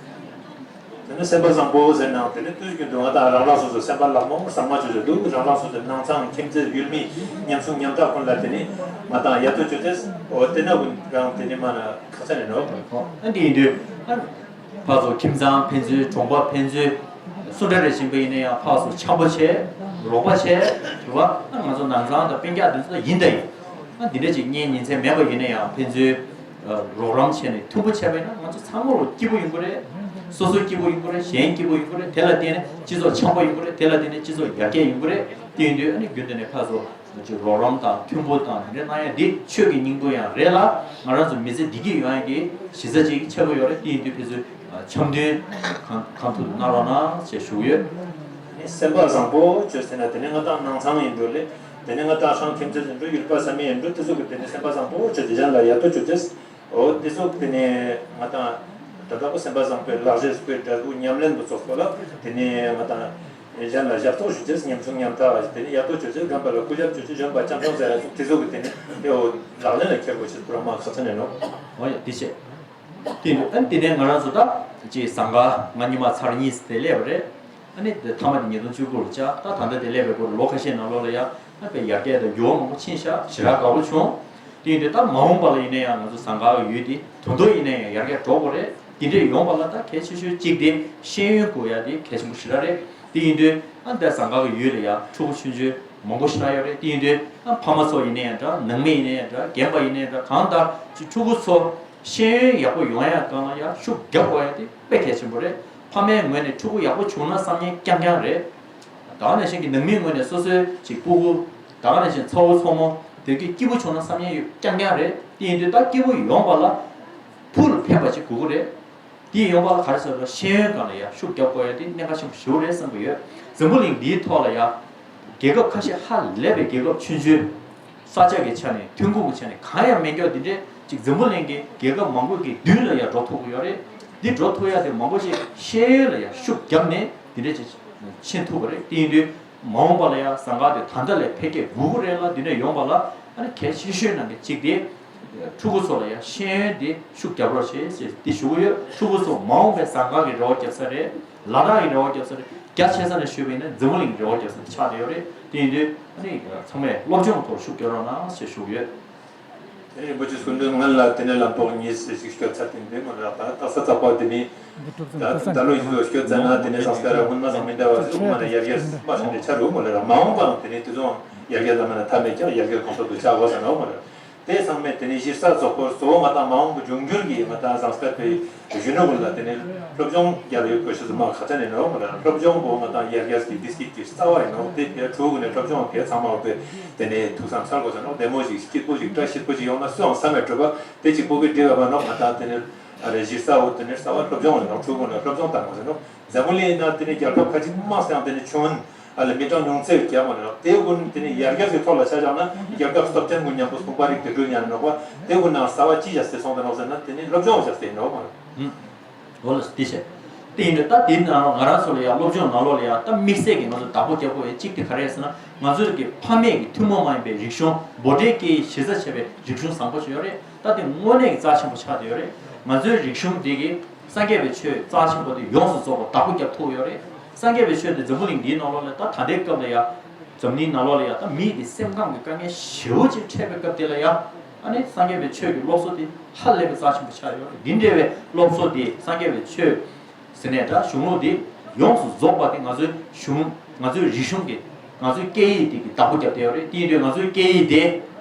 དེ་ནི་སེམས་པ་བཟང་པོ་ཟེར་ནའང་དེ་ནི་དུས་རྒྱུན་དུ་ང་དང་རང་རང་སོ་སོ་སེམས་པ་ལག་མོ་བཟང་མ་བྱོས་བྱོས་འདུག་རང་རང་སོ་སོའི་ནང་ཚང་ཁྱིམ་མཚེས་ཡུལ་མི་ཉམ་ཆུང་ཉམ་ཐག་ཀུན་ལ་དེ་ནི་ང་དང་ཡ་ཏོ་བྱོས་ཏེ་འོ་དེ་ན་ཀུན་རང་དེ་ནི་མ་ན་ཁག་ཆ་ནས་ནོ། ཨ་འདི་ཡིན་དུས་ཨ་ཕར་ཚུར་ཁྱིམ་ཚང་ཕན་ཚུན་གྲོང་པ་ཕན་ཚུན་སུ་འདྲ་རེ་བཞིན་པ་ཡིན་ན་ཡང་ཕར་ཚུར་འཆམ་པོ་བྱས་རོགས་པ་བྱས་རེད་བ། ཨ་ང་ཚོ་ནང་ཚང་དང་སྤུན་ཀྱག་འདི་ཚོ་ཡིན་ད་ཡིན། ཨ་འདི་འདྲ་ཅིག་གཉེན་ཉེ་ཚན་མེད་པ་ཡིན་ན་ཡང་ཕན་ཚུན་རོགས་རམ་བྱས་ནས་མཐུན་པོ་བྱས་པ་ཡིན་ན་ང་ཚོ་ཚང་མ་ལོ་སྐྱིད་པོ་ཡོང་གི་རེད། སོ་སོ་སྐྱིད་པོ་ཡོང་གི་རེད། གཞན་སྐྱིད་པོ་ཡོང་གི་རེད། དེ་ལ་བརྟེན་ནས་སྤྱི་ཚོགས་འཆམ་པོ་ཡོང་གི་རེད། དེ་ལ་བརྟེན་ནས་སྤྱི་ཚོགས་ཡར་རྒྱས་ཡོང་གི་རེད། དེ་ཡིན་དུས་ཨ་ནི་རྒྱུན་དུ་ནས་ཕར་ཚུར་ཅིག་རོགས་རམ་དང་མཐུན་པོ་དང་དེ་འདྲ་གནང་ཡ་འདི་ཆོས་ཀྱི་སྙིང་པོ་ཡང་རེད་ལ་ང་རང་ཚོ་མི་ཚེ་བདེ་སྐྱིད་ཡོང་ཡ་གི་གཞི་རྩ་ཅིག་ཆགས་ཀྱི་ཡོད་རེད། དེ་ཡིན་དུས་ཕན་ཚུན་འཆམ་མཐུན་གང་གང་ཐུབ་ཐུབ་གནང་རོགས་གནང་ཞེས་ཞུ་གི་ཡོད། ཨ་ནི་སེམས་པ་བཟང་པོ་བྱོས་ཟེར་ན་དེ་ནི་ང་དང་ནང་ཚང་ཡིན་འགྲོ་ལེ། དེ་ནས་ང་དང་ཧྲང་ཁྱིམ་མཚེས་ཡིན་འགྲོ། ཡུལ་པ་ས་མི་ཡིན་འགྲོ། དེ་ཚོ་གི་དེ་ནས་སེམས་པ་བཟང་པོ་བྱས་ཏེ་གཞན་ལ་ཡ་ཏོ་བྱོས་ཏེ། འོ་དེ་ཚོ་དེ་ནས་ང་དང་ད་ལྟ་བུ་སེམས་པ་བཟང་པོའི་ལག་ཤེས་སུ་བའི་འབྲས་བུ་ཉམས་ལེན་དུ་ཚོགས་པ་ལ་དེ་ནས་ང་དང་གཞན་ལ་ཞབས་ཏོག་ཞུ་ཅེས། ཉམ་ཆུང་ཉམ་ཐག་དེ་ནས་ཡ་ཏོ་བྱོས་ཏེ། རྒན་པ་ལ་སྐུ་ཞབས་བྱོས་ཏེ། གཞོན་པ་སྐྱབས་མཆོག་ཟེར་ཡ་ཚོ་དེ་ཚོ་གི་དེ་ནས་དེ་འོ་ལག་ལེན་ལ་འཁྱེར་དགོས་ཞེས་པུ་ར་མ་ཁ་ཚ་ནས་ནོ། འོ་ཡ་དེ་བྱས། དེ་ཨ་ནི་དེ་ནས་ང་རང་ཚོ་ད་ཅིག་ཟངས་དཀར་ང་ཉི་མ་ཚར་གཉིས་དེ་སླེབས་པ་རེད། ཨ་ནི་དེ་མཐའ་མ་དེ་ཉིས་སྟོང་བཅུ་དགུ་ལ་བཅར། ད་ད་ལྟ་དེ་སླེབས་པའི་སྐོར་ལོ་ཁ་ཤས་ནང་ལོགས་ལ་ཡང་ ད་དཔེ་ཡར་རྒྱས་དང་འགྱུར་བ་མང་པོ་ཕྱིན་ཤག་ཞེ་དྲག་དགའ་པོ་བྱུང་། དེ་ཡིན་དུས་ད་མ་འོངས་པ་ལ་ཡིན་ན་ཡང་ང་ཚོ་ཟངས་དཀར་གི་ཡུལ་འདི་དོན་དུ་ཡིན་ན་ཡང་ཡར་རྒྱས་འགྲོ་དགོས་རེད། དེ་འདྲས་ཡོང་བ་ལ་ད་གལ་ཆེ་ཤོས་གཅིག་དེ་ཤེས་ཡོན་དགོས་ཡ་དེ་གལ་ཆེན་པོ་ཞེ་དྲག་རེད། དེ་ཡིན་དུས་ཨ་ད་ཟངས་དཀར་གི་ཡུལ་ལ་ཡང་ཕྲུ་གུ་ཆུང་ཆུང་མང་པོ་ཞེ་དྲག་ཡོད་རེད། དེ་ཡིན་དུས་ཨ་ཕ་མ་ཚོ་ཡིན་ན་ཡང་འདྲ། ནང་མི་ཡིན་ན་ཡང་འདྲ། རྒན་པ་ཡིན་ན་ཡང་འདྲ། གང་ལྟར་ཅིག་ཕྲུ་གུ་ཚོ་ཤེས་ཡོན་ཡག་པོ་ཡོང་ཡ་སྒང་ལ་ཡང་ཤུགས་རྒྱབ་དགོས་ཡ་དེ་དཔེ་གལ་ཆེན་པོ་རེད། ཕ་མའི་ངོས་ནས་ཕྲུ་གུ་ཡག་པོ་བྱུང་ན་བསམ་ཉན་རྐྱང་རྐྱང་རེད། ད་ག་ནང་བཞིན་གྱི་ནང་མིའི་ངོས་ནས་སོ་སོའི་ཅིག་སྤུ་གུ། ད་ག་ནང་བཞིན་ཚ་བོ་ཚ་མོ་དེ་གི་སྐྱིད་པོ་བྱུང་ན་བསམ་ཉན་ཡོད་རྐྱང་རྐྱང་རེད། དེ་ཡིན་དུས་ད་སྐྱིད་པོ་ཡོང་བ་ལ་བུ་ལ་ཕན་པ་ཅིག་དགོས་ཀྱི་རེད། དེ་ཡོང་བ་ལ་ག་རེ་ཟེར་བ། ཤེས་ཡོན་སྒང་ལ་ཡང་ཤུགས་རྒྱབ་དགོས་ཡ་དེ་གནད་འགག་ཆེན་པོ་ཞེ་པོ་རེད་བསམ་གྱི་ཡོད། འཛམ་བུ་གླིང་འདིའི་ཐོག་ལ་ཡང་རྒྱལ་ཁབ་ཁ་ཤས་ཧ་ལས་པའི་རྒྱལ་ཁབ་ཆུང་ཆུང་། ས་ཆ་གི་ཆ་ནས་ཐོན་ཁུངས་ཀྱི་ཆ་ནས་གང་ཡང་མེད་མཁན་འདི་འདྲས་ཅིག་འཛམ་བུ་གླིང་གི་རྒྱལ་ཁབ་མང་པོ་གི་མདུན་ལ་ཡང་འགྲོ་ཐུབ་ཀྱི་ཡོད་རེད། འདི་འགྲོ་ཐུབ་ཡ་དེ་མང་པོ་ཞིག་ཤེས་ཡོན་ལ་ཡང་ཤུགས་བརྒྱབ་ནས་འདི་འདྲས་ཅིག་ཕྱིན་ཐུབ་པ་རེད། དེ་ཡིན་དུས་མ་འོངས་པ་ལ་ཡང་ཟངས་དཀར་དེ་ད་ལྟ་ལས་འཕེལ་རྒྱས་དགོས་ཀྱི་རེད་ལ། འདི་འདྲས་ཡོང་བ་ལ་ཨ་ནི་གལ་ཆེ་ཤོས་ནང་གི་གཅིག་དེ་ཕྲུ་གུ་ཚོ་ལ་ཡང་ཤེས་ཡོན་དེ་ཤུགས་རྒྱབ་རོགས་བྱེད་ཟེར་འདི་ཞུ་གི་ཡོད། ཕྲུ་གུ་ཚོ་མ་འོངས་པའི་ཟངས་དཀར་གི་རེ་བ་རྒྱབ་ས་རེད། ལ་དྭགས་ཀྱི་རེ་བ་རྒྱབ་ས་རེད། རྒྱ་ཆེ་ས་ནས་ཞུས་པ་ཡིན་ན་འཛམ་བུ་གླིང་གི་རེ་བ་རྒྱབ་ས་ཆགས་བསྡད་ཡོད་རེད། དེ་ཡིན་དུས་ཨ་ནི་ཚང་མས་སློབ་སྦྱོང་ཐོག་ཤུགས་རྒྱབ་རོགས་གནང་ཞེས་ཞུ་གི་ཡོད། དེ་ནས་རིན་པོ་ཆེ་སྐུ་མདུན་སྔོན་ལ་དེ་ནས་ལམ་ཕོག་གཉིས་ཞིག་སྐྱོད་ཚར། དེ་འདྲའི་མ་རེད། ད་ལྟ་ས་ཚ་པ་དེ་ནི་ད་ད་ལོ་ཡིན་ཟོ་སྐྱོད་ཚར་ན་དེ་ནས་སངས་སྐར་སྔོན་མ་དང་མི་འདྲ་བ་ཟེར་དུས་མ་ནས་ཡར་རྒྱས་མ་བྱུང་ནས་ཆ་རུ་མ་རེད། མ་འོངས་པའང་དེ་ནས་དེ་ཚོ་ཡར་རྒྱས་ལ་མ་ན་ཐབས་མེད་ཀྱང་ཡར་རྒྱས་གོང་འཕེལ་དུ་ཆགས་དགོས་ཟེར་ན་འོ་མ་རེད། དེ་ཚང་མས་དེ་ནས་གཞི་རྩ་གཙོ་བོར་གཙོ་བོ་ང་དང་མ་འོངས་པ་འབྱུང་འགྱུར་གྱི་ང་དང་ཟངས་དཀར་པའི་གཞོན་ནུ་ཀུན་ལ་དེ་ནས་སློབ་སྦྱོང་རྒྱག་ཡོད་དགོས་ཤེས་ཚོད་མ་ཁ་ཚ་ནས་ནོར་མ་རེད། སློབ་སྦྱོང་པོ་ང་དང་ཡར་རྒྱས་ཀྱི་བདེ་སྐྱིད་ཀྱི་རྩ་བ་ཡིན་ནོ། དེ་ཕའི་ཕྲུ་གུ་ནས་སློབ་སྦྱོང་ཕའི་ཚང་མ་བོ་དེ་ནས་ཐུགས་བསམ་འཆར་དགོས་ཟེར་ནོ། བདེ་མོ་ཞིག་སྐྱིད་པོ་ཞིག་བཀྲ་ཤིས་པོ་ཞིག་ཡོང་ན་སུའང་བསམ་མེད་གྲུབ་པ་དེ་གཅིག་པོ་གི་འབྲེལ་བ་མ་ནོ། ང་དང་དེ་ནས་ཨ་རེ་གཞི་རྩ་བོ་དེ་ནས་རྩ་བ་སློབ་སྦྱོང་ཡིན་ནོ། ཕྲུ་གུ་ནས་སློབ་སྦྱོང་བཏང་དགོས་ཟེར་ནོ། འཛམ་བུ་གླིང་ཡིན་ན་དེ་ནས་རྒྱལ་ཁབ་ཁ་ཅིག་མང་སེ་ཡང་དེ་ནས་ཆུང་ཨ་ལ་མི་གྲངས་ཉུང་ཚད་རྒྱག་མ་རེད། དེ་ཀུན་དེ་ནས་ཡར་རྒྱས་ཀྱི་ཐོག་ལ་ཆ་བཞག་ན་རྒྱལ་ཁབ་སྟོབས་ཆེན་ཀུན་མཉམ་པོ་ཚོང་པ་རིགས་དེ་འགྲོ་ཉན་ནོག་པ། དེ་ཀུན་ནང་རྩ་བ་ཅི་བཞག་སྟེ་སོང་དེ་ནོག་ཟེར་ན་དེ་ནས་སློབ་སྦྱོང་བཞག་སྟེ་ཡིན་ནོག་མ་རེད། འོ་ལ་དེ་བྱས། དེ་ཡིན་དུས་ད་དེ་ནང་ང་རང་ཚོ་ལ་ཡང་སློབ་སྦྱོང་ནང་ལོགས་ལ་ཡང་ད་དམིགས་བསལ་གྱི་ང་ཚོ་བདག་པོ་རྒྱག་དགོས་པའི་གཅིག་དེ་ག་རེ་རེད་ཟེར་ན། ང་ཚོའི་གི་ཕ་མེས་ཀྱི་ཐུན་མོང་མ་ཡིན་པའི་རིག་གཞུང་། འབོད་སྒྲའི་སྐད་ཡིག་གཞི་རྩ་བྱས་པའི་རིག་གཞུང་བཟང་པོ་ཞིག་ཡོད་རེད། ད་དེ་དངོས་གནས་ཀྱི་རྩ་ཆེན་པོ་ཆགས་བསྡད་ཡོད་རེད། ང་ཚོའི་རིག་གཞུང་འདི་གི་སངས་རྒྱས་པའི་ཆོས་རྩ་ཆེན་པོ་དེ་ཡོངས་སུ་རྫོགས་པ་བདག་པོ་རྒྱབ་ཐུབ་ཡོད་རེད། སངས་རྒྱས་པའི་ཆོས་དེ་འཛམ་བུ་གླིང་འདིའི་ནང་ལོགས་ལ་ད་ད་ལྟའི་སྐབས་ལ་ཡང་འཛམ་གླིང་ནང་ལོགས་ལ་ཡང་ད་མི་གི་སེམས་ཁམས་ཀྱི་དཀའ་ངལ་ཞེ་པོ་ཅིག་འཕྲད་པའི་སྐབས་དེ་ལ་ཡང་ཨ་ནི་སངས་རྒྱས་པའི་ཆོས་ཀྱི་སློབ་གསོ་དེ་ཧ་ལས་པའི་རྩ་ཆེན་པོ་ཆགས་ཡོད་རེད། འདི་འདྲ་བའི་སློབ་གསོ་དེ་སངས་རྒྱས་པའི་ཆོས་ཟེར་ནས་ད་གཞུང་ལུགས་འདི་ཡོངས་སུ་རྫོགས་པ་དེ་ང་ཚོའི་གཞུང་ང་ཚོའི་རིག་གཞུང་གི་ང་ཚོའི་སྐད་ཡིག་དེ་གི་བདག་པོ་རྒྱབ་བསྡད་ཡོད་རེད། དེ་ཡིན་དུས་ང་ཚོའི་སྐད་ཡིག་དེ་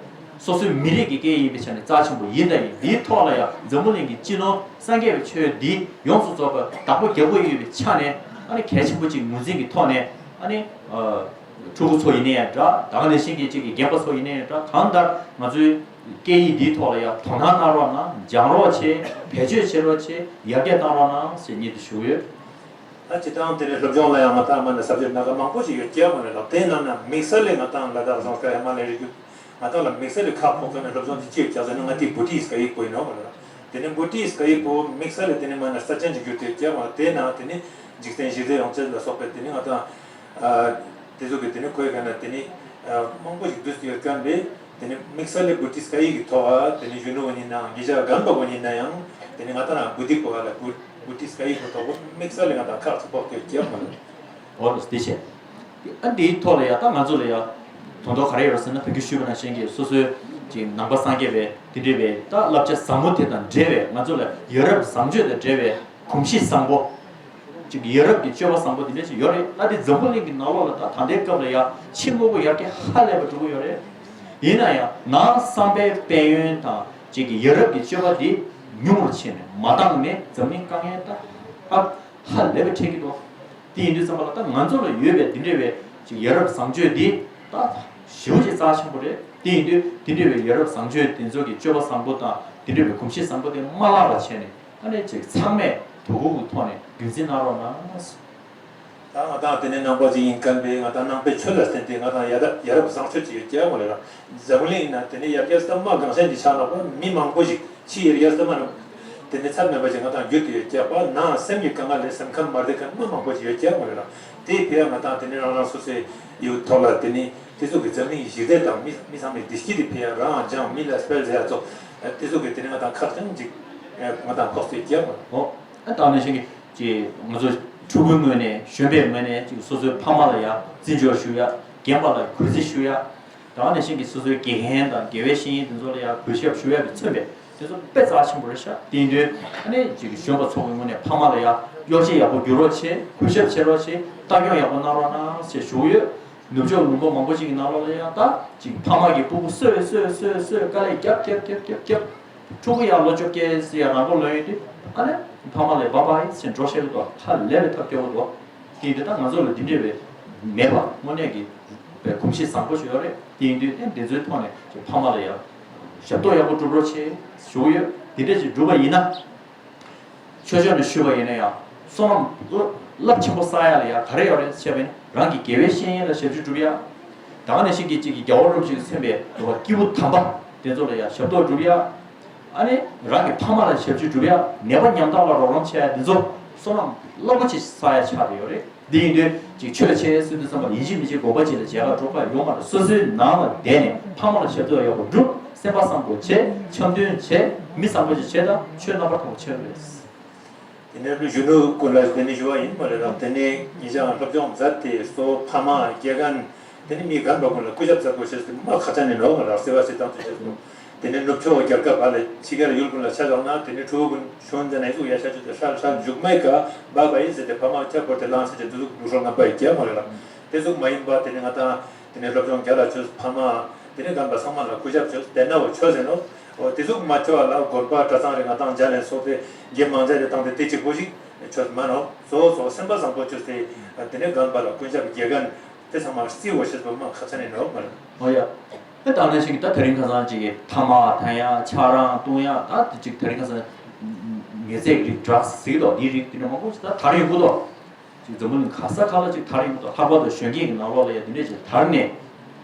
སོ་སོའི་མི་རིགས་ཀྱི་སྐད་ཡིག་ཡིན་པའི་ཆ་ནས་རྩ་ཆེན་པོ་ཡིན་དང་ཡིན། འདིའི་ཐོག་ལ་ཡང་འཛམ་བུ་གླིང་གི་སྤྱི་ནོར་སངས་རྒྱས་པའི་ཆོས་འདི་ཡོངས་སུ་རྫོགས་པ་བདག་པོ་རྒྱབ་དགོས་ཡོད་པའི་ཆ་ནས་ཨ་ནི་གལ་ཆེན་པོ་ཅིག་ངོས་འཛིན་གྱི་ཐོག་ནས་ཨ་ནི་ཕྲུ་གུ་ཚོ་ཡིན་ན་ཡང་འདྲ། ད་ག་ནང་བཞིན་གྱི་ཅིག་གི་རྒན་པ་ཚོ་ཡིན་ན་ཡང་འདྲ། གང་ལྟར་ང་ཚོའི་སྐད་ཡིག་འདིའི་ཐོག་ལ་ཡང་དོ་སྣང་གནང་རོགས་གནང་། སྦྱང་རོགས་བྱེད། བེད་སྤྱོད་བྱེད་རོགས་བྱེད། ཡར་རྒྱས་གཏང་རོགས་གནང་ཞེས་སྙིང་དུ་ཞུ་གི་ཡོད། ད་སྤྱིར་བཏང་དེ་ནས་སློབ་སྦྱོང་ལ་ཡང་ང་ཏང་མ་ནས་ས་བཅད་སྣ་ཁ་མང་པོ་ཞིག་ཡོད་ཀྱག་མ་རེད་ལ། དེའི་ནང་ན་དམིགས་བསལ་ལས་ང་ཏང་ལ་དྭགས་ཟངས་དཀར་ཧི་མ་ལ་ཡའི་རི་རྒྱུད་ང་ཏང་ལ་དམིགས་བསལ་ལས་ཁག་ཕོག་མཁན་ནི་སློབ་སྦྱོང་དེ་ཅི་ཡོད་ཀྱག་ཟེར་ན་ང་ཏིའི་བྷུ་ཏིས་སྐད་ཡིག་པོ་ཡིན་ནོ་མ་རེད་ལ། དེ་ནས་བྷུ་ཏིས་སྐད་ཡིག་པོ་དམིགས་བསལ་ལས་དེ་ནས་མ་ནས་རྩ་ཆེན་ཅིག་གྱུར་ཏེ་ཡོད་ཀྱག་མ་རེད། དེའི་ནང་དེ་ནས་འཇིག་རྟེན་གཞི་རྩའི་ཡོངས་རྫོགས་ལ་སོགས་པའི་དེ་ནས་ང་ཏང་དེ་ཚོ་གི་དེ་ནས་ཁོའི་ག་ན་དེ་ནས་མང་པོ་ཞིག་བསྡུས་ཏེ་ཡོད་མཁན་རེད། དེ་ནས་དམིགས་བསལ་ལས་བྷུ་ཏིས་སྐད་ཡིག་གི་ཐོག་ཨ་དེ་ནས་གཞོན་ནུ་བ་ཡིན་ནའང་ཉེ་ཆར་རྒན་པ་བ་ཡིན་ན་ཡང་དེ་ནས་ང་ཏང་རང་བྷུ་ཏི་པོ་ཨ་ལ་བྷུ་བྷུ་ཏིས་སྐད་ཡིག་གི་ཐོག་དམིགས་བསལ་ལས་ང་ཏང་ཁག་ཅིག་ཕོག་སྟེ་ཡོད་ཀྱག་མ་རེད། འོ་དེ་བྱས། ཨ་འདིའི་ཐོག་ལ་ཡ་ད་ང་ཚོ་ལ་ཡ་དོན་དག་ག་རེ་ཡོད་ཟེར་ན། བོད་ཀྱི་ཞུས་པ་ནང་བཞིན་གྱི་སོ་སོའི་ཅིག་ནང་པ་སངས་རྒྱས་པའི་དེ་འདྲའི་བའི་ད་བསླབ་བྱ་བཟང་པོ་དེ་དང་འབྲེལ་བའི་ང་ཚོ་ལ་ཡ་རབས་བཟང་སྤྱོད་དང་འབྲེལ་བའི་གོམས་གཤིས་བཟང་པོ། ཅིག་ཡ་རབས་ཀྱི་སྤྱོད་པ་བཟང་པོ་དེ་འདྲ་ཞིག་ཡོད་རེད། ད་དེ་འཛམ་བུ་གླིང་གི་ནང་ལོགས་ལ་ད་ད་ལྟའི་སྐབས་ལ་ཡ་ཕྱི་དངོས་པོ་ཡར་རྒྱས་ཧ་ལས་པ་འགྲོ་གི་ཡོད་རེད། ཡིན་ན་ཡང་ནང་བསམ་པའི་དཔལ་ཡོན་དང་ཅིག་གི་ཡ་རབས་ཀྱི་སྤྱོད་པ་འདི་ཉུང་རུ་ཕྱིན་ནས་མ་འདང་ནས་འཛམ་གླིང་དཀའ་ངལ་ད་ཧ་ཧ་ལས་པ་འཕྲད་ཀྱི་འདུག་དེ་ཡིན་དུས་ཙམ་པ་ལ་ད་ང་ཚོ་ལ་ཡོད་པའི་འདི་འདྲ་བའི་ཅིག་ཡ་རབས་བཟང་སྤྱོད་འདི་ད་ཞེ་པོ་ཅིག་རྩ་ཆེན་པོ་རེད། དེ་ཡིན་དུས་འདི་འདྲ་བའི་ཡ་རབས་བཟང་སྤྱོད་དེ་ཚོ་གི་སྤྱོད་པ་བཟང་པོ་དང་འདི་འདྲ་བའི་གོམས་གཤིས་བཟང་པོ་དེ་མ་བརླག་པ་བྱས་ནས། ཨ་ནི་ཅིག་ཚང་མས་དོ་ཁུར་གྱི་ཐོག་ནས་རྒྱུན་འཛིན་གནང་རོགས་གནང་། ད་ང་ཏང་དེ་ནས་ནང་པ་ཅིག་ཡིན་མཁན་པས་ང་ཏང་ནང་པའི་ཆོས་ལ་བརྟེན་ཏེ་ང་ཏང་ཡ་རབས་ཡ་རབས་བཟང་སྤྱོད་ཅིག་ཡོད་ཀྱག་མ་རེད་ལ། འཛམ་བུ་གླིང་ཡིན་ན་དེ་ནས་ཡར་རྒྱས་སྟབས་མ་གང་ཤེས་ཀྱི་ཆ་ནོག་པ། མི་མང་པོ་ཞིག་ཕྱི་ཡར་རྒྱས་སྟབས་མ་དེ་ནས་ཚད་མེད་པ་ཞིག་ང་ཏང་བརྒྱུད་དེ་ཡོད་ཀྱག་པ། ནང་སེམས་ཀྱི་དཀའ་ངལ་ལས་སེམས་ཁམས་མ་བདེ་མཁན་མི་མང་པོ་ཞིག་ཡོད་ཀྱག་མ་རེད་ལ། དེ་ཕི་ཡ་ང་ཏང་དེ་ནས་རང་རང་སོ་སོའི་ཡུལ་ཐོག་ལ་དེ་ནས་དེ་ཚོ་གི་འཛམ་གླིང་གཞི་རྩ་དང་མི་མི་ཚང་མའི་བདེ་སྐྱིད་དེ་ཕི་ཡ་རང་སྦྱང་མི་ལ་སྤེལ་ཟེར་ཡ་ཚོ་དེ་ཚོ་གི་དེ་ནས་ང་ཏང་ཁག་ཅན་ཅིག་ང་ཏང་ཕོག་སྟེ་ཡོད་ཀྱག་མ་རེད། ཨོ། ཨ་ད་ནང་བཞིན་གྱི་ཅིག་ང་ཚོ་ཕྲུ་གུའི་ངོས་ནས་གཞོན་པའི་ངོས་ནས་ཅིག་སོ་སོའི་ཕ་མ་ལ་ཡ་བརྩི་འཇོག་ཞུ་ཡ། རྒན་པ་ལ་གུས་བརྩི་ཞུ་ཡ། ད་ག་ནང་བཞིན་གྱི་སོ་སོའི་དགེ་རྒན་དང་དགེ་བའི་བཤེས་གཉེན་དེ་ཚོ་ལ་ཡང་གུས་ཞབས་ཞུ་ཡག་གི་མཚོན་པའི་དེ་ཚོ་དཔེ་རྩ་ཆེན་པོ་རེད་ཤག་དེ་ཡིན་དུས་ཨ་ནི་ཅིག་གཞོན་པ་ཚོ་གི་ངོས་ནས་ཕ་མ་ལ་ཡང་གཡོ་ཇུས་ཡག་པོ་བསྒྱུར་རོགས་བྱེད། གུས་ཞབས་བྱེད་རོགས་བྱེད། ལྟ་སྐྱོང་ཡག་པོ་གནང་རོགས་གནང་ཞེས་ཞུ་གི་ཡོད། ནུབ་ཕྱོགས་ལུང་པ་མང་པོ་ཅིག་གི་ནང་ལོགས་ལ་ཡང་ད་ཅིག་ཕ་མ་གིས་སྤུ་གུ་གསོས་གསོས་གསོས་གསོས་དཀའ་ལས་རྒྱབ་རྒྱབ་རྒྱབ་རྒྱབ་རྒྱབ། ཕྲུ་གུ་ཡང་ལོ་བཅོ་བརྒྱད་ཙམ་ཡང་རང་མགོ་ལོན་ཡོད་དུས་ཨ་ནི་ཕ་མ་ལ་བྷའི་བྷའི་ཟེར་འགྲོ་བཤད་ཀྱི་འདུག་ཧ་ལས་པའི་ཐབས་སྐྱོ་བོ་འདུག་དེ་ཡིན་དུས་ད་ང་ཚོ་ལ་འདི་འདྲས་པའི་མེད་པ་དངོས་གནས་ཀྱི་པའི་གོམས་གཤིས་བཟང་པོ་ཞིག་ཡོད་རེད། དེ་ཡིན་དུས་ཨེ་འདི་ཚོའི་ཐོག་ནས་ཕ་མ་ལ་ཡང་ཞབས་ཏོག་ཡག་པོ་སྒྲུབ་རོགས་བྱེད་ཞུ་གི་ཡོད། འདི་འདྲས་ཅིག་བསྒྲུབས་པ་ཡིན་ན། ཆོས་ཕྱོགས་ནས་ཞུས་པ་ཡིན་ན་ཡང་བསོད་ནམས་རླབས་ཆེན་པོ་བསགས་ཡག་ལ་ཡང་ག་རེ་ཡོད་རེད་ཟེར་བ་ཡིན་ན་རང་གི་དགེ་བའི་བཤེས་གཉེན་ལ་ཞབས་ཕྱི་སྒྲུབ་ཡག་ད་ག་ནང་བཞིན་གྱི་གཅིག་གི་རྒྱལ་བ་རིན་པོ་ཆེས་མཚོན་པའི་འདུལ་བ་སྐྱེས་བུ་དམ་པ་དེ་ཚོ་ལ་ཡང་ཞབས་ཏོག་སྒྲུབ་ཡག་ཨ་ནི་རང་གི་ཕ་མ་ལ་ཞབས་ཕྱི་སྒྲུབ་ཡག་ནད་པ་ཉམ་ཐག་ལ་རོགས་རམ་བྱེད་ཡག་འདི་ཚོ་བསོད་ནམས་རླབས་པོ་ཆེ་བསགས་ཡག་ཆགས་བསྡད་ཡོད་རེད། འདི་ཡིན་དུས་ཅིག་ཆོས་བྱེད་ཟེར་དུས་ཙམ་པ་ཡིན་གཅིག་མིན་གཅིག་དགོན་པ་ཅིག་ལ་མཇལ་ཁ་འགྲོ་དགོས་ཡོད་མ་རེད། སོ་སོའི་ནང་ལ་བསྡད་ནས་ཕ་མ་ལ་ཞབས་ཏོག་ཡག་པོ་སྒྲུབ། སེམས་པ་བཟང་པོ་བྱེད། འཆམ་མཐུན་བྱེད། མི་བཟང་པོ་ཅིག་བྱེད་དང་ཆོས་རྣམ་པར་དག་པ་བྱེད་དགོས་རེད། དེ་ནས་གཞོན་ནུ་ཀུན་ལ་དེ་ནས་ཞུ་བ་ཡིན་མ་རེད་ར། དེ་ནས་ཉེ་ཆར་སློབ་སྦྱོང་མཛད་དེ་གཙོ་བོ་ཕ་མ་དགེ་རྒན་དེ་ནས་མི་རྒན་པ་ཀུན་ལ་སྐུ་ཞབས་མཛད་དགོས་ཞེས་མ་ཁ་ཆ་ནས་ནོར་མ་ར་ཟེར་བ་ཞིག་དང་དུ་བྱེད་དགོས། དེ་ནས་ནུབ་ཕྱོགས་རྒྱལ་ཁབ་བར་ལ་ཕྱི་རྒྱལ་ཡུལ་ཀུན་ལ་ཆ་བཞག་ན་དེ་ནས་ཕྲུ་གུ་ཀུན་ཤོང་ཙེ་ན་ཡི་ཟུག་ཡ་ཤ་ཆུ་དེ་ཧྲལ་ཧྲལ་མཇུག་མའི་ཀ་བ་བ་ཡིན་ཟེར་ཏེ་ཕ་མ་ཁྱབ་བོར་ཏེ་ལངས་ཟེར་ཏེ་འདི་ཟུག་ལུགས་སྲོལ་ངན་པ་ཡི་རྒྱལ་མ་རེད་ལ། དེ་ཟུག་མ་ཡིན་པ་དེ་ནས་ང་དང་དེ་ནས་སློབ་སྦྱོང་རྒྱ་ལ་ཆོས་ཕ་མ་དེ་ནས་རྒན་པ་ཚང་མ་ལ་སྐུ་ཞབས་ཆོས་དེ་ན་འོ་ཆོས་ཟེར་ནོ། འོ་དེ་ཟུག་མ་ཆོས་ལ་དགོན་པ་གྲྭ་ཚང་རེ་ང་དང་རྒྱ་ལས་སོགས་ཏེ་རྒྱ་མང་རྒྱ་རེ་བཏང་སྟེ་དེ་གཅིག་པོ་ཞིག་ཆོས་མ་ནོ། གཙོ་བོ་གཙོ་བོ་སེམས་པ་བཟང་པོ་ཆོས་ཏེ་དེ་ནས་རྒན་པ་ལ་སྐུ་ཞབས་དགེ་རྒན་དེ་ཚང་མ་རྩིས་འོ་ཤེས་པ་མ་ཁ་ཆ་ནས་ནོ་མ་རེད། ཨོ་ཡ། ཨེ་ད་ནང་བཞིན་གྱི་ད་དེ་རིང་ཁ་སང་ཅིག་གི་ཐ་མག་འཐེན་ཡག་ཆང་རག་བཏུང་ཡག་ད་དེ་ཅིག་དེ་རིང་ཁ་སང་ཉེས་ཚད་ཀྱི་རིགས་ཌྲག་སི་ཟེར་གི་འདུག་འདིའི་རིགས་དེ་འདྲ་མང་པོ་ཞིག་ད་དར་ཡོང་གི་འདུག་ཅིག་འཛམ་བུ་གླིང་ག་ས་ག་ལ་ཅིག་དར་ཡོང་གི་འདུག་ལྷག་པར་དུ་གཞོན་སྐྱེས་ཀྱི་ནང་ལོགས་ལ་ཡ་དེ་འདྲས་ཅིག་དར་ནས་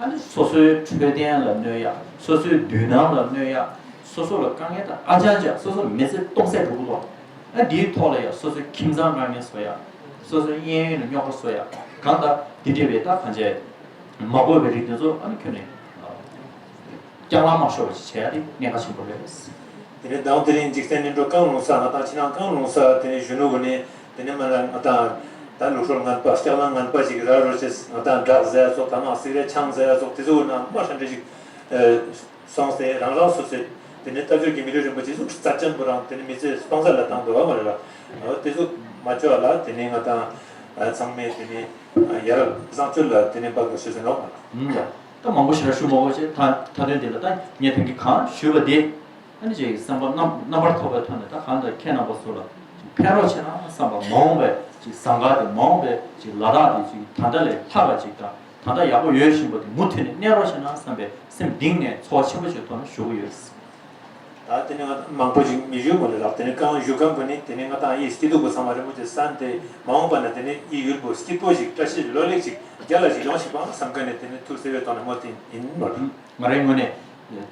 ཨ་ནི་སོ་སོའི་འཕྲོད་བསྟེན་ལ་གནོད་ཡག་སོ་སོའི་མདུན་ལམ་ལ་གནོད་ཡག་སོ་སོ་ལ་དཀའ་ངལ་དང་ཨ་ཅག་ཅག་སོ་སོ་མི་ཚེ་སྟོང་ཟད་འགྲོ་གི་འདུག་ཨ་འདིའི་ཐོག་ལ་ཡ་སོ་སོའི་ཁྱིམ་ཚང་དཀའ་ངལ་བཟོ་ཡག་སོ་སོའི་གཡས་གཡོན་ལ་རྙོག་པ་བཟོ་ཡག་གང་ལྟར་འདི་འདྲས་པའི་ད་གང་བྱས་མ་དགོས་པའི་རིགས་དེ་ཚོ་ཨ་ནི་ཁྱོན་ནས་རྐྱང་ལངས་མ་ཤོར་བ་ཞིག་བྱས་ཏེ་གནད་འགག་ཆེན་པོ་རེད། དེ་ནས་དང་དེ་རིང་འཇིག་རྟེན་ནི་འགྲོ་གང་རུང་ས་ང་དང་ཕྱི་ནང་གང་རུང་ས་དེ་ནས་གཞོན་ནུ་གུན་ནས་དེ་ནས་མ་ལ་ང་དང་ད་ལུགས་སྲོལ་ངན་པ་ལྕགས་ལམ་ངན་པ་ཞིག་ར་རོ་ཅེས་ང་དང་ཌྲག་ཟེར་ཡ་ཚོ་ཐ་མག་སིག་རེཊ་ཆང་ཟེར་ཡ་ཚོ་དེ་ཚོ་ན་མ་ཧྲན་ཏེ་ཞིག་སོང་སྟེ་རང་རང་སོ་སོས་དེ་ནས་ལྟ་སྤྱོད་ཀྱི་མི་ལུས་རིན་པོ་ཆེ་ཟུག་རྩ་ཅན་པོ་རང་དེ་ནས་མི་ཚེ་སྟོང་ཟད་ལ་བཏང་འདུག་བ་མ་རེད་ལ། དེ་ཚོ་མ་བཅོས་ལ་དེ་ནས་ང་དང་ཚང་མས་དེ་ནས་ཡར་བཟང་སྤྱོད་ལ་དེ་ནས་འབག་དགོས་ཞེས་ཟེར་ནོ། ད་མང་པོ་ཞེ་དྲག་ཞུ་མ་དགོས་ཅེས་ད་ད་དོན་དེ་ལ་ད་ངས་དེང་གི་གང་ཞུས་པ་དེ། ཨ་ནི་ཅིག་བསམ་པ་རྣམ་རྣམ་པར་ཐོབ་པའི་ཐོག་ནས་ད་གང་ལྟར་ཁྱེད་རྣམ་པ་ཚོ་ལ་ཅིག་ཕན་རོགས་བྱས་ན་བསམ་པ་མ་འོངས་པའི་ཅིག་ཟང་ཁ་དེ་མ་འོངས་པའི་ཅིག་ལ་དྭགས་དེ་ཅིག་ད་ལྟ་ལས་ལྷག་པ་ཅིག་དང་ད་ལྟ་ཡག་པོ་ཡོད་བཞིན་པ་དེ་མུ་མཐུད་ནས་གནས་རོགས་བྱས་ན་བསམ་པའི་སེམས་གཏིང་ནས་ཚོར་བ་ཆེན་པོ་ཞིག་ཐོག་ནས་ཞུ་གི་ཡོད། ད་དེ་ནས་ང་མང་པོ་ཅིག་མི་ཞུ་མ་རེད་ལགས། དེ་ནས་རྐང་ཞུ་མཁན་པོ་ནི་དེ་ནས་ང་དང་ཡིད་སྐྱིད་སྡུག་པོ་ཚང་མ་རིན་པོ་ཆེ་གསན་ཏེ་མ་འོངས་པ་ན་དེ་ནས་ཡིད་ཡུལ་པོ་སྐྱིད་པོ་ཞིག་བཀྲ་ཤིས་ལོ་ལེགས་ཤིག་རྒྱ་ལ་ཞིག་ཡོང་ཞིག་པའང་བསམ་མཁན་ནས་དེ་ནས་ཐུགས་བརྩེ་བའི་ཐོག་ནས་བསྔོ་བསྟེན་ཡིན་མ་རེད། ང་རའི་ངོས་ནས།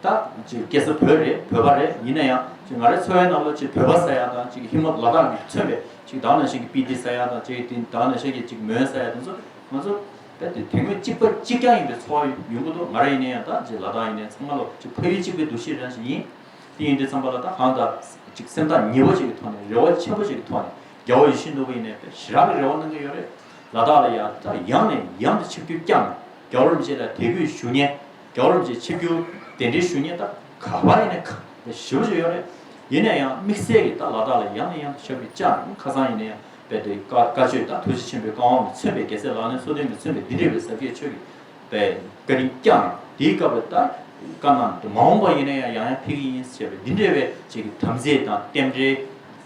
ད་ཅིག་སྐྱེས་ས་བོད་རེད། བོད་པ་རེད། ཡིན་ན་ཡང་ཅིག་ང་རའི་འཚོ་བའི་ནང་ལ་ཅིག་བོད་པ་ཟེར་ཡ་དང་ཅིག་ཧི་མ་ལ་དྭགས་ནས་མཚོན་པའི་ཅིག་ད་ག་ནང་བཞིན་གྱི་སྤི་ཏི་ཟེར་ཡ་དང་ཅིག་དེ་ད་ག་ནང་བཞིན་གྱི་ཅིག་མོན་ཟེར་ཡ་དེ་ཚོ་ང་ཚོ་རྦད་དེ་དེ་སྔོན་གཅིག་པ་གཅིག་རྐྱང་ཡིན་པའི་ཚོར་བ་ཡོང་གི་འདུག་ང་ར་ཡིན་ན་ཡང་ད་ཅིག་ལ་དྭགས་ཡིན་ན་ཡང་ཚང་མ་ལ་ཅིག་ཕ་ཡུལ་གཅིག་པའི་འདུ་ཤེས་རང་ཞིག་ཡིན། དེ་ཡིན་དུས་ཙམ་པ་ལ་ད་གང་ལྟར་ཅིག་སེམས་ཐག་ཉེ་བོ་ཅིག་གི་ཐོག་ནས་རེ་བ་ཆེན་པོ་ཅིག་གི་ཐོག་ནས་རྒྱལ་བ་ཡིད་བཞིན་ནོར་བུ་ཡིན་ནའི་དཔེ་ཞེ་དྲག་གི་རེ་བ་གནང་གི་ཡོད་རེད། ལ་དྭགས་ལ་ཡང་ད་ཡང་ནས་ཡང་དུ་ཆིབས་བསྒྱུར་བསྐྱངས་ནས་རྒྱལ་བ་རིན་པོ་ཆེ་ལ་དད་གུས་ཞུ་མཁན། རྒྱལ་བ་རིན་པོ་ཆེ་ཆིབས་བསྒྱུར་གདན་འདྲེན་ཞུ་མཁན་ད་ག་པར་ཡིན་ནའི་ག་ཞེ་པོ་ཅིག་ཡོད་རེད། ཡིན་ན་ཡང་དམིགས་བསལ་གྱི་ད་ལ་དྭགས་ལ་ཡང་ནས་ཡང་དུ་ཞབས་ཀྱིས་བཅགས་ནས་ཁ་སང་ཡིན་ན་ཡང་རྦད་དེ་བཀའ་བཀའ་ཆོས་ད་ཐུགས་རྗེ་ཆེན་པོའི་བཀའ་དབང་ལ་མཚོན་པའི་རྒྱལ་སྲས་ལག་ལེན་སོ་བདུན་ལ་མཚོན་པའི་འདི་འདྲ་བའི་ཟབ་རྒྱས་ཆོས་ཀྱི་པའི་བཀའ་དྲིན་བསྐྱངས་ནས་དེའི་སྐབས་ལ་ད་བཀའ་གནང་འདུག་མ་འོངས་པ་ཡིན་ན་ཡང་ཡང་ཡང་ཕེབས་ཀྱི་ཡིན་ཟེར་བའི་འདི་འདྲ་བའི་ཅིག་གི་དམ་ཚིག་དང་རྟེན་འབྲེལ།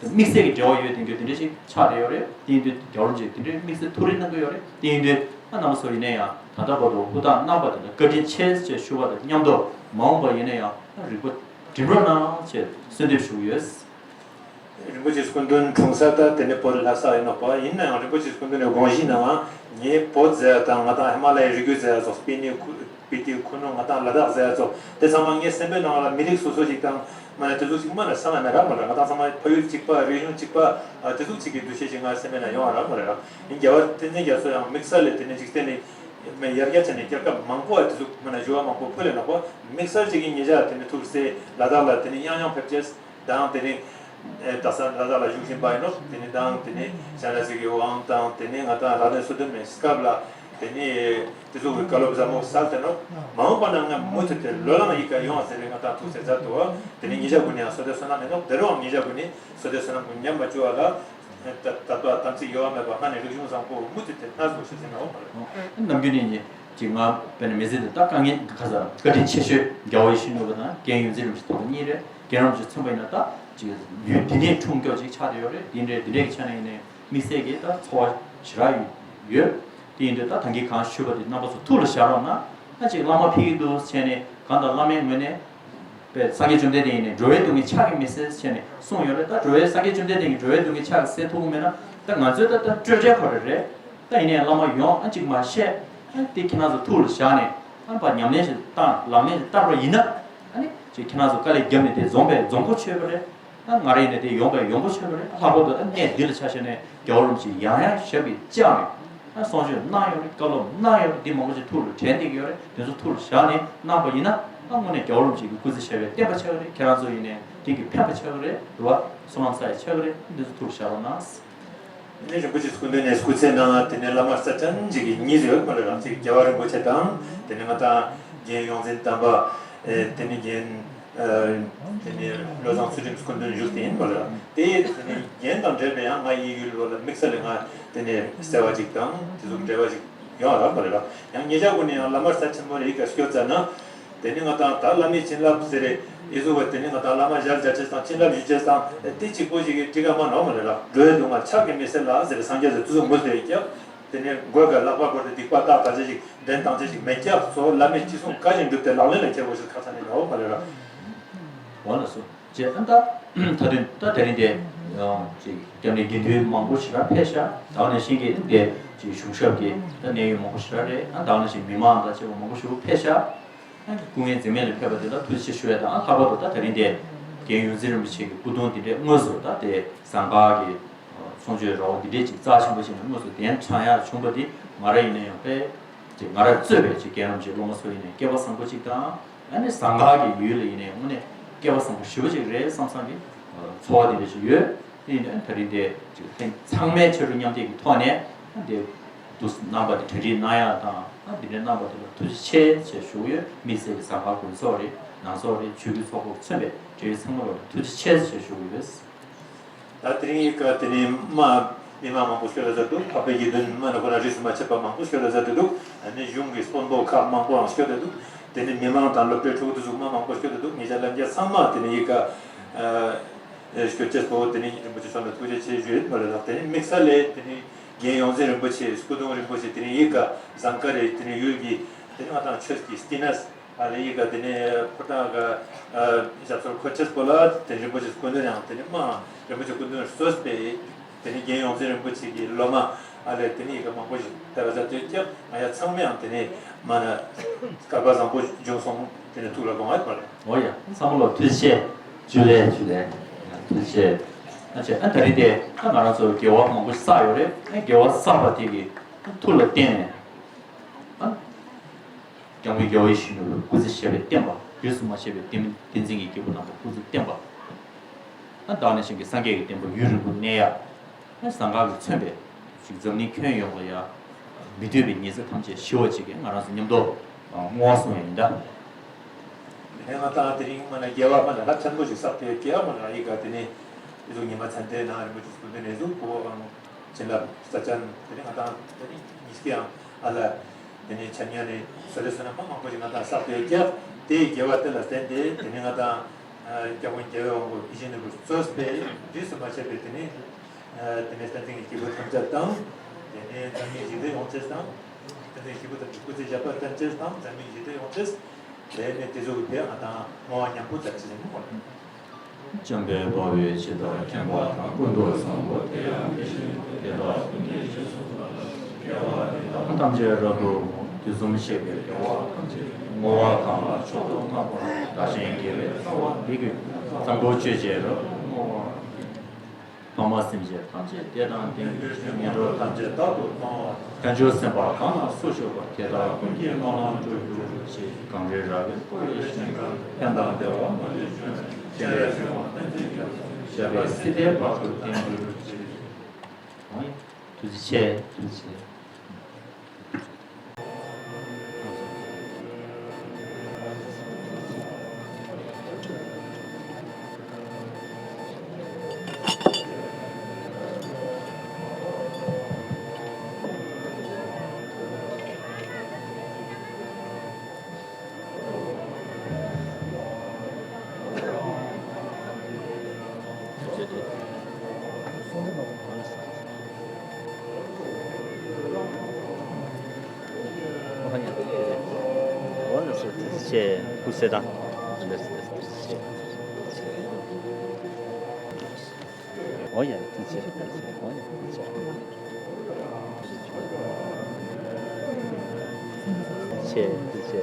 དམིགས་བསལ་གྱི་འབྲེལ་བ་ཡོད་དེ་འགྱུར་དེ་འདྲ་ཞིག་ཆགས་བསྡད་ཡོད་རེད། དེ་ཡིན་དུས་རྒྱལ་བ་རིན་པོ་ཆེ་དེ་འདྲའི་དམིགས་བསལ་ཐུགས་རེ་གནང་གི་ཡོད་རེད། དེ་ཡིན་དུས་ཨ་རྣམ་པ་ཚོ་ཡིན་ན་ཡང་ད་ལྟ་བར་དུ་ཧུར་ཐག་གནང་བ་དེ་ལ་བཀའ་དྲིན་ཆེ་ཞེས་ཞུ་བ་དང་མཉམ་དུ་མ་འོངས་པ་ཡིན་ན་ཡང་རིག་པ་སྒྲིམ་རོགས་གནང་ཞེས་གསོལ་འདེབས་ཞུ་གི་ཡོད། རིན་པོ་ཆེ་སྐུ་མདུན་འཁྲུངས་ས་ད་དེ་ནས་བོད་ལྷ་ས་ཡིན་ནོ་པ། ཡིན་ན་ཡང་རིན་པོ་ཆེ་སྐུ་མདུན་ནས་དགོངས་གཞི་གནང་བ་ངས་བོད་ཟེར་ཡ་དང་ང་དང་ཧི་མ་ལ་ཡའི་རི་རྒྱུད་ཟེར་ཡ་སོགས་སྤི་ནི་ཁུ་སྤི་ཏི་ཁུ་ནུ་ང་དང་ལ་དྭགས་ཟེར་ཡ་ཚོ་དེ་ཚང་མ་ངའི་སེམས་པའི་ནང་ལ་མི་རིགས་སོ་སོ་ཞིག་དང་། མ་ནས་དེ་ཚོ་ཅིག་མ་ནས་ས་ན་མེད་ར་མ་རེད། ང་དང་ཚང་མ་ཕ་ཡུལ་གཅིག་པ་རིག་གཞུང་གཅིག་པ་ཨ་དེ་ཚོ་གཅིག་གི་འདུ་ཤེས་ཤིག་ང་སེམས་པའི་ནང་ཡོང་བ་ར་མ་རེད་ར། ཡིན་རྒྱལ་བ་བསྟན་འཛིན་རྒྱ་མཚོ་ཡང་དམིགས་བསལ་ལས་དེ་ནས་འཇིག་རྟེན་ནས་མ་ཡར་རྒྱས་བྱས་ནས་རྒྱལ་ཁབ་མང་པོ་ཨ་དེ་ཚོ་མ་ནས་འགྱུར་བ་མང་པོ་ཕུལ་ལས་ནོ་པ། དམིགས་བསལ་གཅིག་གི་ཉེ་ཆར་དེ་ནས་ཐུགས་སྲས་ལ་དྭགས་ལ་དེ་ནས་ཡང་ཡང་ཕེབས་རྗེས་དང་དེ་ནས་ཨེ་ད་ས་ལ་དྭགས་ལ་བཞུགས་བཞིན་པ་ཡིན་ནོ། དེ་ནས་དང་དེ་ནས་ཤ་ན་ཟིག་གི་དབང་དང་དེ་ནས་ང་དང་ལ་དྭགས་སོ་བདུན་མའི་སྐབས་ལ། དེ་ནས་དེ་ཚོ་གི་བཀའ་སློབ་ཟབ་མོ་གསལ་ཏེ་ནོ། མ་འོངས་པ་ན་ང་མུ་མཐུད་དེ་ལོ་ལང་ཡི་ག་ཡོང་ཟེར་བའི་ང་ད་ཐུགས་སེམས་ཚ་དུ་བ། དེ་ནས་ཉེ་ཞག་གུ་ནས་ཡང་བསོད་བདེ་བསོད་ནམས་མེད་ནོ། དེ་རུའང་ཉེ་ཞག་གུ་ནས་བསོད་བདེ་བསོད་ནམས་གུ་ཉམས་པ་བཅུ་བ་ལ། ད་ད་ལྟ་དམ་ཚིག་གཡོ་བ་མེད་པ་སྔ་ནས་རིག་གཞུང་བཟང་པོ་མུ་མཐུད་དེ་སྣ་ཚོགས་ཤིག་ཟེར་ནའོ་མ་རེད། ནམ་རྒྱུན་ནས་ཅིག་ང་དཔེར་ན་མི་ཚེ་འདི་ད་དཀའ་ངལ་ག་ས་བཀའ་དྲིན་ཆེ་ཤོས་རྒྱལ་བ་ཡིད་བཞིན་ནོར་བུ་དང་རྒན་ཡོངས་འཛིན་རིན་པོ་ཆེ་དེ་གཉིས་རེད། རྒན་རིན་པོ་ཆེ་མཚོན་པ་ཡིན་ན་ད་ཅིག་ཡུལ་འདི་ནས་འཁྲུངས་སྐྱོབ་ཅིག་ཆགས་བསྡད་ཡོད་རེད། འདི་འདྲའི་འདི་འདྲའི་གི་ཆ་ནས་ཡིན་ནའི་དམིགས་བསལ་གྱི་ད་ཚོར་བ་ཞེ་དྲག་ཡོད། དེ་ཡིན་དུས་ད་ད་གིན་གང་ཞུས་པ་དེ་རྣམ་པ་ཚོ་ཐུགས་ལ་བཞག་རོགས་གནང་། ད་ཅིག་བླ་མ་ཕེབས་ཀྱི་འདུག་བྱས་ནས་གང་ལྟར་བླ་མའི་ངོས་ནས་པའི་སངས་རྒྱས་བཅོམ་ལྡན་འདས་ཡིན་ནས་འགྲོ་བའི་སྡུག་བསྔལ་ཆགས་ཀྱི་མི་སྲིད་བྱས་ནས་གསུངས་ཡོད་རེད། ད་འགྲོ་བའི་སངས་རྒྱས་བཅོམ་ལྡན་འདས་ཀྱིས་འགྲོ་བའི་སྡུག་བསྔལ་ཆགས་ཀྱི་སེལ་ཐུབ་ཀྱི་མེད་ན། ད་ང་ཚོས་ད་ལྟ་སྤྲོས་བྲལ་ཁོ་རེ་རེད། ད་ཡིན་ནའི་བླ་མ་ཡོང་ཨ་ཅིག་མ་བཤད་ཨ་དེ་ཁྱེད་རང་ཚོ་ཐུགས་ལ་བཞག་ནས་ཨ་ཕར་ཉམས་ལེན་ཞིག་བཏང་ལག་ལེན་ཞིག་བསྟར་བ་ཡིན་ན། ཨ་ནི་ཅིག་ཁྱེད་རང་ཚོ་དཀའ་ལས་བརྒྱབ་ནས་དེ་འཛོམས་པའི་འཛོམས་གོ་ཆོད་པ་རེད། ད་ང་རང་ཡིན་ནའི་དེ་ཡོང་པའི་ཡོང་པོ་ཆོད་པ་རེད། ལྷག་པར་དུ་ད་གནས་འདི་ལ་ཆ་བཞག་ནས་རྒྱལ་བ་རིན་པོ་ཆེ་ཡང་ཡང་ཞབས་ཀྱིས་བཅགས་ནས་ད་གསུང་ཆོས་གནང་ཡོད་རེད། བཀའ་སློབ་གནང་ཡོད་རེད། འདི་མང་པོ་ཞིག་ཐུགས་ལ་དྲན་བསྡད་ཀྱི་ཡོད་རེད། དེ་ཚོ་ཐུགས་ལ་བཞག་ནས་གནང་པ་ཡིན་ན་ད་དངོས་གནས་རྒྱལ་བ་རིན་པོ་ཆེ་གི་སྐུ་ཚེ་ཞབས་པད་བརྟན་པ་ཆགས་ཀྱི་རེད། ཁྱེད་རང་ཚོ་ཡིན་ནའི་དེ་གི་ཕན་པ་ཆགས་ཀྱི་རེད། རེད་བ། བསོད་ནམས་བསགས་ཡ་ཆགས་ཀྱི་རེད། འདི་ཚོ་ཐུགས་ལ་བཞག་རོགས་གནང་། དེ་ནས་རིན་པོ་ཆེ་སྐུ་མདུན་ནས་སྐུ་ཚེ་ནང་དེ་ནས་བླ་མ་རྩ་ཅན་ཅིག་གི་གཉིས་ཡོད་མ་རེད་རང་ཅིག་རྒྱལ་བ་རིན་པོ་ཆེ་དང་དེ་ནས་ང་དང་རྒན་ཡོངས་འཛིན་དམ་པ། ཨེ་དེ་ནས་རྒན། ཨ་དེ་ནས་བློ་བཟང་ཚུལ་ཁྲིམས་སྐུ་མདུན་བཞུགས་དེ་ཡིན་པ་ལ། དེ་དེ་ནས་རྒན་དང་འབྲེལ་བའི་ཡང་ང་ཡི་ཡུལ་ལོ་ལ་དམིགས་བསལ་ལ་ང་དེ་ནས་བརྩེ་བ་ཅིག་དང་དེ་ཚོ་འབྲེལ་བ་ཅིག་ཡོང་བ་རག་པ་རེད་ལ། ཡང་ཉེ་ཞག་གུ་ནས་ཡང་བླ་མ་རྩ་ཆེན་པོ་རེ་ཡི་ག་སྐྱོད་ཙ་ན། དེ་ནས་ང་དང་ད་བླ་མའི་བྱིན་རླབས་ཟེར་རེ་ཡི་ཟུ་བ་དེ་ནས་ང་དང་བླ་མ་ཞལ་མཇལ་ཅེས་དང་བྱིན་རླབས་ཞུ་ཅེས་དང་དེ་གཅིག་པོ་ཞིག་གི་ཊཱི་ཀ་མ་ནོར་མ་རེད་ལ། འགྲོ་བའི་སྡུག་བསྔལ་ཆགས་ཀྱི་མི་སེལ་ལ་ཟེར་རེ་སངས་རྒྱས་ཟེར་དུས་སུ་མོ་ཟེར་ཡི་ཀྱག་དེ་ནས་མགོ་ག་ལག་པ་བོར་ཏེ་སྡིག་པ་བཏགས་ད་ཅེས་ཞིག་འདྲེན་བཏང་ཅེས་ཞིག་མེད་ཀྱག་སོ་བླ་མའི་ཅི་གསུང་བཀའ་བཞིན་སྒྲུབ་སྟེ་ལག་ལེན་ལ་འཁྱེར་དགོས་ཞེས་ཁ་ཚ་ནས་ལའོ་མ་རེད་ལ། འོ་ལགས་སོ། ཅེས་ཨ་ད་ད་དུང་ད་དེ་རིང་དེ་ཡང་ཅིག་སྐྱབས་གནས་དགེ་འདུན་མང་པོ་ཞེ་དྲག་ཕེབས་ཤག་ད་ནས་ཤིང་གི་དེ་ཅིག་གཞུང་ཞབས་ཀྱི་ད་གནད་ཡོད་མང་པོ་ཞེ་དྲག་རེད། ཨ་ད་ནས་ཤིང་མི་མང་དང་བཅས་པ་མང་པོ་ཞིག་ཕེབས་ཤག་ཨ་སྐུ་ངལ་འཛེམས་མེད་ལ་ཕེབས་པ་དེ་ལ་ཐུགས་རྗེ་ཆེ་ཞུ་ཡ་དང་། ཨ་ལྷག་པར་དུ་ད་དེ་རིང་དེ་རྒན་ཡོངས་འཛིན་རིན་པོ་ཆེ་གི་སྐུ་གདུང་དེ་འདྲའི་དངོས་སུ་ད་དེ་ཟངས་དཀར་གྱི་གསུང་ཆོས་ར་བ་འདི་འདྲའི་ཅིག་རྩ་ཆེན་པོ་ཞིག་ནས་དངོས་སུ་གདན་དྲངས་ཡག་བྱུང་པ་འདི་ང་རང་ཡིན་ན་ཡང་དཔེ་ཅིག་ང་རང་གཙོས་པའི་ཅིག་རྒན་རབས་ཅིག་སློབ་མ་ཚོ་ཡིན་ནའི་སྐལ་བ་བཟང་པོ་ཅིག་དང་། ཨ་ནི་ཟངས་དཀར་གྱི་ཡུལ་ལ་ཡིན་ནའི་དངོས་གནས་སྐལ་བ་བཟང་པོ་ཞེ་པོ་ཅིག་རེད་བསམ་བསམ་གྱི་ཚོར་བ་འདི་འདྲ་ཞིག་ཡོད། དེ་ཡིན་ནའི་ད་རིང་དེ་ཅིག་ལྷན་ཚང་མས་ཕྱི་རུ་མཉམ་འདེགས་ཀྱི་ཐོག་ནས་ཨ་འདི་འདུག་གནང་པ་འདི་གྲ་སྒྲིག་གནང་ཡག་དང་། ཨ་འདི་འདྲའི་གནང་པ་འདི་ལ་ཐུགས་རྗེ་ཆེ་ཞེས་ཞུ་གི་ཡོད། དམིགས་བསལ་གྱི་ཟངས་དཀར་དགོན་ཚོགས་རེད། ནང་ཚོགས་རེད། ཆོས་བརྒྱུད་ཚོགས་པ་མཚོན་པའི་འབྲེལ་ཡོད་ཚང་མ་ལ་ཐུགས་རྗེ་ཆེ་ཞེས་ཞུ་གི་ཡོད། ད་དེ་རིང་གི་སྐབས་དེ་ནས་མ་མི་མང་མང་པོ་སྐྱོད་ལ་མཛད་འདུག་འཕགས་པའི་དགེ་འདུན་མ་ནི་ཁོ་ན་རིས་སུ་མ་ཆད་པ་མང་པོ་སྐྱོད་ལ་མཛད་འདུག་ཨ་ནི་གཞུང་གི་དཔོན་པོ་ཁག་མང་པོའང་སྐྱོད་དེ་འདུག་དེ་ནས་མི་མང་དང་སློབ་གྲྭའི་ཕྲུ་གུ་དེ་ཚོ་མ་མང་པོ་སྐྱོད་དེ་འདུག་ཉེ་ཆར་ལ་རྒྱ་ཚང་མ་དེ་ནས་ཡི་ག་ཨ་སྐྱོད་ཅེས་པོ་དེ་ནས་རིན་པོ་ཆེ་མཆོག་ལ་ཐུགས་རྗེ་ཆེ་ཞུ་ཡོད་མ་རེད་ལ། དེ་ནས་དམིགས་བསལ་ལས་དེ་ནས་རྒན་ཡོངས་འཛིན་རིན་པོ་ཆེ་སྐུ་གདུང་རིན་པོ་ཆེ་དེ་ནས་ཡི་ག་ཟངས་དཀར་རི་དེ་ནས་ཡུལ་གྱི་དེ་ནས་ང་དང་ཆོས་ཀྱི་སྟེང་ན། ཨ་ལེ་ཡི་ག་དེ་ནས་ཕོ་བྲང་ག་ཞབས་སོར་འཁོད་ཅེས་པོ་ལ་དེ་རིན་པོ་ཆེ་སྐུ་མདུན་ཡང་དེ་ནས་མ་རིན་པོ་ཆེ་སྐུ་མདུན་གཙོས་པའི་དེ་ནས་རྒན་ཡོངས་འཛིན་རིན་པོ་ཆེ་གི་སློབ་མ་ཨ་ལེ་དེ་ནས་ཡི་ག་མང་པོ་ཞིག་དེ་ལ་ཟ་དུས་ཀྱང་ང་ཡ་ཚང་མ་ཡང་དེ་ནས་མ་ན་སྐལ་པ་བཟང་པོ་བྱུང་སོང་། དེ་ནས་ཐུགས་ལ་དགོངས་ཡོད་པ་རེད། འོ་ཡ་ཚང་མ་ལ་ཐུགས་རྗེ་ཆེ། ཇུ་ལེ་ཇུ་ལེ། ཐུགས་རྗེ་ཆེ། ཨ་ཅེ་ཨ་ད་རིང་དེ་ཨ་ང་རང་ཚོ་དགེ་བ་མང་པོ་ཞིག་བསགས་ཡོད་རེད། ཨ་དགེ་བ་བསགས་པ་དེ་གི་ཐུགས་ལ་བརྟེན་ནས་ཨ། སྐྱབས་མགོན་རྒྱལ་བ་ཡིད་བཞིན་ནོར་བུའི་སྐུ་ཚེ་ཞབས་པད་བརྟན་པ། རིས་སུ་མ་ཆད་པའི་བསྟན་བསྟན་འཛིན་གྱི་སྐྱེས་བུ་རྣམས་ལ་སྐུ་ཚེ་བརྟན་པ། ཨ་བདག་ནང་བཞིན་གྱི་སངས་རྒྱས་ཀྱི་བསྟན་པ་ཡུན་རིང་པོ་གནས་ཡག་ཨ་ཟངས་དཀར་གྱིས་མཚོན་པའི་ཅིག་འཛམ་གླིང་ཁྱོན་ཡོངས་ལ་ཡ་མི་འདོད་པའི་ཉེས་ཚབས་ཐམས་ཅད་ཞི་བ་ཅིག་གིས་ང་རང་ཚོ་མཉམ་དུ་བསྔོ་བ་གསུང་ཡ་ཡིན་ད། ཧེ་ང་དང་དེ་རིང་མ་ན་དགེ་བ་མ་ན་རླབས་ཆེན་པོ་ཞིག་བསགས་ཏེ་དགེ་བ་མ་ན་ཡི་ག་དེ་ནས་ཨི་ཟུག་ཉི་མ་མཚན་ལྡན་ནང་རིན་པོ་ཆེ་སྐུ་མདུན་ནས་ཨི་ཟུག་གོ་བའང་བྱིན་རླབས་རྩ་ཅན་དེ་རིང་ང་དང་དེ་རིང་ཉིས་ཀའང་ཨ་ལ། དེ་ནས་འཆམ་ཉག་ནས་བསོད་བདེ་བསོད་ནམས་མ་མང་པོ་ཞིག་ང་དང་བསགས་ཏེ་ཀྱག་དེའི་དགེ་བ་དེ་ལ་བརྟེན་ཏེ་དེ་ནས་ང་དང་སྐྱབས་མགོན་རྒྱལ་བའི་དབང་པོ་ཡིད་བཞིན་ནོར་བུ་གཙོས་པའི་རིས་སུ་མ་ཆད་པའི་དེ་ནས་དེ་ནས་བསྟན་འཛིན་གྱི་སྐྱེས་བུ་ཐམས་ཅད་དང་། དེ་ནས་འཛམ་གླིང་ཞི་བདེ་ཡོང་ཅེས་དང་། བསྟན་འཛིན་སྐྱེས་བུ་ཐམས་ཅད་སྐུ་ཚེ་ཞབས་པད་བརྟན་ཅེས་དང་འཛམ་གླིང་ཞི་བདེ་ཡོང་ཅེས། དེ་ནས་དེ་ཚོ་གི་ཕན་ང་དང་བསྔོ་བ་མཉམ་པོ་བྱ་ཅེས་ཡིན་མོད། འཇམ་དཔལ་དཔའ་བོས་ཇི་ལྟར་མཁྱེན་པ་དང་། ཀུན་ཏུ་བཟང་པོ་དེ་ཡང་དེ་བཞིན་ཏེ། དེ་དག་ཀུན་གྱི་རྗེས་སུ་བདག་སློབ་ཅིང་། ཐམས་ཅད་རབ་ཏུ་བསྔོ། དུས་གསུམ་གཤེགས་པའི་རྒྱལ་བ་ཐམས་ཅད་ཀྱི། བསྔོ་བ་གང་ལ་མཆོག་ཏུ་བསྔགས་པ་དང་། བདག་གཞན་དགེ་བའི་རྩ་བ་འདི་ཀུན་ཀྱང་། བཟང་པོ་སྤྱོད་ཕྱིར་རབ་ཏུ་བསྔོ་བར་བགྱི། ལྷ་མ་སེམས་ཅན་ཐམས་ཅད་བདེ་དང་ལྡན་གྱུར་ཅིག་ངན་འགྲོ་ཐམས་ཅད་རྟག་ཏུ་སྟོངས་པ་དང་། བྱང་ཆུབ་སེམས་དཔའ་གང་ལ་སུ་ཞུགས་པ། དེ་དག་ཀུན་གྱི་སྨོན་ལམ་འགྲུབ་གྱུར་ཅིག་གངས་རི་ར་བས་བསྐོར་བའི་ཞིང་ཁམས། ཕན་དང་བདེ་བ་མ་ལུས་འབྱུང་བའི། སྤྱན་རས་གཟིགས་དབང་བསྟན་འཛིན་རྒྱ་མཚོ། ཞབས་པད་སྲིད་མཐའི་བར་དུ་བརྟན་གྱུར་ཅིག་ཐུགས་རྗེ་ཆེ། ཐུགས་རྗེ་ཆེ། ཆེ། ཧུ་སེ་དང་། ཆེ། ཆེ། ཨོ་ཡ། ཐུགས་རྗེ་ཆེ། ཨོ་ཡ། ཐུགས་རྗེ་ཆེ། ཆེ། ཐུགས་རྗེ་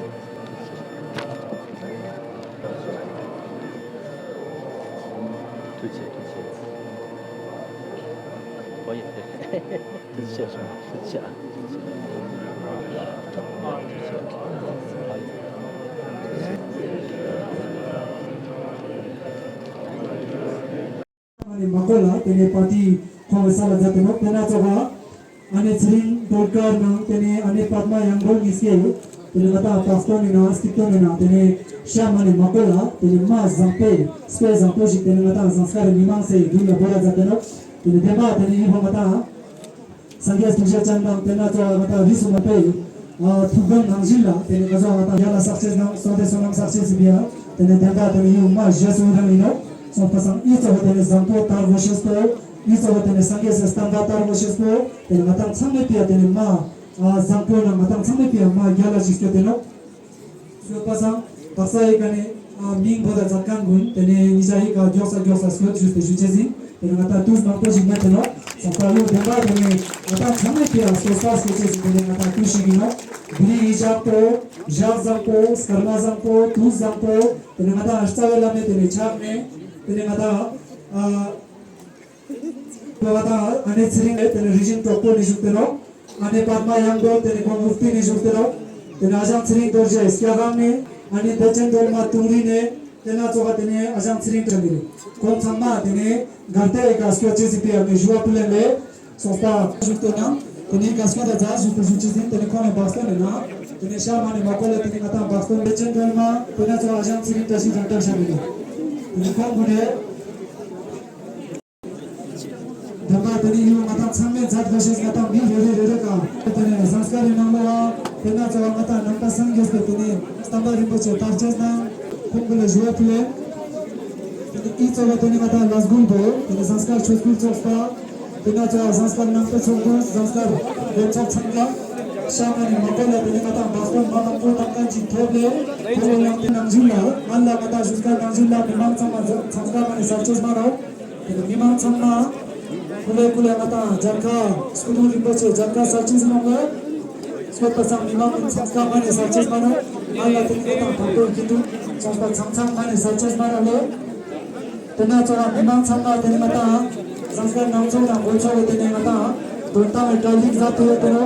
ཆེ། ཐུགས་རྗེ་ཆེ། ཨོ་ཡ། ཐུགས་རྗེ་ཆེ། ཐུགས་རྗེ་ཆེ། ཨོ་ཡ། ཐུགས་རྗེ་ཆེ། ཨོ་ཡ། ཨ་ནེ་མ་ཀོ་ལ་དེ་ནས་པར་ཊི་ཁོང་གི་ས་ལ་མཛད་དེ་ནོ། དེ་ན་ཚོ་བ་ཨ་ནེ་ཚེ་རིང་སྒྲོལ་དཀར་ནང་དེ་ནས་ཨ་ནེ་པདྨ་གཡང་འགྲོ་གཉིས་ཀས་དེ་ནས་ང་དང་བག་སྟོན་ནི་ནང་སྐྱིད་སྟོན་ནི་ནང་དེ་ནས་ཤ་མ་ནེ་མ་ཀོ་ལ་དེ་ནས་མ་བཟང་པོ་སྤེ་བཟང་པོ་ཞིག་དེ་ནས་ང་དང་ཟངས་དཀར་རི་མི་མང་སའི་རྒྱུད་ལ་བོ་ར་མཛད་དེ་ནོ། དེ་ནས་དེ་མ་དེ་ནས་ཡིན་ཕོ་ང་དང་སངས་རྒྱས་ཐུགས་རྗེ་ཅན་དང་དེ་ན་ཚོ་བ་ང་དང་རིས་སུ་མ་ཕེ་ཐུགས་དམ་ནང་བཞིན་ལ་དེ་ནས་ང་ཚོ་ང་དང་ཡ་ལ་ཟག་བཅས་དང་སོ་དེ་སོ་ནམ་ཟག་བཅས་སི་བི་ཡ་དེ་ནས་དེ་མ་དེ་ནས་ཡིན་མ་ཞེ་སུ་རང་ཡིན་ནོ། སོང་པ་སང་ཨི་ཚོ་བ་དེ་ནས་བཟང་པོ་དར་གོ་ཤེས་པོ། ཨི་ཚོ་བ་དེ་ནས་སངས་རྒྱས་སི་བསྟན་པ་དར་གོ་ཤེས་པོ། དེ་ནས་ང་དང་ཚང་མའི་ཕི་ཡ་དེ་ནས་མ་བཟང་པོ་ན་ང་དང་ཚང་མའི་ཕི་ཡ་མ་རྒྱ་ལ་ཞིག་སྐྱོད་དེ་ནོ། སྐྱོད་པ་སང་དག་ས་ཨི་ཀ་ནས་མིང་བོ་ད་མཛད་མཁན་ཀུན་དེ་ནས་ཉི་ཤ་ཨི་ཀ་མགྱོགས་ས་མགྱོགས་ས་སྐྱོད་ཞུས་ཏེ་ཞུ་ཅེས་ཟིན། དེ་ནས་ང་དང་དུས་མང་པོ་ཞིག་མེད་དེ་ནོ། ས་ད་ལུ་དེ་འདྲ་དེ་ནས་ང་དང་ཚང་མའི་ཕི་ཡ་སོ་ས་སྐྱོད་ཅེས་ཟིན། དེ་ནས་ང་དང་དུས་ཤིག་ཡིན་ནོ། དེ་ནས་ཨི་ཞག་པོ་ཞག་བཟང་པོ་སྐར་མ་བཟང་པོ་དུས་བཟང་པོ། དེ་ནས་ང་དང་རྩ་བའི་བླ་མའི་དེ་ནས་ཕྱག་ནས་དེ་ནས་ང་དང་ཨ། ང་དང་ཨ་ནེ་ཚེ་རིང་ལས་དེ་ནས་རིག་གཞུང་གྲོགས་པོ་ནས་བཞུགས་ཏེ་ནོ། ཨ་ནེ་པདྨ་གཡང་འགྲོ་དེ་ནས་ཁོང་མུ་ཏི་ནས་བཞུགས་ཏེ་ནོ། དེ་ནས་ཨ་ཞང་ཚེ་རིང་རྡོ་རྗེ་སྐྱ་གང་ནས། ཨ་ནེ་བདེ་ཆེན་སྒྲོལ་མ་དུང་རི་ནས། དེ་ན་ཚོ་བ་དེ་ནས་ཨ་ཞང་ཚེ་རིང་དྲན་གི་རེད། ཁོང་ཚང་མ་དེ་ནས་གར་ཏེ་ཨེ་ཀ་སྐྱོ་ཅེས་སི་ཕི་ཡ་ནས་ཞུ་བ་ཕུལ་ལེ་ལེ། སོང་པ་བཞུགས་ཏེ་ན། དེ་ནས་ག་སྐྱོ་ད་ཛ་བཞུགས་ཏེ་བཞུགས་ཅེས་ཟིན། དེ་ནས་ཁོང་ནས་བག་སྟོན་ནས་ན། དེ་ནས་ཤ་མ་ནས་མ་ཀོ་ལ་དེ་ནས་ང་དང་བག་སྟོན་བདེ་ཆེན་སྒྲོལ་མ་དེ་ན་ཚོ་ཨ་ཞང་ཚེ་རིང་བཀྲ་ཤིས་རང་བཀྲ་ཤ་མི་རེད། དེ་ནས་ཁོང་གུན་ནས། དེ་མ་དེ་ནས་ཡིན་ང་དང་ཚང་མས་མཛད་དགོས་ཤེས་ང་དང་མི་རེ་རེ་རེ་རེ་ག་དེ་ནས་ཟངས་དཀར་རི་ནང་ལོ་བ་དེ་ན་ཚོ་བ་ང་དང་ནང་པ་སངས་རྒྱས་པའི་དེ་ནས་བསྟན་པ་རིན་པོ་ཆེ་དར་ཆེས་དང་ཁོང་གུན་ལ་ཞུ་བ་ཕུལ་ལེ། དེ་ནས་ཨི་ཚོ་བ་དེ་ནས་ང་དང་ལས་འགུལ་པོ་དེ་ནས་ཟངས་དཀར་ཆོས་སྐུལ་ཚོགས་པ་དེ་ན་ཚོ་བ་ཟངས་དཀར་ནང་པའི་ཚོགས་འདུ་ཟངས་དཀར་དགོན་ཚོགས་ཚང་མ་ཤ་མ་ནས་མ་ཀོ་ལ་དེ་ནས་ང་དང་བག་སྟོན་མ་མང་པོ་དང་ཀན་ཅིག་ཐོབ་ལེ། ཐོབ་ལེ་ཡང་དེ་ནང་བཞིན་ལ་ང་ལ་ང་དང་ཞུ་དཀར་ནང་བཞིན་ལ་མི་མང་ཚང་མ་ཟངས་དཀར་མ་ནས་ཟག་ཆེས་མ་རོ། དེ་ནས་མི་མང་ཚང་མ། ཀུ་ལེ་ཀུ་ལེ་ང་དང་མཇལ་ཁ་སྐུ་གདུང་རིན་པོ་ཆེ་མཇལ་ཁ་གསར་ཅིག་གནང་གི། སྐྱོད་པ་སང་མི་མང་ཚང་ཀ་མ་ནས་གསར་ཅིག་མ་ནོ། ང་ལ་དེ་ནས་ང་དང་དང་པོ་ཡིན་དུ་ཚོང་པ་ཚང་ཚང་མ་ནས་གསར་ཅིག་མ་ནོ་ལེ། དེ་ན་ཚོ་བ་མི་མང་ཚང་མ་དེ་ནས་ང་དང་ཟངས་དཀར་ནང་ཚོང་དང་དགོན་ཚོགས་ལ་དེ་ནས་ང་དང་དོན་དག་གི་གྲ་སྒྲིག་མཛད་དེ་ཡོད་དེ་ནོ།